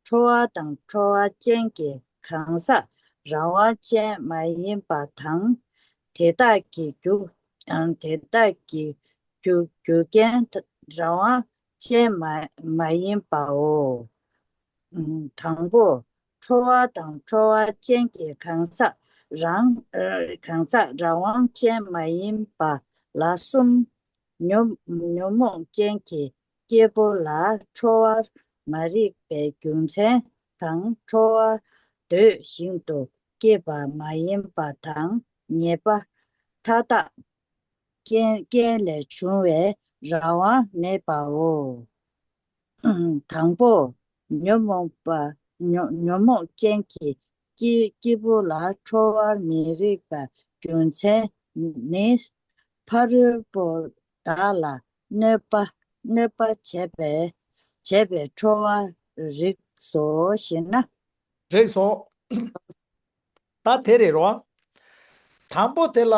ཁྲོ་བ་དང་ཁྲོ་བ་ཅན་གྱི་གང་ཟག་རང་དབང་ཅན་མ་ཡིན་པ་དང་། དེ་དག་གི་རྒྱུ་དེ་དག་གི་རྒྱུ་རྒྱུ་རྐྱེན་རང་དབང་ཅན་མ་མ་ཡིན་པའོ། དང་པོ། ཁྲོ་བ་དང་ཁྲོ་བ་ཅན་གྱི་གང་ཟག་རང་གང་ཟག་རང་དབང་ཅན་མ་ཡིན་པ་ལ་གསུམ། ཉོན་ཉོན་མོངས་ཅན་གྱི་སྐྱེས་བུ་ལ་ཁྲོ་བར་མ་རིག་པའི་རྒྱུ་མཚན་དང་ཁྲོ་བ་འདོད་བཞིན་དུ་ སྐྱེས་པ་མ་ཡིན་པ་དང་ཉེས་པ་མཐའ་དག་རྐྱེན་རྐྱེན་ལས་བྱུང་བའི་རང་དབང་མེད་པའོ། དང་པོ། ཉོན་མོངས་པ་ཉོན་ཉོན་མོངས་ཅན་གྱི་སྐྱེ་སྐྱེ་བོ་ལ་ཁྲོ་བར་མི་རིགས་པའི་རྒྱུ་མཚན་ནི། ཕ་རོལ་པོ་བདག་ལ་གནོད་པ་གནོད་པ་བྱས་པས་བྱས་པས་ཁྲོ་བར་རིགས་སོ་ཞེ་ན། རིགས་སོ། ད་དེ་རེད་རོ། དང་པོ་དེ་ལ།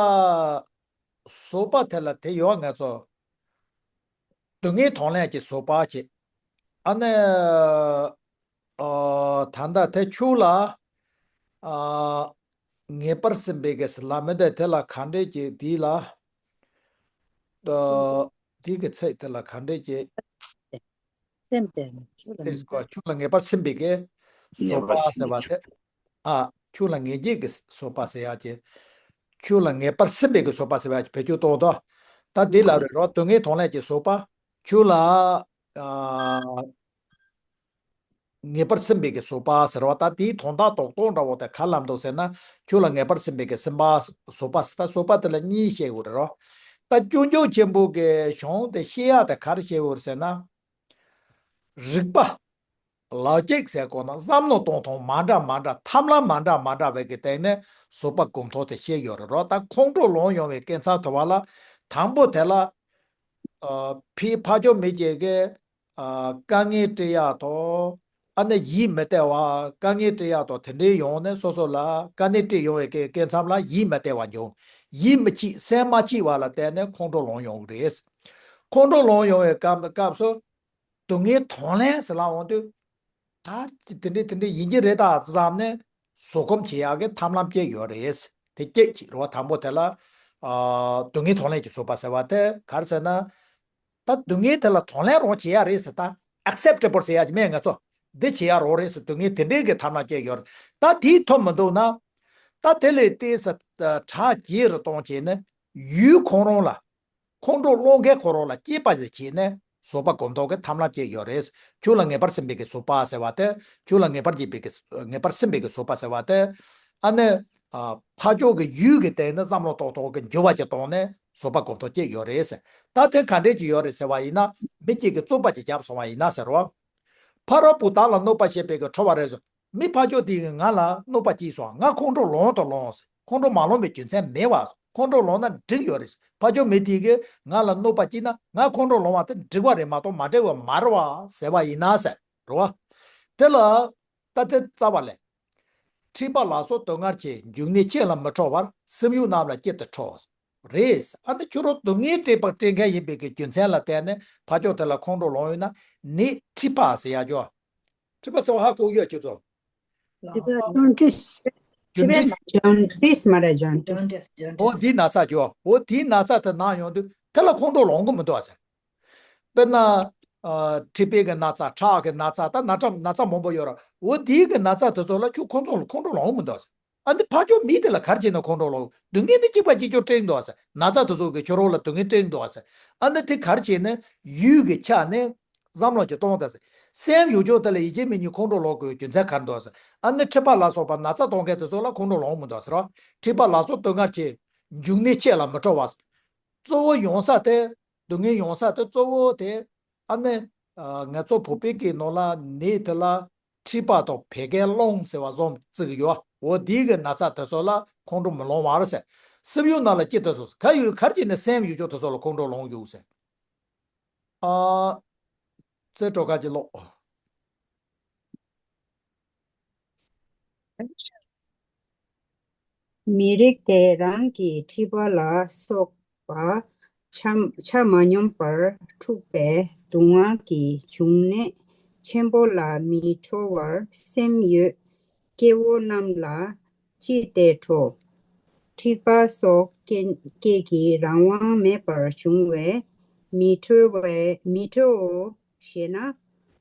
བཟོད་པ་དེ་ལ་དེ་ཡོད་ང་ཚོ། སྡུག་བསྔལ་གདོང་ལེན་གྱི་བཟོད་པ་བྱེད། ཨ་ནི། ཨ། ད་ལྟ་དེ་ཆུ་ལ། ཨ། ངེས་པར་སེམས་པའི་གེ་སི་ལ་མི་འདོད་དེ་ལ་ག་འདྲས་ཀྱི་དེ་ལ། ཨ། དེ་གི་ཚིག་དེ་ལ་ག་འདྲས་ཀྱི། སེམས་པའི་ཆུ་ལ་དེ་ངེས་སྐོར་ཆུ་ལ་ངེས་པར་སེམས་པའི་གེ་བཟོད་པ་ཟེར་བ་དེ། ཨ། ཆུ་ལ་ངེས་འབྱེད་ཀྱི་བཟོད་པ་ཟེར་ཡག་གི་ཆུ་ལ་ངེས་པར་སེམས་པའི་གི་བཟོད་པ་ཟེར་བ་ཡག་གི་བེད་སྤྱོད་གཏོང་དོ། ད་འདི་ལ་རེ་རོ་སྡུག་བསྔལ་གདོང་ལེན་གྱི་བཟོད་པ། ཆུ་ལ། ཨ། ངེས་པར་སེམས་པའི་གི་བཟོད་པ་ཟེར་བ་ད་དེའི་དོན་དག་རྡོག་རྡོག་འདྲ་བོ་དེ་ག་ལམ་འདུག་ཟེར་ན། ཆུ་ལ་ངེས་པར་སེམས་པའི་གི་སེམས་པ་བཟོད་པ་ཟེར་ད་བཟོད་པ་དེ་ལ་གཉིས་བཤད་དགོས་རེད་རོ། ད་སྐྱོན་བརྗོད་ཆེན་པོ་གི་གཞུང་དེ་བཤད་ཡག་དེ་ག་རེ་བཤད་དགོས་རེད་ཟེར་ན། རིགས་པ། ལག་ཁྱེག་ཟེར་གོ་ན་བསམ་བློ་གཏོང་སྟངས་མ་འདྲ་མ་འདྲ་ཐབས་ལམ་མ་འདྲ་མ་འདྲ་བའི་གི་སྟེང་ནས་བཟོད་པ་སྒོམ་ཐོག་དེ་བཤད་ཡོད་རེད་རོ། ད་ཁོང་ཁྲོ་ལངས་ཡོང་བའི་སྐད་ཆ་དུ་བ་ལ། དང་པོ་དེ་ལ། ཨ། ཕི་ཕ་ཇོ་མི་སྐྱེ་གི། ཨ། དཀའ་ངལ་སྤྲད་ཡག་དང་། ཨ་ནི་ཡིད་མི་བརྟན་བ་དཀའ་ངལ་སྤྲད་ཡག་དང་དེ་འདྲའི་ཡོང་ནས་སོ་སོ་ལ་དཀའ་ངལ་སྤྲད་ཡོང་བའི་སྐད་སྐད་མཚམས་ལ་ཡིད་མི་བརྟན་བ་འབྱུང་། ཡིད་མི་ཆེས་སེམས་མ་སྐྱིད་བ་ལ་བརྟེན་ནས་ཁོང་ཁྲོ་ལངས་ཡོང་གི་རེད། ཁོང་ཁྲོ་ལངས་ཡོང་བའི་སྐབས་སྐབས་སུ། སྡུག་བསྔལ་གདོང་ལེན་ཟེར་ལ་འོང་དུས། ད་དེ་འདྲས་དེ་འདྲས་ཡིན་གྱི་རེད་ད་བསམ་ནས་བཟོད་སྒོམ་བྱེད་ཡག་གི་ཐབས་ལམ་སྐྱེ་ཡོད་རེད། དེ་སྐད་ཅིག་རེད་བ། དང་པོ་དེ་ལ། ཨ། སྡུག་བསྔལ་གདོང་ལེན་གྱི་བཟོད་པ་ཟེར་བ་དེ་ག་རེ་ཟེར་ན། ད་སྡུག་བསྔལ་དེ་ལ་གདོང་ལེན་རང་བྱེད་ཡག་རེད་ཟེར་ད། ཨེག་སེབ་ཊེ་བལ་ཟེར་ཡག་གི་མེད་ང་ཚོ། འདི་བྱེད་ཡག་རང་རེད་ཟེར་སྡུག་བསྔལ་དེ་འདྲས་ཀྱི་ཐབས་ལམ་སྐྱེ་ཡོད་རེད། ད་དེའི་ཐོབ་མི་འདུག་ན། ད་དེ་ལས་ཏོག་ཙམ་ཁྲག་རྒྱས་རུ་གཏོང་བྱས་ནས་ཡུལ་ཁོ་རང་ལ། ཁོང་ཁྲོ་སློང་མཁན་ཁོ་རང་ལ་སྐྱེས་པ་ལ་བྱས་ནས་བཟོད་པ་སྒོམ་ཐོག་གི་ཐབས་ལམ་སྐྱེ་ཡོད་རེད། ཆོས་ལ་ངེས་པར་སེམས་པའི་གི་བཟོད་པ་ཟེར་བ་དེ། ཆོས་ལ་ངེས་པར་བྱེད་པའི་གི་ངེས་པར་སེམས་པའི་གི་བཟོད་པ་ཟེར་བ་དེ། ཨ་ནི། ཨ། ཕ་ཕྱོགས་ཀྱི་ཡུལ་གྱི་སྟེང་ནས་བསམ་བློ་ཏོག་ཏོག་གི་འགྱུར་བ་ཅིག་བཏང་ནས་བཟོད་པ་སྒོམ་ཐོག་སྐྱེ་ཡོད་རེད་ཟེར། ད་དེ་ག་འདྲས་ཅིག་ཡོད་རེད་ཟེར་བ་ཡིན་ན། མི་གཅིག་གིས་བཙོག་པ་ཅིག་བརྒྱབ་སོང་བ་ཡིན་ན་ཟེར་རོ། ཕ་རོལ་པོ་བདག་ལ་གནོད་པ་བྱེད་པའི་གི་ཁྲོ་བ་རེད་ཟེར། མི་ཕ་ཕྱོགས་དེ་གིས་ང་ལ་གནོད་པ་བྱས་སོང་། ང་ཁོང་ཁྲོ་ལངས་དང་ལངས་ཟེར། ཁོང་ཁྲོ་མ་ལངས་པའི་རྒྱུ་མཚན་མེད་པ། ཁོང་ཁྲོ་ལངས་ན་འགྲིག་ཡོད་རེད། ཕ་ཕྱོགས་མི་དེ་གིས་ང་ལ་གནོད་པ་བྱས་ན་ང་ཁོང་ཁྲོ་ལངས་པ་དེ་འགྲིག་པ་རེད་མ་གཏོགས་མ་འགྲིག་པ་མ་རེད་བ་ཟེར་བ་ཡིན་ན་ཟེར་རོ། དེ་ལ་ད་དེ་རྩ་བ་ལས། འཁྲིད་པ་ལ་སོགས་སྡུག་བསྔལ་གྱི། འབྱུང་གནས་ཁྱེད་ལ་མི་ཁྲོ་བར། སེམས་ཡུལ་རྣམས་ལ་སྐྱིད་དུ་ཁྲོ། རེད། ཨ་ནི་ཁྱོད་རང་སྡུག་བསྔལ་སྤྲད་པ་སྤྲད་མཁན་ཡིན་པའི་གི་རྒྱུ་མཚན་ལ་བརྟེན་ནས་ཕ་ཕྱོགས་དེ་ལ་ཁོང་ཁྲོ་ལངས་ཡོད་ན་ནི་འཁྲིད་པ་ཟེར་ཡག་ཅོ། འཁྲིད་པ་ཟེར་བ་ཧ་གོ་ཡོད་ཁྱོད་ཚོ། འདི་པ་ཇོན་ཏིས། ཇོན་ཏིས། ཇོན་ཏིས་མ་རེད། ཇོན་ཏིས། འོ་འདིའི་ན་ཚ་ཅོ། འོ་དེའི་ན་ཚ་དེ་ན་ཡོང་དུས་དེ་ལ་ཁོང་ཁྲོ་ལངས་གི་མི་འདུག་ཨ་ཟེར། དཔེར་ན། ཨ། མཁྲིས་པའི་གི་ན་ཚ། ཁྲག་གི་ན་ཚ། ད་ན་ཚ་ན་ཚ་མང་པོ་ཡོད་ར། འོ་དེའི་གི་ན་ཚ་དེ་ཚོ་ལ་ཁྱོད་ཁོང་ཚོ་ལ་ཁོང་ཁྲོ་ལངས་མི་འདུག་ཟེར། ཨ་ནི་ཕ་ཕྱོགས་མི་དེ་ལ་ག་རེ་བྱས་ན་ཁོང་ཁྲོ་ལངས། སྡུག་བསྔལ་ནི་གཅིག་པ་གཅིག་གྱུར་སྤྲད་འདུག་ཟེར། ན་ཚ་དེ་ཚོ་གི་ཁྱོད་རང་ལ་སྡུག་བསྔལ་སྤྲད་འདུག་ཟེར། ཨ་ནི་དེ་ག་རེ་བྱས་ན་ཡུལ་གི་ཆ་ནས་བསམ་བློ་ཅིག་གཏོང་དང་ཟེར། སེམས་ཡོད་ཆོག་དེ་ལ་ཡིད་ཆེས་མི་གཉིས་ཁོང་ཁྲོ་ལངས་དགོས་རྒྱུ་མཚན་ག་རེ་འདུག་ཟེར། ཨ་ནི་མཁྲིས་པ་ལ་སོགས་པ་ན་ཚ་གཏོང་མཁན་དེ་ཚོ་ལ་ཁོང་ཁྲོ་ལངས་མི་འདུག་ཟེར་རོ། མཁྲིས་པ་ལ་སོགས་སྡུག་བསྔལ་གྱི། འབྱུང་གནས་ཁྱེད་ལ་མི་ཁྲོ་བ། གཙོ་བོ་ཡོང་ས་དེ། སྡུག་བསྔལ་ཡོང་ས་དེ་གཙོ་བོ་དེ། ཨ་ནི། ཨ། ང་ཚོ་བོད་པའི་སྐད་ནང་ལ་ནད་དེ་ལ་མཁྲིས་པ་དང་བད་ཀན་རླུང་ཟེར་བ་བཟོ་བརྩི་གི་ཡོད། འོ་དེའི་གི་ན་ཚ་དེ་ཚོ་ལ་ཁོང་ཁྲོ་མི་ལངས་པར་ཟེར། སེམས་ཡུལ་རྣམས་ལ་སྐྱིད་དུ་སོང་ཟེར། ག་ཡོད་ག་རེ་བྱས་ནས་སེམས་ཡོད་ཆོག་དེ་ཚོ་ལ་ཁོང་ཁྲོ་ལངས་ཡོད་ཟེར། ཨ། རྩེ་སྤྲོ་ཁ་ཅིག་ལོག་མི་རིགས་དེ་རང་གི་མཁྲིས་པ་ལ་སོགས་པ་ཆ་ཆ་མ་སྙོམས་པར་འཁྲུགས་པའི་སྡུག་བསྔལ་གྱི་འབྱུང་གནས་ཆེན་པོ་ལ་མི་ཁྲོ་བར་སེམས་ཡོད། སྐྱེ་བོ་རྣམས་ལ་ཅི་སྟེ་ཁྲོ། མཁྲིས་པ་སོགས་རྐྱེན་སྐྱེས་ཀྱི་རང་དབང་མེད་པར་བྱུང་བས་མི་ཁྲོ་བས་མི་ཁྲོའོ་ཞེ་ན།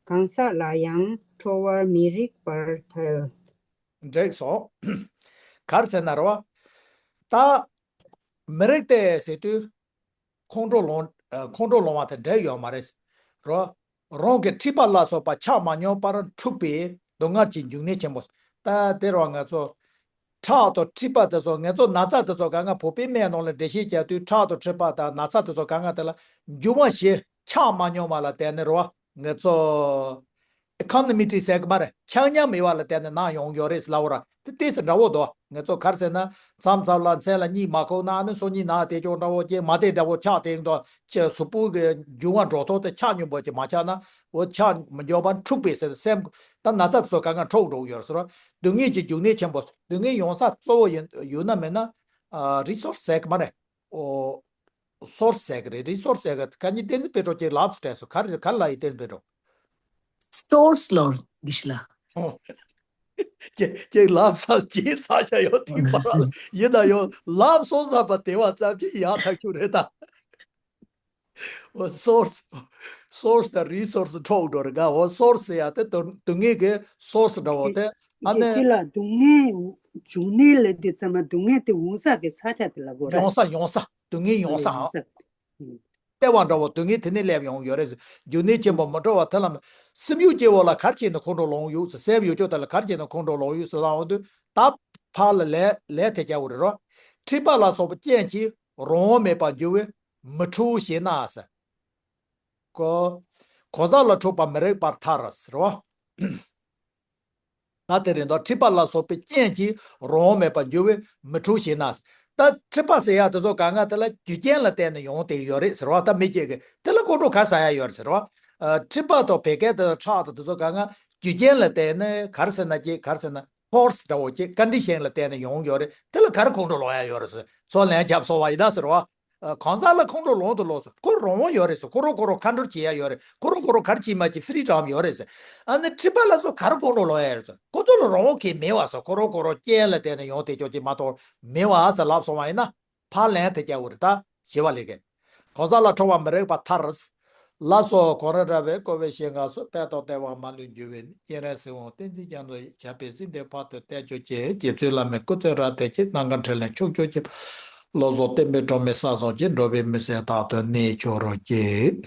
གང་ཟག་ལ་ཡང་ཁྲོ་བར་མི་རིགས་པར་ཐལ། འགྲིག་སོང་། ག་རེ་ཟེར་ན་རེད་བ། ད། མི་རིགས་དེ་ཟེར་དུས། ཁོང་ཁྲོ་ལངས། ཨ། ཁོང་ཁྲོ་ལངས་པ་དེ་འདྲ་ཡོད་མ་རེད། རོ། རང་གི་མཁྲིས་པ་ལ་སོགས་པ་ཆ་མ་སྙོམས་པར་འཁྲུགས་པའི་སྡུག་བསྔལ་གྱི་འབྱུང་གནས་ཆེན་པོ། ད་དེ་རུ་ང་ཚོ། ཁྲག་དང་མཁྲིས་པ་དེ་ཚོ་ངེད་ཚོ་ན་ཚ་དེ་ཚོ་གང་ག་བོད་པའི་སྨན་ནང་ལ་འགྲེལ་བཤད་རྒྱག་དུས་ཁྲག་དང་མཁྲིས་པ་དང་ན་ཚ་དེ་ཚོ་གང་ག་དེ་ལ་འབྱུང་བ་བཞི་ཆགས་མ་མྱོང་བ་ལ་བརྟེན་ནས་རེད་བ། ངེད་ཚོ་ཨི་ཀོ་ནོ་མི་ཊི་ཟེར་གི་མ་རེད། ཆགས་ཉམས་མེད་པ་ལ་བརྟེན་ནས་ན་ཡོང་ཡོད་རེད་ལབ་པ་ར། དེ་ཏོག་ཙམ་འདྲ་བོ་འདུག་ངེད་ཚོ་ག་རེ་ཟེར་ན་མཚམས་མཚམས་ལ་མཚན་ལ་གཉིད་མ་ཁུག་ན་ཨ་ནི་སང་ཉིན་ན་དེ་ཅོག་འདྲ་བོ་ཅིག་མ་བདེ་འདྲ་བོ་ཆགས་དེ་འདུག་ཅེས་གཟུགས་པོ་གི་འབྱུང་བ་འགྲོ་ཐོག་དེ་ཆགས་སྙོམས་པོ་ཅིག་མ་ཆགས་ན་འོ་ཆགས་མི་འཇོག་པ་འཁྲུགས་པའི་ཟེར་སེམས་ད་ན་ཚ་དེ་ཚོ་གང་ག་འཕྲོག་འགྲོ་གི་ཡོད་རེད་ཟེར་བ། སྡུག་བསྔལ་གྱི་རྒྱུ་ནི་ཆེན་པོ། སྡུག་བསྔལ་ཡོང་ས་གཙོ་བོ་ཡིན་ཡོད་ན་མེད་ན་ཨ་རི་སོར་སི་ཟེར་གི་མ་རེད། ཨོ། སོར་སི་ཟེར་གི་རེད། རི་སོར་སི་ཟེར་གི་ཁ་ཉིན་བསྟན་འཛིན་པེ་ཏྲོ་ཅིག་ལབ་སུ་དྲན་སོང་། ག་རེ་ག་རེ་ལབ་ཡིན་བསྟན་འཛིན་པེ་ཏྲོ། སོར་སི་ལོར་གི་ཤི་ལ། ཅེ་ཅེ་ལབ་ས་ཅེ་ཚ་ཤ་ཡོད་ཐིག་པ་ཡིན་ན་ཡོད་ལབ་སོང་ས་པ་དེ་བ་ཙམ་གྱིས་ཡག་ཐག་ཆོད་རེད་ད། ཨོ་སོར་སི་སོར་སི་དང་རི་སོར་སི་འཕྲོག་འགྲོ་རེད་ག་ཨོ་སོར་སི་ཡ་དེ་དོན་དོན་ངེས་ཀྱི་སོར་སི་འདྲ་བོ་དེ་ཨ་ནི་ཅེ་ལ་སྡུག་བསྔལ་འབྱུང་གནས་ལ་འདི་ཚང་མ་སྡུག་བསྔལ་དེ་འོང་ས་གི་ས་ཆ་དེ་ལ་གོ་ར། ཡོང་ས་ཡོང་ས་སྡུག་བསྔལ་ཡོང་ས་ཨང་། ལྟེ་བ་འདྲ་བོ་སྡུག་བསྔལ་དེ་ནས་སླེབས་ཡོང་ཡོད་རེད། རྒྱུ་ནི་ཆེན་པོ་མི་འཕྲོག་པ་དེ་ལ་སེམས་ཡུལ་སྐྱེ་བོ་ལ་གར་བྱས་ནས་ཁོང་ཁྲོ་ལངས་ཡོད་ཟེར། སེམས་ཡུལ་སྐྱེ་བོ་དེ་ལ་གར་བྱས་ནས་ཁོང་ཁྲོ་ལངས་ཡོད་ཟེར་ལབ་འོང་དུས་ད་ཕར་ལ་ལས་ལས་དེ་རྒྱག་དགོས་རེད་རོ། མཁྲིས་པ་ལ་སོགས་པ་རྐྱེན་གྱིས་རང་དབང་མེད་པར་འགྱུར་བས་མི་འཁྲུགས་ཞེ་ན་ཟེར། གོ་གང་ཟག་ལ་འཁྲུགས་པ་མི་རིགས་པར་ཐལ་ཟེར་རོ། ད་དེ་རིང་དུ་མཁྲིས་པ་ལ་སོགས་པའི་རྐྱེན་གྱིས་རང་དབང་མེད་པར་འགྱུར་བས་མི་འཁྲུགས་ཞེ་ན། ད་མཁྲིས་པ་ཟེར་ཡ་དེ་ཚོ་གང་ག་དེ་ལ་རྒྱུ་རྐྱེན་ལ་བརྟེན་ནས་ཡོང་བསྡད་ཡོད་རེད་ཟེར་བ། ད་མི་སྐྱེ་གི་དེ་ལ་ཁོང་ཁྲོ་ག་ཟ་ཡ་ཡོད་རེད་ཟེར་བ། མཁྲིས་པ་དང་བད་ཀན་དང་ཁྲག་དང་དེ་ཚོ་གང་ག་རྒྱུ་རྐྱེན་ལ་བརྟེན་ནས་ག་རེ་ཟེར་ན་ཅིག་ག་རེ་ཟེར་ན་ཕོར་སི་འདྲ་བོ་ཅིག་ཀོན་ཌི་ཤན་ལ་བརྟེན་ནས་ཡོང་ཡོད་རེད། དེ་ལ་ག་རེ་ཁོང་ཁྲོ་ལངས་ཡ་ཡོད་རེད་ཟེར། ཚོ་ལན་རྒྱབ་སོང་བ་ཡིན་ད་ཟེར་བ། གང་ཟག་ལ་ཁོང་ཁྲོ་ལངས་དུ་ལོག་སོང་། ཁོ་རང་དབང་ཡོད་རེད་ཟེར། ཁོ་རང་ཁོ་རང་ཁ་འགྲོ་བྱེད་ཡ་ཡོད་རེད། ཁོ་རང་ཁོ་རང་ག་རེ་བྱེད་མ་བྱེད་ཕི་རི་ཌམ་ཡོད་རེད་ཟེར། ཨ་ནི་མཁྲིས་པ་ལ་སོགས་ག་རེ་ཁོང་ཁྲོ་ལངས་ཡ་རེད་ཟེར། ཁོ་ཚོ་ལ་རང་དབང་གང་ཡང་མེད་པ་ཟེར། ཁོ་རང་ཁོ་རང་རྐྱེན་ལ་བརྟེན་ནས་ཡོང་བསྡད་ཆོག་ཅིག་མ་གཏོགས་མེད་པ་ཟེར་ལབ་སོང་བ་ཡིན་ན་ཕར་ལན་དེ་རྒྱག་དགོས་རེད་ད། ཞི་བ་ལས་ཀྱི། གང་ཟག་ལ་འཁྲུགས་པ་མི་རིགས་པར་ཐལ། ལ་སོགས་གོང་རིམ་ར་བའི་བཀོད་པའི་ཞིང་ཁམས་སུ་དཔལ་དང་བདེ་བ་མ་ལུས་འབྱུང་བའི་གནས། སྤྱན་རས་གཟིགས་དབང་བསྟན་འཛིན་རྒྱ་མཚོ་ཡི། ཞབས་པད་སྲིད་མཐའི་བར་དུ་བརྟན་གྱུར་ཅིག་རྗེ་བཙུན་བླ་མའི་སྐུ་ཚེ་རབ་བརྟན་ཅིག་གནམ་གང་འཕྲིན་ལས་ཕྱུག་གྱུར་ཅིག་བློ་བཟང་བསྟན་པའི་སྒྲོན་མེ་ས་བཟང་ཅིག་འགྲོ་བའི་མི་སེར་དག་ཏུ་གནས་གྱུར་ཅིག